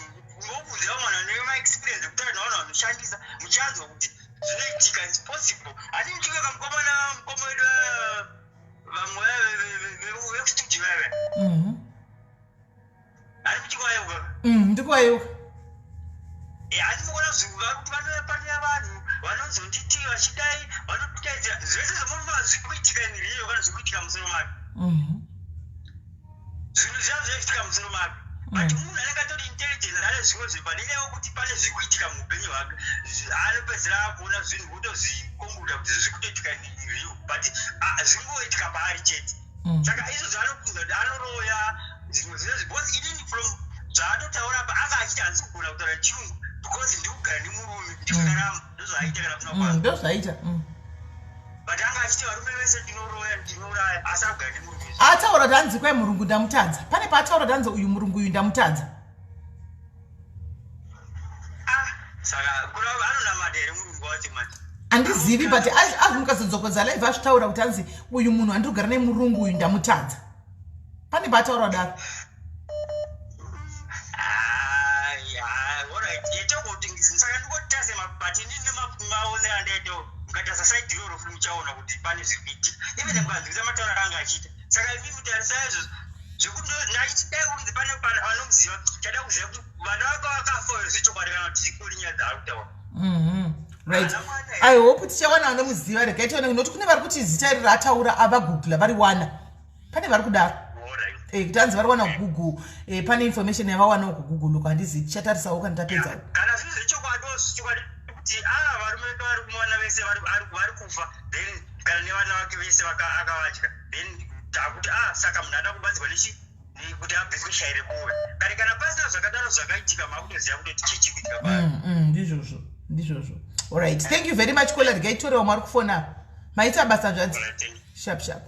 ngobvunzira vamwe vanhu nemaexperience ekutaura navanhu vanoshandisa, muchanzwa kuti zvinoitika, it's possible. Hati muchiveka mukomana, mukoma wedu, vamwe vekustudio vaiva ari muchikuvayeuka? Ndikuvayeuka. Hati mukuona vari kuti vanouya vanhu vanozonditi vachidai vanotaidzira zvese zvomunova zviri kuitika in real kana zviri kuitika musoro make. Zvinhu zvavo zvaiitika musoro make, but munhu anenge atori intelligent ane zvimwe zvinhu, pane nyaya yekuti pane zviri kuitika muupenyu hwake, anopedzera akuona zvinhu kutozviconcluda kuti zviri kutoitika in real, but zvingoitika paari chete. Saka izvo zvaanofunga kuti anoroya zvimwe zvinozvi, because inini from zvaatotaura apa anga achiti handisi kugona kutaura chirungu because ndikugara nemurume, ndikurarama, ndozvaaita kana kuna kwazvo. Ndozvaita. But anga achiti varume vese ndinoroya, ndinouraya, asi akugara nemurume. Ataura kuti hanzi kwai murungu ndamutadza. Pane paataura kuti hanzi uyu murungu uyu ndamutadza. Ah, saka kuna anonamata here murungu wacho manje? Handizivi, but azvi mukazodzokodza live azvitaura kuti hanzi uyu munhu andiri kugara nemurungu uyu ndamutadza. Pane paataura kudaro. Alright, saka ndikotase, but inini maonero andaitawo, mukatasa side iroro futi muchaona kuti pane zviri kuitika, even mukanzwisa matauro anga achiita. Saka imi mutarisai izvozvo zvekuti ndachiti dai kunzi pane vanomuziva, chada kuziva kuti vana vanga vakafa here zvechokwadi kana kuti zvikuri nyaya dzaari kutaura. Right, I hope tichawana vanomuziva. Regai tione, nokuti kune vari kuti zita iri raataura avagoogle variwana. Pane vari kudaro kuti hanzi vari wana Google, pane information yavawanawo kuGoogle uko. Handizivi, tichatarisawo kana tapedzawo. Kana zviri zvechokwadi, zvechokwadi kuti a varume veke vari kumuwana vese vari kufa, then kana nevana vake vese akavadya, then takuti a saka munhu ada kubatsirwa nechi kuti abviswe shayi rekuwe kare. Kana pasina zvakadaro zvakaitika, makutoziva kutoti chii chiri kuitika paari. Ndizvozvo, ndizvozvo. Alright, thank you very much, caller. Regai torewa mwari kufona. Maita basa zvanzi. Alright, thank you. Sharp sharp.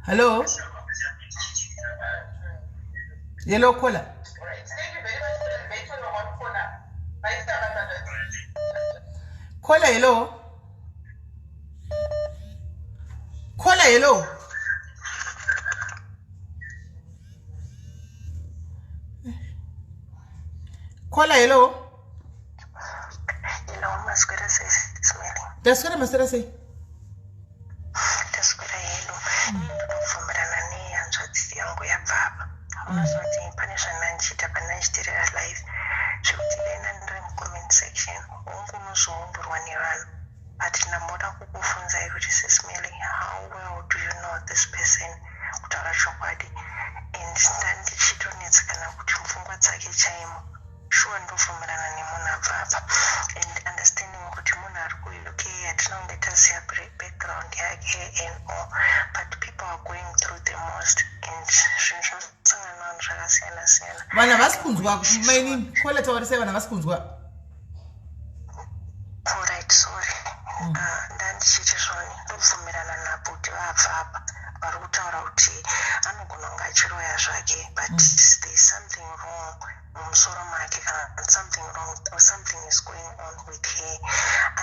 Hello, hello, caller. Caller, hello. Caller, hello. Caller, hello. Hello, maswera sei Sis Melly? Taswera, maswera sei? Taswera hedu. Ndinobvumirana nehanzvadzi yangu yabva apa. Unoziva kuti pane zvandandichiita pandandichiterera live zvekuti dai ndiri mucomment section, hongu unozoundurwa nevanhu, but ndamboda kukubvunzai kuti, Sis Melly, how well do you know this person, kutaura chokwadi? And ndandichitonetsekana kuti mupfungwa dzake chaimo. Shuwa, ndobvumirana nemunhu abva apa and understanding kuti munhu ari kuUK, hatina kunge taziva background yake and all, but people are going through the most and zvinhu zvinosangana navanhu zvakasiyana siyana. Vanhu havasi kunzwa, mainini. Caller, taurisai, vanhu havasi kunzwa. Alright, sorry. Ndandichiti zvoni ndobvumirana nabhuti vabva apa vari kutaura kuti anogona kunge achiroya zvake, but there is something wrong mumusoro make, kana something wrong or something is going on with her.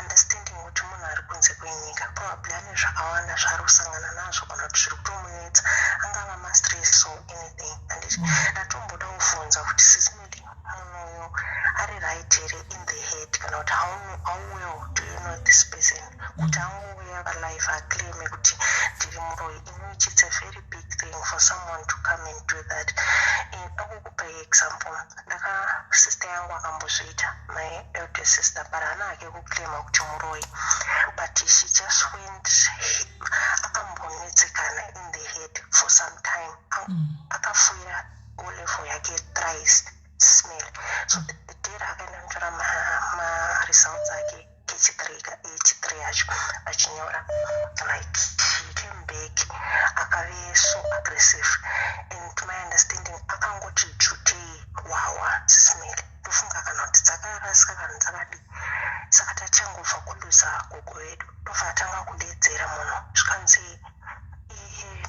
Understanding kuti munhu ari kunze kwenyika probably ane zvakawanda zvaari kusangana nazvo kana kuti zviri kutomunetsa, angava mastress or anything. Anditi ndatomboda kubvunza kuti, Sis Melly, munhu uyu ari right here in the head, kana kuti how well do you know this person kuti angouya palive aclaime kuti ndiri muroyi, in which it's a very big thing for someone to come and do that? Akukupa example, ndaka sister yangu akambozviita, my elder sister, but haana hake kuclaima kuti muroyi, but she just went, akambonetsekana in the head for some time. Akafoira O level yake thrice smell. So the day raakaenda kunotora maresults ake kechi3, ech3 yacho achinyora, like, she came back akave so aggressive, and to my understanding akangoti jutei wawa smell. Ndofunga kana kuti dzakarasika kana dzakadii. Saka tachangobva kuluza gogo vedu, ndobva atanga kudedzera munhu, zvikanzi,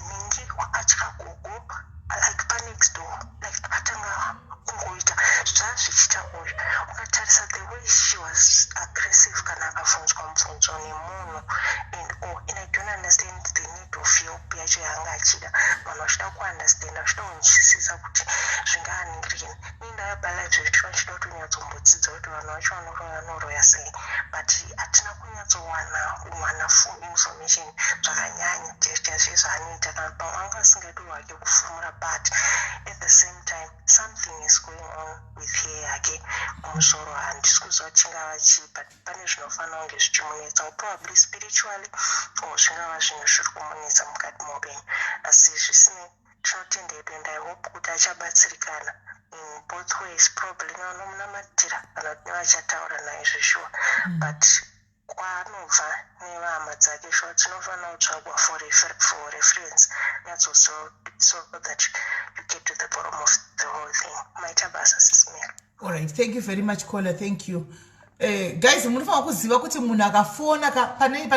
"Ningi wakatya gogo," like panext door, like akatanga kungoita zvazvichiita uyu. Ukatarisa the way she was aggressive kana akabvunzwa mubvunzo nemunhu and all, and I don't understand the need of help yacho yaanga achida. Vanhu vachida kuunderstanda, vachida kunzwisisa kuti zvingaaningirikini. Nindaya palive zvechiva chida kuti unyatsombodzidza kuti vanhu vacho vanoroya, vanoroya sei, but hatina kunyatsowana kuwana full information zvakanyanya chaizvo zvaanoita. Kana pamwe anga asingadi hake kufumura, but at the same time something is going on with her yake mumusoro. Handisi kuziva kuti chingava chii, but pane zvinofanira kunge zvichimunetsa, probably spiritually or zvingava zvinhu zviri kumunetsa mukati meupenyu. Asi zvisinei, tinotenda hedu and I hope kuti achabatsirikana in both ways, probably nevanomunamatira kana kuti nevachataura naye zveshuwa. But kwaanobva nevahama dzake, shuwa, dzinofanira kutsvagwa for reference nyatso, so that you get to the bottom of the whole thing. Maita basa, Sis Melly. All right, thank you very much, caller. Thank you. Guys, munofanira kuziva kuti munhu akafona pane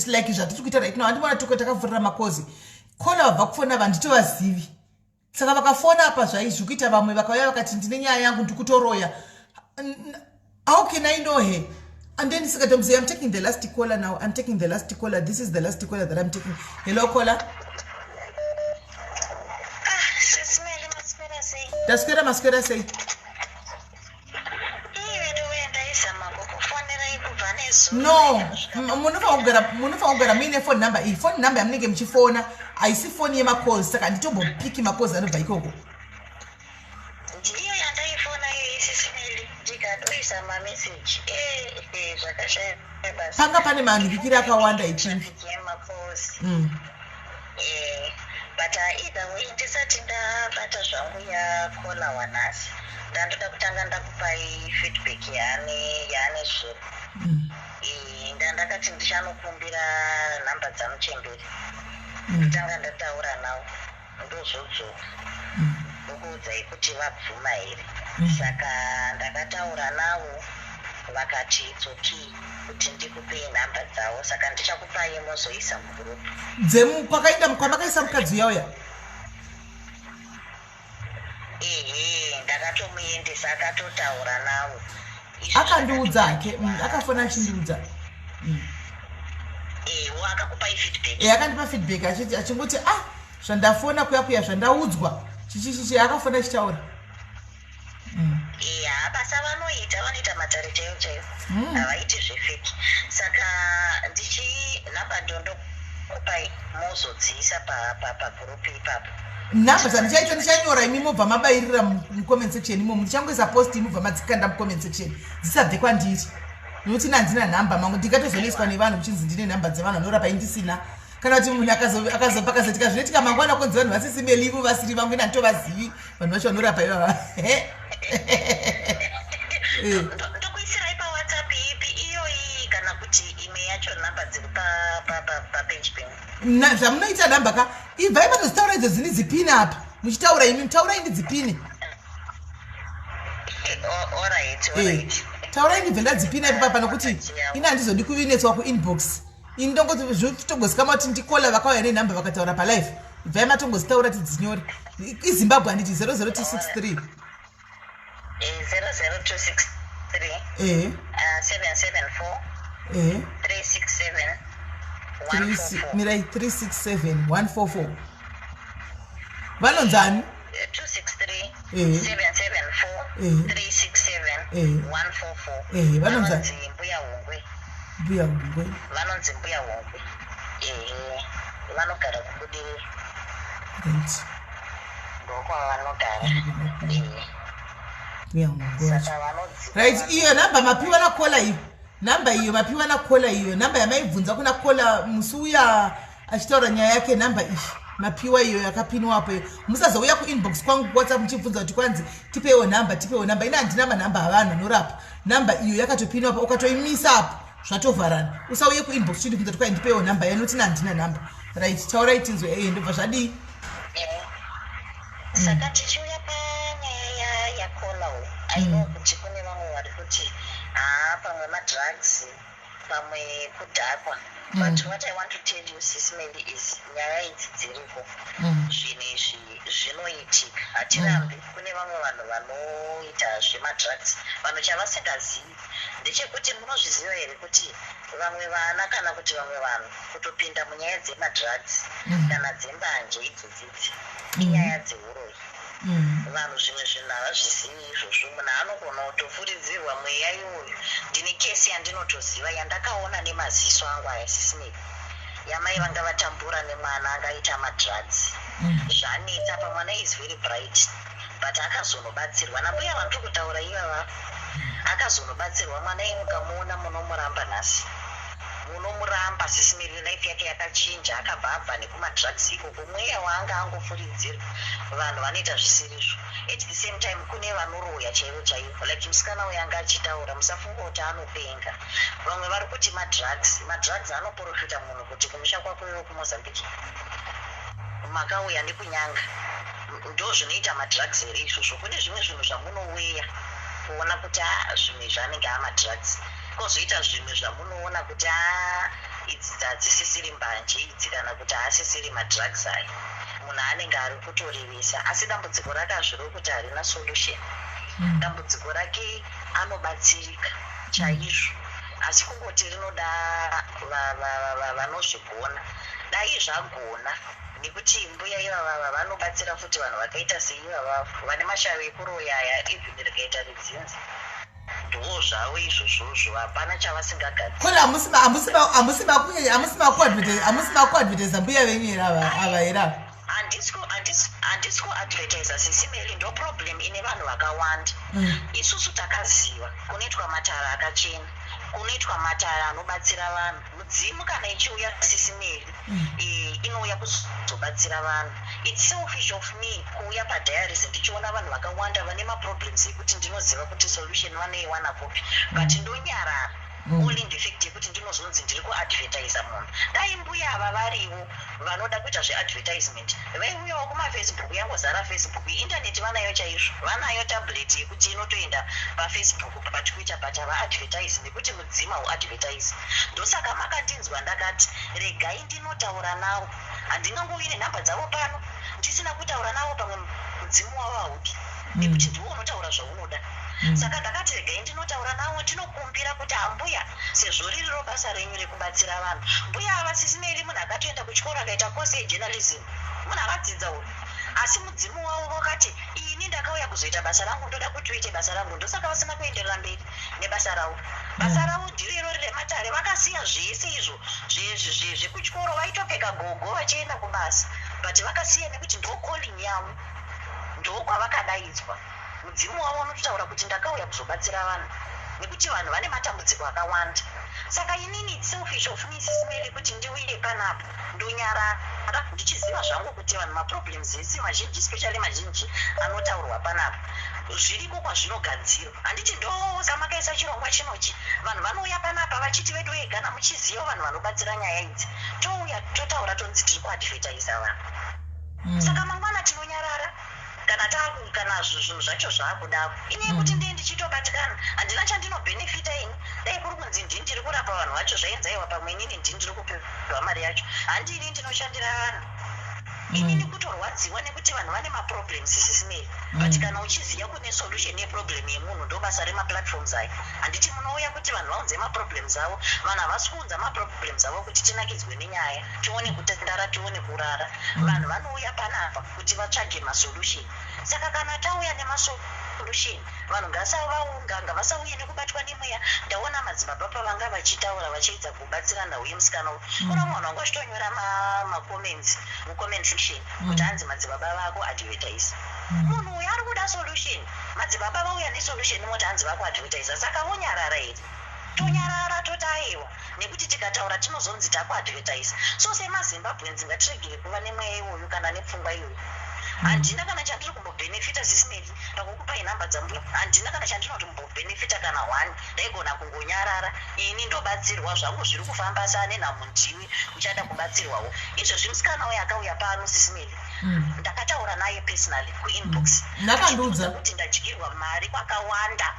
like zvatiri kuita right now, andimona toko takavhurira macalls. Caller vabva kufona vanditovazivi, saka vakafona apa zvaizvi kuita vamwe vakauya vakati ndine nyaya yangu, ndikutoroya, how can I know her? And then sikatomzi, I'm taking the last caller now. I'm taking the last caller. This is the last caller that I'm taking. Hello, caller. Ah, Sis Melly, maswera sei? Taswera, maswera sei? Iye ndowe ndaizama kukufonerai kubva nezuro. No, munofanira kugara muine phone number. Iyi phone number yamunenge muchifona haisi foni yemacalls, saka handitombopiki macalls anobva ikoko. Ndiyo yandaifona iyo, Sis Melly, ndikatoisa mameseji ee, zvakashaya basa. Panga pane manhikiri akawanda ichinzi. Traffic yemacalls. But either way, ndisati ndabata zvangu yacaller wanhasi, ndandoda kutanga ndakupai feedback yaane zuro. Ndandakati ndichanokumbira nhamba dzamuchemberi, ndotanga ndataura navo, ndozodzoka ndokuudzai kuti vabvuma here. Saka ndakataura navo, vakati it's okay kuti ndikupei nhamba dzavo, saka ndichakupai mozoisa mugroup. Kwakaenda kwamakaisa mukadzi uya uya? Ehe, ndakatomuendesa, akatotaura navo. Izvi Akandiudza hake, akafona achindiudza. Wakakupai feedback? Akandipa feedback achiti, achingoti, "Ah, zvandafona kuya kuya, zvandaudzwa chichichichi." Akafona achitaura. Ya, basa vanoita, vanoita matare chaivo chaivo. Havaiti zvefake. Saka ndichi nhamba ndondokupai, mozodziisa pagroup ipapo. Nhamba dzandichaita, ndichanyora, imi mobva mabayirira mucomment section imomo. Ndichangoisa post, imobva madzikanda mucomment section, dzisabve kwandiri, nokuti ina handina nhamba mangu. Ndingatozoneswa nevanhu kuchinzi ndine nhamba dzevanhu vanorapa, indisina. Kana kuti munhu pakazoitika zvinoitika mangwana, kunzi vanhu vasisi Meli ivo vasiri vangu, ina handitovazivi vanhu vacho vanorapa ivava. Ndokuisirai paWhatsApp ipi, iyoyi kana kuti imwe yacho, nhamba dziri papeji penyu? Zvamunoita, nhamba ka, ibvai matozitaura idzo dzini, dzipini apa muchitaura imi, taurai ndidzipini. Alright, alright. Taurai ndibve ndadzipina ipapa, nokuti ini handizodi kuvinetswa kuinbox. Ini ndongoti zvitongozikama kuti ndikola vakauya nenhamba vakataura palive. Ibvai matongozitaura tidzinyore. IZimbabwe handiti? 00263. 00263. Ehe. 774. Ehe. 367. 144. Mirai, 367 144. Vanonzani? 263. 774. 367. 144. Vanonzi- Vanonzi Mbuya Hungwe. Mbuya Hungwe. Vanonzi Mbuya Hungwe, ehe, vanogara kuBudiriro. Ndokwavanogara, ehe. Mbuya Hungwe wacho. Saka vanodzi Right, iyo nhamba mapiwa nakola iyo, nhamba iyo mapiwa nakola iyo, nhamba yamaibvunza kuna kola musi uya achitaura nyaya yake, nhamba iyi mapiwa iyo yakapinwapo iyo. Musazouya kuinbox kwangu kuWhatsApp muchibvunza kuti kwanzi tipewo nhamba, tipewo nhamba. Ina handina manhamba avanhu anorapa. Nhamba iyo yakatopinwapo, ukatoimisa apo zvatovharana. Usauye kuinbox uchindibvunza kuti kwai ndipewo nhamba yanoti na handina nhamba. Right, taurai tinzwe. Ndobva zvadii? Saka tichiuya panyaya yakola uyu, I know kuti kune vamwe vari kuti haa, pamwe madrugs, pamwe kudhakwa, but what I want to tell you, Sis Meli, is nyaya idzi dziriko. Zvinhu izvi zvinoitika, hatirambi. Kune vamwe vanhu vanoita zvemadrugs. Vanhu chavasingazivi ndechekuti, munozviziva here kuti vamwe vana kana kuti vamwe vanhu kutopinda munyaya dzemadrugs kana dzembanje idzodzidzi inyaya dzeuroyi? Vanhu zvimwe zvinhu havazvizivi izvozvo. Munhu anogona kutofuridzirwa mweya iwoyo. Ndine kesi yandinotoziva, yandakaona nemaziso angu aya, Sis Meli, yamai vanga vatambura nemwana angaita madrugs. Zvanetsa pamwana, is very bright, but akazonobatsirwa nambuya vandiri kutaura ivava. Akazonobatsirwa mwana iye, mukamuona munomuramba nhasi, munomuramba. Sis Meli, life yake yakachinja, akabva abva nekumadrugs ikoko. Mweya waanga angofuridzirwa. Vanhu vanoita zvisirizvo. At the same time kune vanoroya chaivo chaivo, like musikana uyo anga achitaura. Musafunga kuti anopenga. Vamwe vari kuti madrugs, madrugs anoprofita munhu kuti kumusha kwako iwe kuMozambique makauya nekunyanga. Ndo zvinoita madrugs here izvozvo? Kune zvimwe zvinhu zvamunoweya kuona kuti a, zvimwe izvi anenge amadrugs, kwozoita zvimwe zvamunoona kuti a, idzi hadzisisiri mbanje idzi, kana kuti haasisiri madrugs aya, munhu anenge ari kutorevesa. Asi dambudziko rake hazvirevi kuti harina solution. Dambudziko rake anobatsirika chaizvo, asi kungoti rinoda vanozvigona. Dai zvagona, nekuti mbuya ivavava vanobatsira futi vanhu vakaita seivavavo vane mashavi ekuroya aya. Even rikaita redzinza, ndo zvavo izvozvozvo, hapana chavasingagadziri. Kola, hamusi makuadvertisa mbuya venyu here ava here ava? Handisi kuadvertisa, Sis Meli. Ndo problem ine vanhu vakawanda. Isusu takaziva kunoitwa matara akachena, kunoitwa matara anobatsira vanhu. Mudzimu kana ichiuya, Sis Meli, inouya kuzobatsira vanhu. It's selfish of me kuuya padiaries ndichiona vanhu vakawanda vane maproblems ekuti ndinoziva kuti solution vanoiwana kupi, but ndonyarara only in the fact yekuti ndinozonzi ndiri kuadvertisa munhu. Dai mbuya ava variwo vanoda kuita zveadvertisement, vaiuyawo kumaFacebook, yangozara Facebook, intaneti vanayo chaizvo, vanayo tablet yekuti inotoenda paFacebook, paTwitter, but havaadvertise nekuti mudzimu hauadvertise. Ndosaka makandinzwa ndakati regai ndinotaura navo. Handingangouyi nenhamba dzavo pano ndisina kutaura navo, pamwe mudzimu wavo haudi. Nekuti ndiwe unotaura zvaunoda. Saka ndakati regai ndinotaura navo, ndinokumbira kuti ambuya, sezvo ririro basa renyu rekubatsira vanhu. Mbuya ava, Sisi Mary, munhu akatoenda kuchikoro, akaita course yejournalism, munhu akadzidza uyu, asi mudzimu wavo wakati, "Ini ndakauya kuzoita basa rangu, ndoda kuti uite basa rangu." Ndosaka vasina kuenderera mberi nebasa ravo. Basa ravo ndiro irori rematare. Vakasiya zvese izvo zvekuchikoro. Vaitopfeka gogo vachienda kubasa, but vakasiya nekuti ndo calling yavo, ndokwavakadaidzwa. Mudzimu wavo unototaura kuti ndakauya kuzobatsira vanhu nekuti vanhu vane matambudziko akawanda. Saka inini, it's selfish of me, Sisi Mary, kuti ndiuye panapa ndonyarara, ndichiziva zvangu kuti vanhu, maproblems ese mazhinji, especially mazhinji anotaurwa panapa, zviriko kwazvinogadzirwa. Handiti ndosamakaisa chirongwa chinochi? Vanhu vanouya panapa vachiti, "Vedu kana muchiziva vanhu vanobatsira nyaya idzi." Touya totaura, tonzi tiri kuadvertisa vanhu. Saka mangwana tinonyarara kana taku kana zvinhu zvacho zvaakudaro. Inyaya yekuti ndee ndichitobatikana, handina chandinobhenefita ini. Dai kuri kunzi ndini ndiri kurapa vanhu vacho, zvainzaiwa pamwe inini ndini ndiri kupiwa mari yacho. Handini ndinoshandira vanhu inini. Kutorwadziwa nekuti vanhu vane maproblems, Sisi Mary, but kana uchiziva kune solution yeproblem yemunhu, ndo basa remaplatforms aya. Handiti munouya kuti vanhu vaunze maproblems avo? Vanhu havasi kuunza maproblems avo kuti tinakidzwe nenyaya, tione kutandara, tione kurara. Vanhu vanouya panapa kuti vatsvage masolution. Saka kana tauya nemasolution, vanhu ngasavaunga, ngavasauye nekubatwa nemweya. Ndaona madzibaba pavanga vachitaura, vachiedza kubatsira nhau yemusikana uyu, kuna mumwe vanhu vanga vachitonyora macomments mucomment section kuti hanzi madzibaba vako advertise. Munhu uyu ari kuda solution. Madzibaba vauya nesolution, moti hanzi vakuadvertisa. Saka vonyarara here? Tonyarara toti aiwa, nekuti tikataura tinozonzi takuadvertisa. So semaZimbabweans, ngatiregere kuva nemweya iwoyo kana nepfungwa iyoyo. Handina kana chandiri kumbobhenefita, Sisi Mary, pakukupai nhamba dzambuya. Handina kana chandinotombobhenefita, kana one. Ndaigona kungonyarara ini, ndobatsirwa zvangu, zviri kufamba sanenhamo. Ndiwe uchada kubatsirwawo izvezvi. Musikana uyo akauya pano, Sisi Mary, ndakataura naye personally kuinbox. Ndakandiudza. Kuti ndadyirwa mari kwakawanda.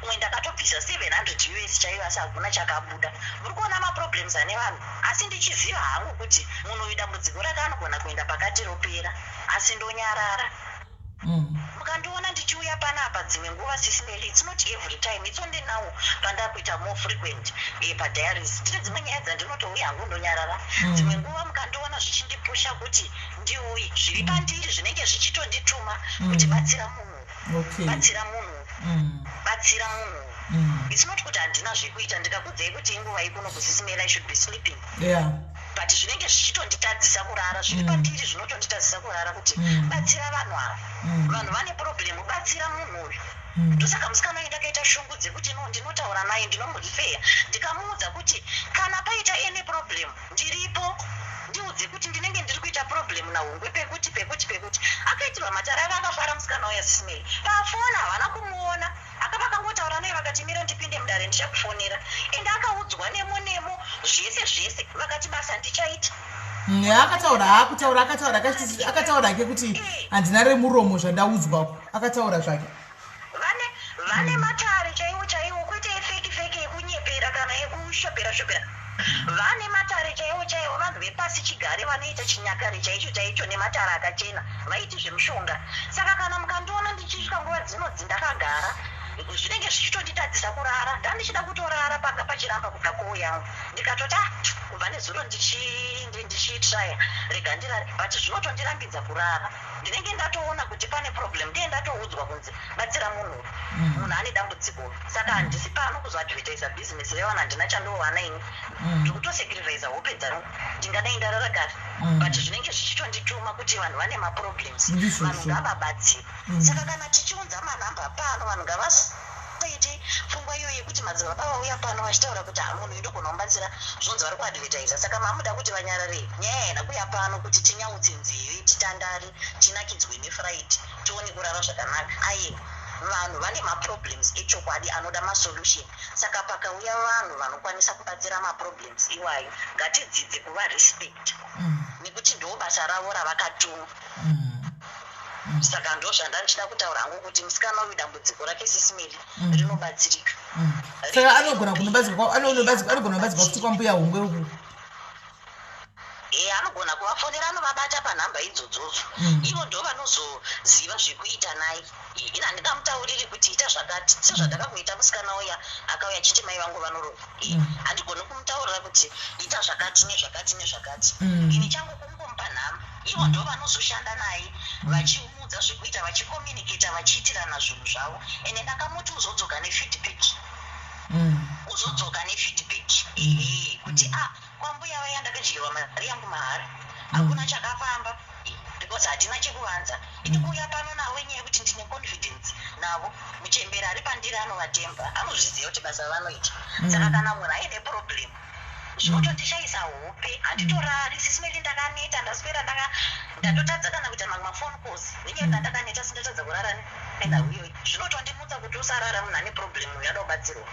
Umwe ndakatobvisa 700 US chaiyo, asi hakuna chakabuda. Muri kuona maproblems ane vanhu, asi ndichiziva hangu kuti munhu uyu dambudziko rake anogona kuenda pakati ropera, asi ndonyarara. Mukandiona ndichiuya panapa dzimwe nguva, Sisi Mary, it's not every time, it's only now pandakuita more frequent padiaries. Ndine dzimwe nyaya dzandinotouya hangu ndonyarara. Dzimwe nguva mukandiona zvichindipusha kuti ndiuye, zviri pandiri zvinenge zvichitondituma kuti batsira munhu, batsira munhu, batsira munhu. It's not kuti handina zvekuita. Ndikakudzai kuti inguva ikuno kuSisi Mary, I should be sleeping, but zvinenge zvichitonditadzisa kurara. Zviri pandiri zvinotonditadzisa kurara kuti batsira vanhu ava. Vanhu vane problem, batsira munhu uyu. Ndosaka musikana uyu ndakaita shungu dzekuti no, ndinotaura naye, ndinomurifeya, ndikamuudza kuti kana paita any problem ndiripo, ndiudze kuti ndinenge ndiri kuita problem naHungwe pekuti pekuti pekuti. Akaitirwa matare ake, akafara musikana uya, Sisi Mary. Pafona havana kumuona, akava akangotaura naye, vakati, "Mira ndipinde mudare, ndichakufonera." Ende akaudzwa nemo nemo zvese zvese, vakati basa ndichaita. Akataura, haakutaura, akataura, akataura hake kuti handina remuromo zvandaudzwako. Akataura zvake. Vane matare chaiwo chaiwo, kwete efake fake yekunyepera kana yekushopera shopera. Vane matare chaiwo chaiwo, vanhu vepasi chigare, vanoita chinyakare chaicho chaicho nematare akachena, vaiti zvemushonga. Saka kana mukandiona ndichisvika nguva dzinodzi ndakagara, zvinenge zvichitonditadzisa kurara. Ndandichida kutorara, panga pachiramba kubva koo yangu. Ndikatoti, "Ah, kubva nezuro ndichitraya, rega ndirare," but zvinotondirambidza kurara. Ndinenge ndatoona kuti pane problem, ndiye ndatoudzwa kunzi batsira munhu uyu, munhu ane dambudziko. Saka handisi pano kuzoadvertisa bhizinesi revanhu. Handina chandowana ini. Ndiri kutosacrifica hope dzangu, ndingadai ndarara kare, but zvinenge zvichitondituma kuti vanhu vane maproblems. Ndizvozvo. Vanhu ngavabatsire. Saka kana tichiunza manhamba pano, vanhu ngavasaite pfungwa iyoyo yekuti madzibaba vauya pano vachitaura kuti, "Ah, munhu uyu ndogona kumubatsira," zvonzi vari kuadvertisa. Saka mamuda kuti vanyarare? Nyaya haina kuuya pano kuti tinyautse nzeve, titandare, tinakidzwe nefriday, tione kurara zvakanaka. Aiwa, vanhu vane maproblems echokwadi anoda masolution. Saka pakauya vanhu vanokwanisa kubatsira maproblems iwayo, ngatidzidze kuva respect nekuti ndo basa ravo ravakatumwa. Saka ndo zvandandichida kutaura hangu, kuti musikana uyu dambudziko rake, Sisi Mary, rinobatsirika. Saka anogona kunobatsirwa, anogona kubatsirwa futi kwambuya Hungwe uku? E, anogona kuva. Akavafonera, anovabata panhamba idzodzodzo. Ivo ndo vanozoziva zvekuita naye. Ini handingamutauriri kuti ita zvakati, sezvandakakuita musikana uya akauya achiti mai vangu vanorova. Handigoni kumutaurira kuti ita zvakati nezvakati nezvakati. Ini changu kungomupa nhamba, ivo ndo vanozoshanda naye vachimuudza zvekuita, vachicommunicata, vachiitirana zvinhu zvavo. Ende ndakamuti uzodzoka nefeedback. Uzodzoka nefeedback, ehe, kuti a kwambuya vaya ndakadyiwa mari yangu mahara, hakuna chakafamba, because hatina chekuvanza. Ini kuuya pano navo inyaya yekuti ndine confidence navo. Muchemberi ari pandiri anovatemba, anozviziva kuti basa vanoita. Saka kana munhu aine problem, zvinotondishayisa hope, handitorari, Sis Melly. Ndakaneta, ndaswera ndatotadza kana kuita mamwe maphone calls nenyaya yekuti ndakaneta, sindatadza kurara nenhau iyoyi. Zvinotondimutsa kuti usarara, munhu ane problem uyu ada kubatsirwa.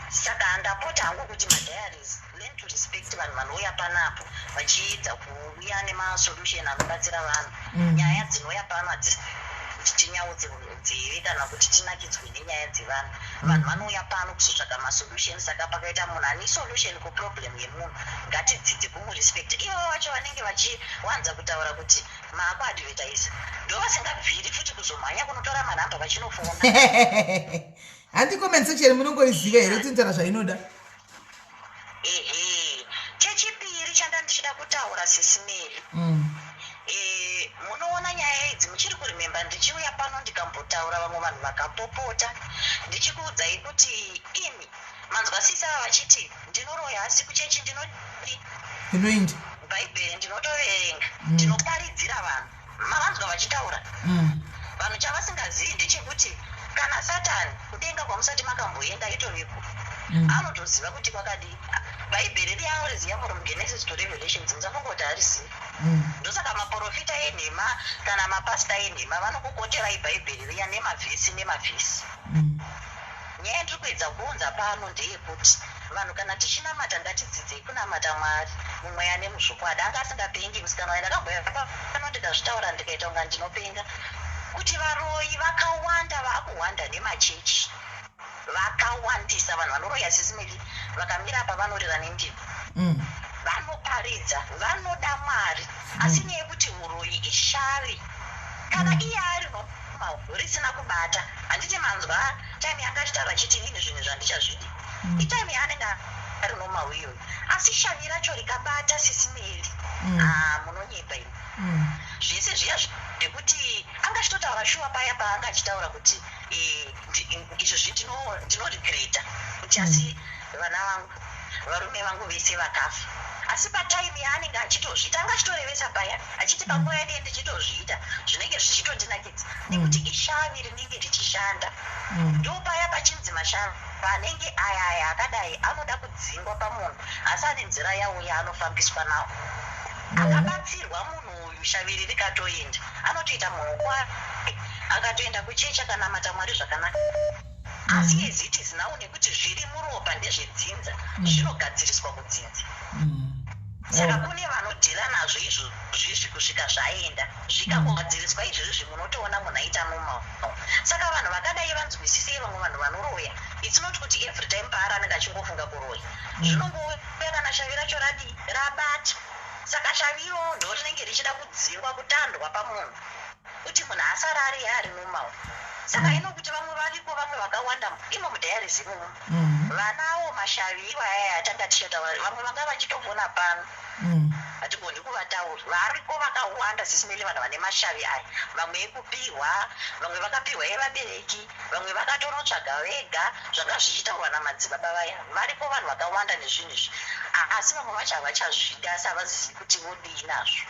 Saka ndapota hangu kuti madiaries, learn to respect vanhu vanouya panapo vachiedza kuuya nemasolution anobatsira vanhu. Nyaya dzinouya pano hadzisi kuti tinyaudze nzeve kana kuti tinakidzwe nenyaya dzevanhu. Vanhu vanouya pano kuzotsvaga masolution. Saka pakaita munhu ane solution kuproblem yemunhu, ngatidzidze kumurespecta. Ivavo vacho vanenge vachiwanza kutaura kuti maakuadvertisa ndo vasingabviri futi kuzomhanya kunotora manhamba vachinofona. Handi comment section munongoriziva here kuti inotaura zvainoda? Ehe, chechipiri chanda ndichida kutaura, Sis Melly, munoona nyaya idzi, muchiri kuremember ndichiuya pano ndikambotaura, vamwe vanhu vakapopota, ndichikuudzai kuti imi manzwa sisi ava vachiti ndinoroya, asi kuchechi ndinodi? Ndinoinda. Bhaibheri ndinotoverenga, ndinoparidzira vanhu. Mavanzwa vachitaura. Vanhu chavasingazivi ndechekuti kana Satani kudenga kwamusati makamboenda itoveko, anotoziva kuti kwakadii. Bhaibheri riya anoriziva from Genesis to Revelations. Musafunga kuti harizivi. Ndosaka maprofita enhema kana mapasta enhema vanokukoterai Bhaibheri riya nemavhesi nemavhesi. Nyaya yandiri kuedza kuunza pano ndeyekuti vanhu kana tichinamata, ngatidzidzei kunamata Mwari mumweya nemuzvokwadi. Anga asingapengi musikana wayo. Ndakambouya pano ndikazvitaura, ndikaita kunga ndinopenga, kuti varoyi vakawanda vaakuhwanda nemachechi, vakawandisa vanhu vanoroya. Sis Melly, vakamira apa vanorira nendimi. Vanoparidza, vanoda Mwari, asi nyaya yekuti uroyi ishavi. Kana iye ari normal risina kubata, handiti manzwa time yanga achitaura achiti inini zvinhu zvandichazvidi? Itime yaanenge ari normal iyoyo. Asi shavi racho rikabata, Sis Melly, ah, munonyepa imi. Zvese zviya zvekuti anga achitotaura shuwa paya paanga achitaura kuti izvozvi ndinoregreta kuti asi vana vangu, varume vangu vese vakafa. Asi patime yaanenge achitozviita, anga achitorevesa paya achiti panguva yadii ndichitozviita zvinenge zvichitondinakidza, nekuti ishavi rinenge richishanda. Ndo paya pachinzi mashavi anenge aya aya akadai anoda kudzingwa pamunhu, asi ane nzira yawo yaanofambiswa nawo. Akabatsirwa munhu uyu, shaviri rikatoenda, anotoita munhu kwake, akatoenda kuchechi, akanamata Mwari zvakanaka. Asi as it is now, nekuti zviri muropa ndezvedzinza, zvinogadziriswa kudzinza. Saka kune vanodhila nazvo izvozvizvi kusvika zvaenda, zvikakugadziriswa izvozvizvi, munotoona munhu aita normal. Saka vanhu vakadai vanzwisisei, vamwe vanhu vanoroya, it's not kuti every time paari anenge achingofunga kuroya. Zvinongouya kana shavi racho radii, rabata. Saka shavi iroro ndo rinenge richida kudzingwa, kutandwa pamunhu kuti munhu asara ari ari normal. Saka ino kuti vamwe variko, vamwe vakawanda imo mudiaries imomo, vanawo mashavi iwo aya atanga tichitaura. Vamwe vanga vachitofona pano, hatigoni kuvataura, variko vakawanda, Sis Melly, vanhu vane mashavi aya. Vamwe ekupihwa, vamwe vakapihwa evabereki, vamwe vakatonotsvaga vega zvanga zvichitaurwa namadzibaba vaya. Variko vanhu vakawanda nezvinhu izvi, asi vamwe vacho havachazvidi, asi havazivi kuti vodii nazvo.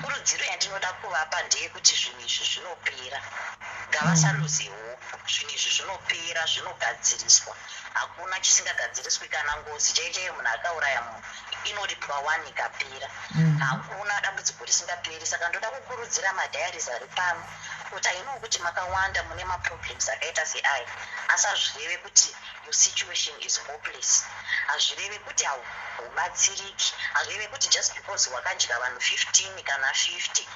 Kurudziro yandinoda kuvapa ndeyekuti zvinhu izvi zvinopera, ngavasaluze hope. Zvinhu izvi zvinopera, zvinogadziriswa, hakuna chisingagadziriswi. Kana ngozi chaiyo chaiyo, munhu akauraya munhu, inoripwa wani ikapera. Hakuna dambudziko risingaperi. Saka ndoda kukurudzira madiaries ari pano kuti ainowo kuti makawanda mune maproblems akaita seaya. Asi hazvireve kuti your situation is hopeless. Hazvireve kuti haubatsiriki. Hazvireve kuti just because wakadya vanhu 15 kana 50,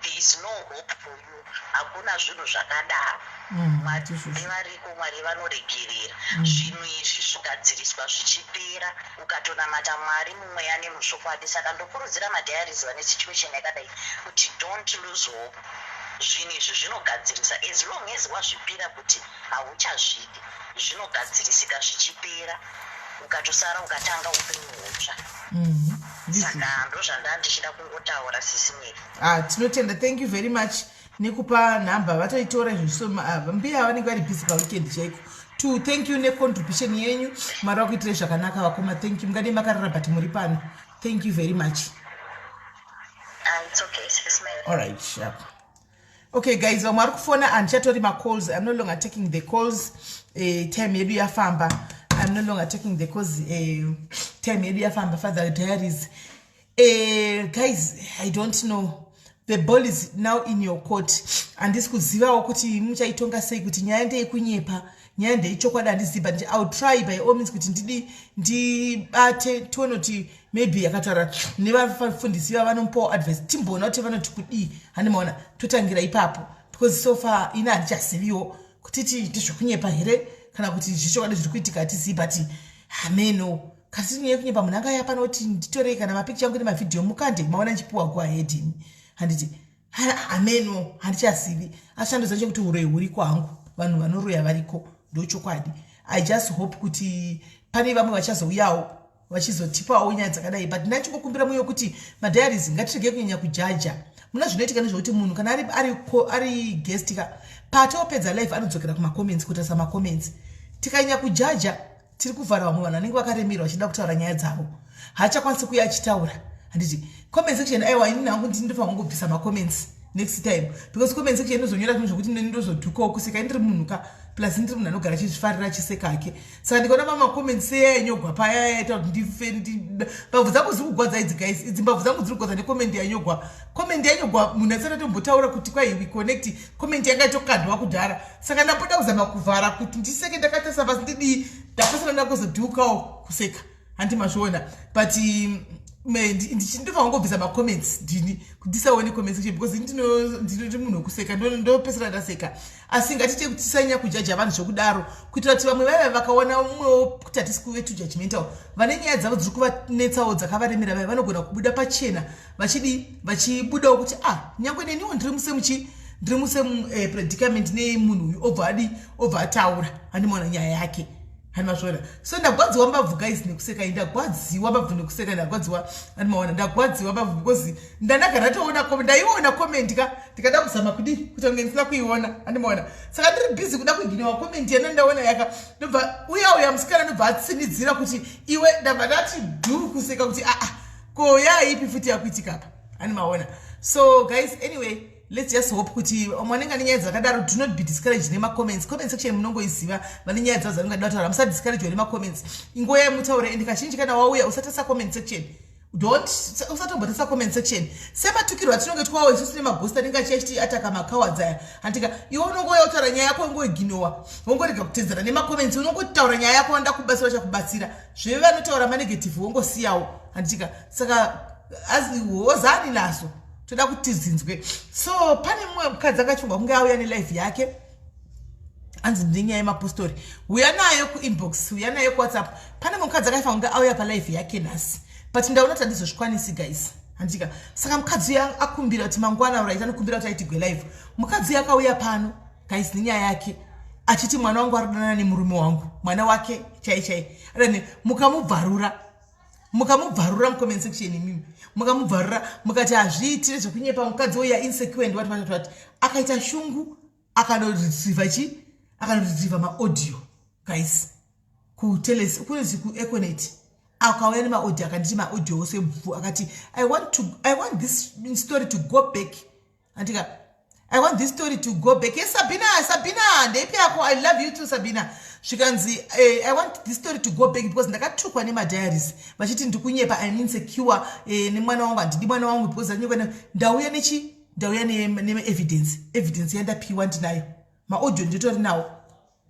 there is no hope for you. Hakuna zvinhu zvakadaro. Mwari variko, Mwari vanoregerera. Zvinhu izvi zvogadziriswa zvichipera ukatonamata Mwari mumweya nemuzvokwadi. Saka ndokurudzira madiaries vane situation yakadai kuti don't lose hope. Zvinhu izvi zvinogadzirisa as long as wazvipira kuti hauchazvidi. Zvinogadzirisika zvichipera, ukatosara ukatanga upenyu hutsva. Saka ndozvandanga ndichida kungotaura, Sisi Mary. Ah, tinotenda. Thank you very much nekupa nhamba. Vatoitora izvozvo. Mbuya vanenge vari busy paweekend chaiko to. Thank you necontribution yenyu. Mwari vakuitirai zvakanaka, vakoma. Thank you. Mungadei makarara, but muri pano. Thank you very much. Ah, it's okay, Sisi Mary. All right, sharp. Okay guys, vamwe vari kufona, handichatori macalls. I'm no longer taking the calls. Time yedu yafamba. I'm no longer taking the calls. Time yedu yafamba. Father Diaries, guys, I don't know, the ball is now in your court. Handisi kuzivawo kuti muchaitonga sei, kuti nyaya ndeyekunyepa, nyaya ndeichokwadi, handizivi. But I will try by all means kuti ndidi ndibate, tione kuti maybe akataura nevafundisi vava vanomupawo advice, timboona kuti vanoti kudii. Handimaona totangira ipapo, because so far ini handichaziviwo kutiti ndezvekunyepa here kana kuti zvechokwadi zviri kuitika, hatizivi. But hameno kasi nyaya yekunyepa, munhu angaya pano kuti nditorei kana mapikicha angu nemavhidhiyo mukande maona ndichipiwa go ahead imi, handiti? Hameno, handichazivi. Asi chandoziva chekuti uroyi huriko hangu, vanhu vanoroya variko, ndochokwadi. I just hope kuti pane vamwe vachazouyawo vachizotipawo nyaya dzakadai. But ndachingokumbira mwoyo kuti madiaries, ngatiregei kunyanya kujaja. Muna zvinoitika nezvekuti munhu kana ari guest ka, paatopedza live anodzokera kumacomments kutarisa macomments. Tikanyanya kujaja, tiri kuvhara vamwe vanhu vanenge vakaremerwa vachida kutaura nyaya dzavo, haachakwanisi kuuya achitaura, handiti? Comment section, aiwa, ini hangu ndinofanira kungobvisa macomments next time, because comment section inozonyora zvinhu zvokuti ndozodhukawo kuseka. Ndiri munhu ka, plus ndiri munhu anogara achizvifarira, achiseka hake. Saka ndikaona pamacomments seyanyogwa paya yaita kuti ndife. Mbabvu dzangu dziri kugwadza idzi, guys. Idzi mbabvu dzangu dziri kugwadza necomment yanyogwa. Comment yanyogwa munhu asati atombotaura kuti kwai we connect. Comment yanga itokandwa kudhara, saka ndamboda kuzama kuvhara kuti ndiseke ndakatarisa pasi. Ndidii? Ndapesana ndakuzodhukawo kuseka, handi mazviona? But ndinofanira kungobvisa macomments ndini kuti ndisaone comment section, because ndinoti munhu wekuseka, ndopesera ndaseka. Asi ngatite kuti tisanyanya kujaja vanhu zvekudaro, kuitira kuti vamwe vaiva vakaona umwewo kuti hatisi kuve too judgmental. Vane nyaya dzavo dziri kuvanetsawo, dzakavaremera, vaya vanogona kubuda pachena vachidi vachibudawo kuti, ah, nyange neniwo ndiri musemuchi ndiri musame predicament nemunhu uyu. Obva adi obva ataura, handimaona nyaya yake, handimazviona? So ndagwadziwa mbabvu, guys, nekuseka. Ndagwadziwa mbabvu nekuseka, ndagwadziwa, handimaona? Ndagwadziwa mbabvu because ndandagara ndatoona, ndaiona comment ka, ndikada kuzama kudi kuti kunge ndisina kuiona, handimaona? Saka ndiri busy kuda kuiginowa comment yana ndaona yaka, ndobva uya uya musikana ndobva atsinidzira kuti iwe. Ndabva ndati dhu kuseka kuti aa, ko yaipi futi yakuitika apa, handimaona? So guys, anyway, let's just hope kuti vamwe vanenge ane nyaya dzakadaro, do not be discouraged nemacomments. Comment section munongoiziva, vane nyaya dzavo dzanongada kutaura. Musadiscouragwa nemacomments, ingoyai mutaure. And kazhinji kana wauya, usatasa comment section. Don't, usatombotesa comment section. Sematukirwo atinonge twawo isusu nemagosti anenge achiachiti ataka macowards aya, handika? Iwe unongouya kutaura nyaya yako, ungoiginowa, wongorega kutedzera nemacomments. Unongotaura nyaya yako, wanda kubatsira chakubatsira. Zveve vanotaura manegative wongosiyawo, handitika? Saka wozani nazo, toda kuti tizinzwe. So pane mumwe mukadzi akachingwa kunge auya nelive yake, anzi ndine nyaya yemapostori. Uya nayo kuinbox, uya nayo kuWhatsApp. Pane mukadzi akaifanira kunge auya palive yake nhasi, but ndaona kuti handizozvikwanisi, guys, handika? Saka mukadzi uya akumbira kuti mangwana, right, anokumbira kuti aitigwe live. Mukadzi uya akauya pano, guys, nenyaya yake achiti mwana wangu ari kudanana nemurume wangu, mwana wake chai chai. Mukamubvarura, mukamubvarura mucomment section imimi, mukamubvarura mukati hazviitire zvekunyepa, mukadzi uya insecure and what what what. Akaita shungu, akanoretrieva chi akanoretrieva maaudio, guys, kuteles kunezi kuEconet. Akauya nemaaudio, akanditi maaudio ose bvu. Akati, I want this story to go back," andika? "I want this story to go back." Yes, Sabina, Sabina, ndeipi yako? I love you too, Sabina. Zvikanzi, "I want this story to go back because ndakatukwa nemadiaries vachiti ndikunyepa, I'm insecure nemwana wangu, handidi mwana wangu because anyekwa." Ndauya nechi ndauya neevidence. Evidence yandapiwa ndinayo, maaudio nditori nawo.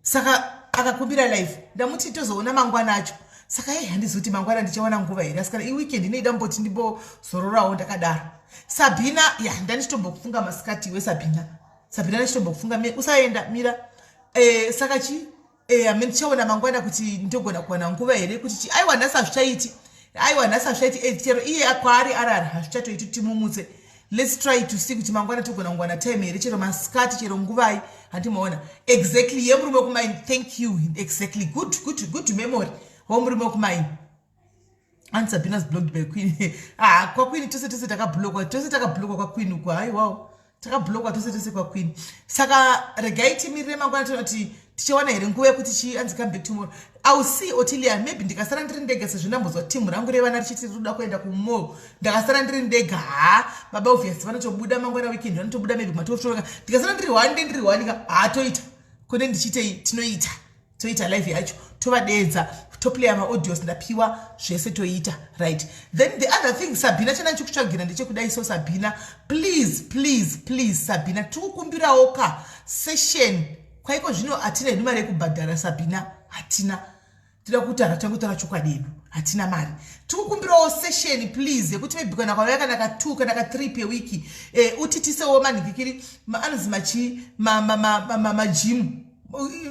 Saka Akakumbira live, ndamuti tozoona mangwana acho. Saka ei, handizi kuti mangwana ndichawana nguva here, asi kana iweekend inoida mboti ndimbozororawo ndakadaro. Sabhina ya, ndandichitombokufunga masikati iwe Sabhina. Sabhina, ndichitombokufunga, usaenda, mira. Saka chi ame ndichaona mangwana kuti ndogona kuwana nguva here kuti chi. Aiwa, nhasi hazvichaiti. Aiwa, nhasi hazvichaiti. Chero iye kwaari arara, hazvichatoiti timumutse. Let's try to see kuti mangwana togona kuwana time here, chero masikati, chero nguvai. Handimaona exactly yemurume wekumaini. Thank you, exactly. Good, good, good memory womurume wekumaini. And Sabina's blocked by Queen. Ah, kwaQueen tose tose takablockwa, tose takablockwa kwaQueen uko. Haiwawo, takablockwa tose tose kwaQueen. Saka regai timirire mangwana, toona kuti tichawana here nguva yekuti chi. Anzi come back tomorrow. I will see, Otilia. Maybe ndikasara ndiri ndega, sezvo ndambozwa timu rangu revana richiti rinoda kuenda kumall, ndakasara ndiri ndega. Ha, baba obvious vanotobuda mangwana weekend, vanotobuda maybe matotoka. Ndikasara ndiri one, ndiri one ka. Ha, toita kune ndichiitei, tinoita, toita live yacho, tovadedza, toplaya maaudios ndapiwa zvese, toita. Right, then the other thing, Sabhina, chana chikutsvagira ndechekudai. So Sabhina, please, please, please, Sabhina, tiri kukumbirawo ka session kwaiko zvino. Hatina hedu mari yekubhadhara, Sabhina, hatina. Tida kutaura, tangotaura chokwadi hedu, hatina mari. Tiri kukumbirawo session please, yekuti maybe kana kwauya kana ka2 kana ka3 pewiki, utitisewo manhikikiri anonzi machi magym,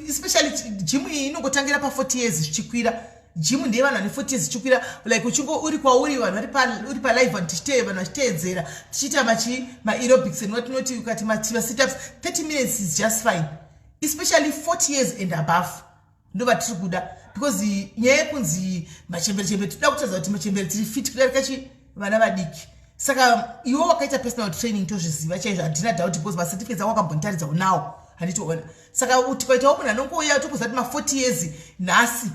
especially gym iyi inongotangira pa40 years zvichikwira. Gym ndeye vanhu vane 40 years zvichikwira. Like uchingo uri kwauri, vanhu uri palive, vanhu tichitee, vanhu vachiteedzera, tichiita machi maaerobics and watinoti ukati masitups, 30 minutes is just fine, especially 40 years and above ndo vatiri kuda, because nyaya yekunzi machembere chembere, toda kutaridza kuti machembere tiri fit kudarika chi vana vadiki. Saka iwe wakaita personal training, tozviziva chaizvo, handina doubt, because macertificates ako akambonitaridza unawo, handitoona. Saka tikaitawo munhu anongouya, tokuziva kuti ma40 years nhasi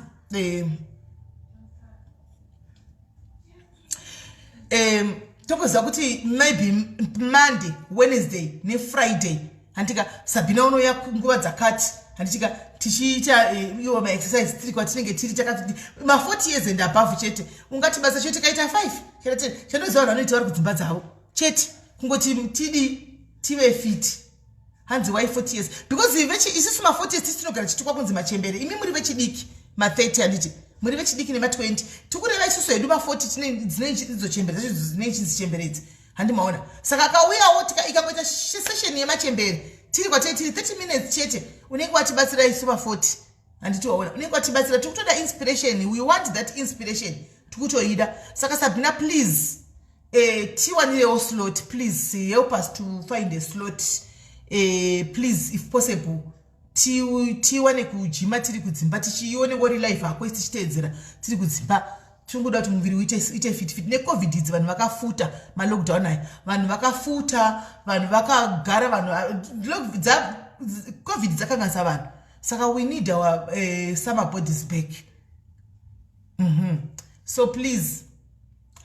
tokuziva kuti maybe Monday, Wednesday neFriday, handika, Sabhina unouya nguva dzakati, handitika, tichiita iwo maexercise tiri kwatinenge tiri takati ma40 years and above chete. Ungati basa chete kaita 5 kana 10, chandoziva vanhu vanoita vari kudzimba dzavo chete, kungoti tidi tive fit. Hanzi why 40 years? Because vechi isusu ma40 years tisi tinogara tichitukwa kunzi machembere. Imi muri vechidiki, ma30, handiti muri vechidiki nema20. Tikureva isusu hedu ma40, dzine idzo chembere dzacho, dzine chinzi chembere idzi, handimaona. Saka akauyawo, ikangoita session yemachembere tiri kwatei tiri 30 minutes chete, unenge watibatsira isu ma40, handiti waona, unenge watibatsira. Tikutoda inspiration, we want that inspiration, tikutoida. Saka Sabina, please, tiwanirewo slot. Please help us to find a slot, please, if possible, tiwane kujima tiri kudzimba, tichione uri live hako, tichiteedzera tiri kudzimba. Tingoda kuti muviri uite fit fit. Necovid idzi vanhu vakafuta, malockdown aya vanhu vakafuta, vanhu vakagara, vanhu covid dzakanganisa vanhu. Saka we need our summer bodies back. So please.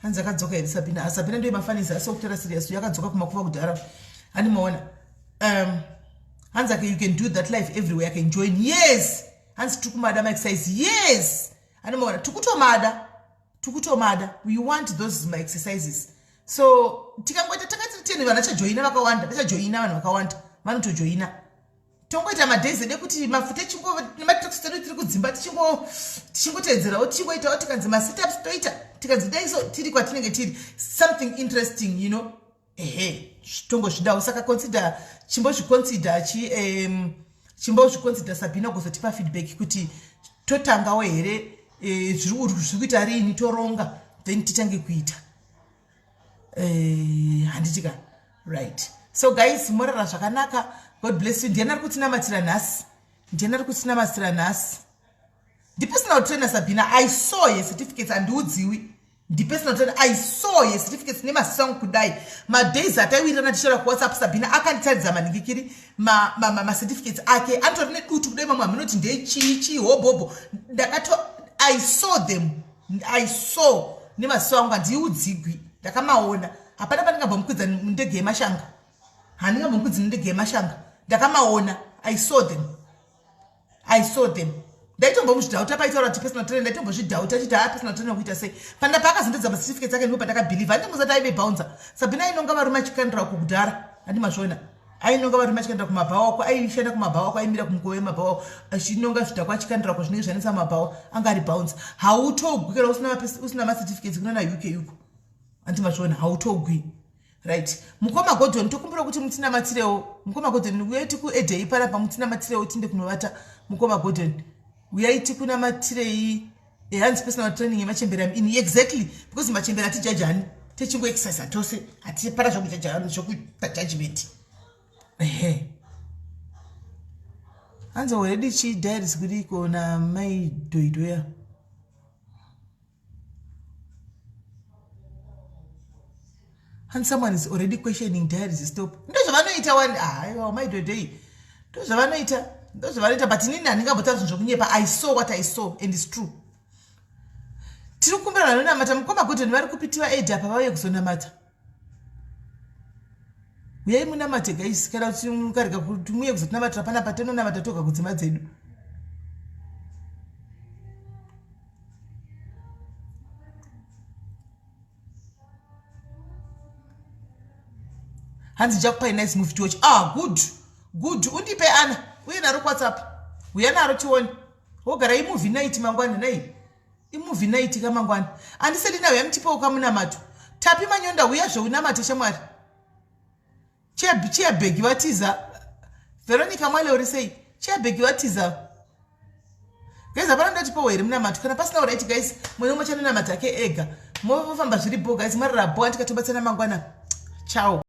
Hanzi akadzoka here Sabina? Ah, Sabina ndoye mafanisi, asi okutora serious, yakadzoka kumakuva kudhara, handimaona. Hanzi ake, you can do that live everywhere, I can join. Yes. Hanzi tiri kumada maexercise. Yes, handimaona, tikutomada, tikutomada. We want those maexercises. So tikangoita takati 10, vanhu vachajoina vakawanda, vachajoina vanhu vakawanda, vanotojoina. Tongoita madays edu ekuti mafuta nematricks edu tiri kudzimba, tichingoteedzerawo, tichingoitawo. Tikanzi masitups toita, tikanzi dai so tiri kwatinenge tiri, something interesting. Ehe, tongozvidawo. Saka consider, chimbozviconsider chi chimbozviconsider Sabina, kuzotipa feedback kuti totangawo here, zviri kuita riini, toronga, then titange kuita. Handitika? Right, so guys, morara zvakanaka. God bless you. Ndiani ari kutinamatira nhasi? Ndiani ari kutinamatira nhasi? Ndipersonal trainer Sabina. I saw ye certificates, handiudziwi. Ndipersonal trainer. I saw ye certificates nemaziso angu kudai. Madays ataiwirirana tichitaura kuWhatsApp, Sabina akanditaridza manhingikiri macertificates ake, anotori nedutu kudai, mamwe hamunoti ndechii chii, hobhobho. Ndakato, I saw them, I saw nemaziso angu, handiudzigwi, ndakamaona. Hapana pandingambomukwidza ndege yemashanga, handingambomukwidzi ndege yemashanga. Ndakamaona, I saw them, I saw them. Ndaitombomuzvidhauta paitaura kuti personal trainer, ndaitombozvidhauta chiti haa, personal trainer kuita sei? Panda paakazondedza macertificates ake, ndipo pandakabhilivha. Handingozati aive bouncer. Sabina inonga varume achikandira uko kudhara, handimazviona. Ainonga varume achikandira kumabhawa uko, aishanda kumabhawa uko, aimira kumukova wemabhawa achinonga zvidhakwa achikandira uko zvinenge zvanetsa mabhawa, anga ari bounce. Hautogwi kana usina macertificates kunana UK uko. Anti mazviona, hautogwi. Right. Mukoma Gordon, tokumbira kuti mutinamatirewo. Mukoma Gordon, uyai tikuedhei panapa mutinamatirewo tinde kunovata. Mukoma Gordon, uyai tikunamatirei. Hanzi personal training yemachembere am in. Exactly, because machembere hatijajani. Techingo exercise tose, hatipara zvekujajana zvekuita judgment. Ehe. Hanzi already chi diaries kudiko na mai Doidoya. And someone is already questioning diaries stop. Ndozvavanoita wani. Aiwa mai Doidoi. Ndozvavanoita. Ndozvavanoita but inini handingambotaura zvinhu zvokunyepa. I saw what I saw and it's true. Tiri kukumbira vanonamata mukoma Gordon vari kupi tiva aid apa vauye kuzonamata. Uyai munamate guys kana kuti mukarega kuti muye kuzotinamatira panapa tononamata toga kudzimba dzedu. Hanzi ndichakupai nice movie to watch. Ah, good. Good. Undipe Ana. Uye naro WhatsApp. Uya naro tione. Wogara imovie night mangwana nei? Imovie night kamangwana. Andisedi nayo yamutipawo kamunamato. Tapi Manyonda uya zveunamate shamwari. Chiabhegi vatiza. Veronica Mwale uri sei? Chiabhegi vatiza. Guys, hapana ndotipawo here munamato? Kana pasina alright guys, mwene umwe chanonamata ake ega. Mofamba zviri bho guys, marara bho andikatobatsana mangwana. Ciao.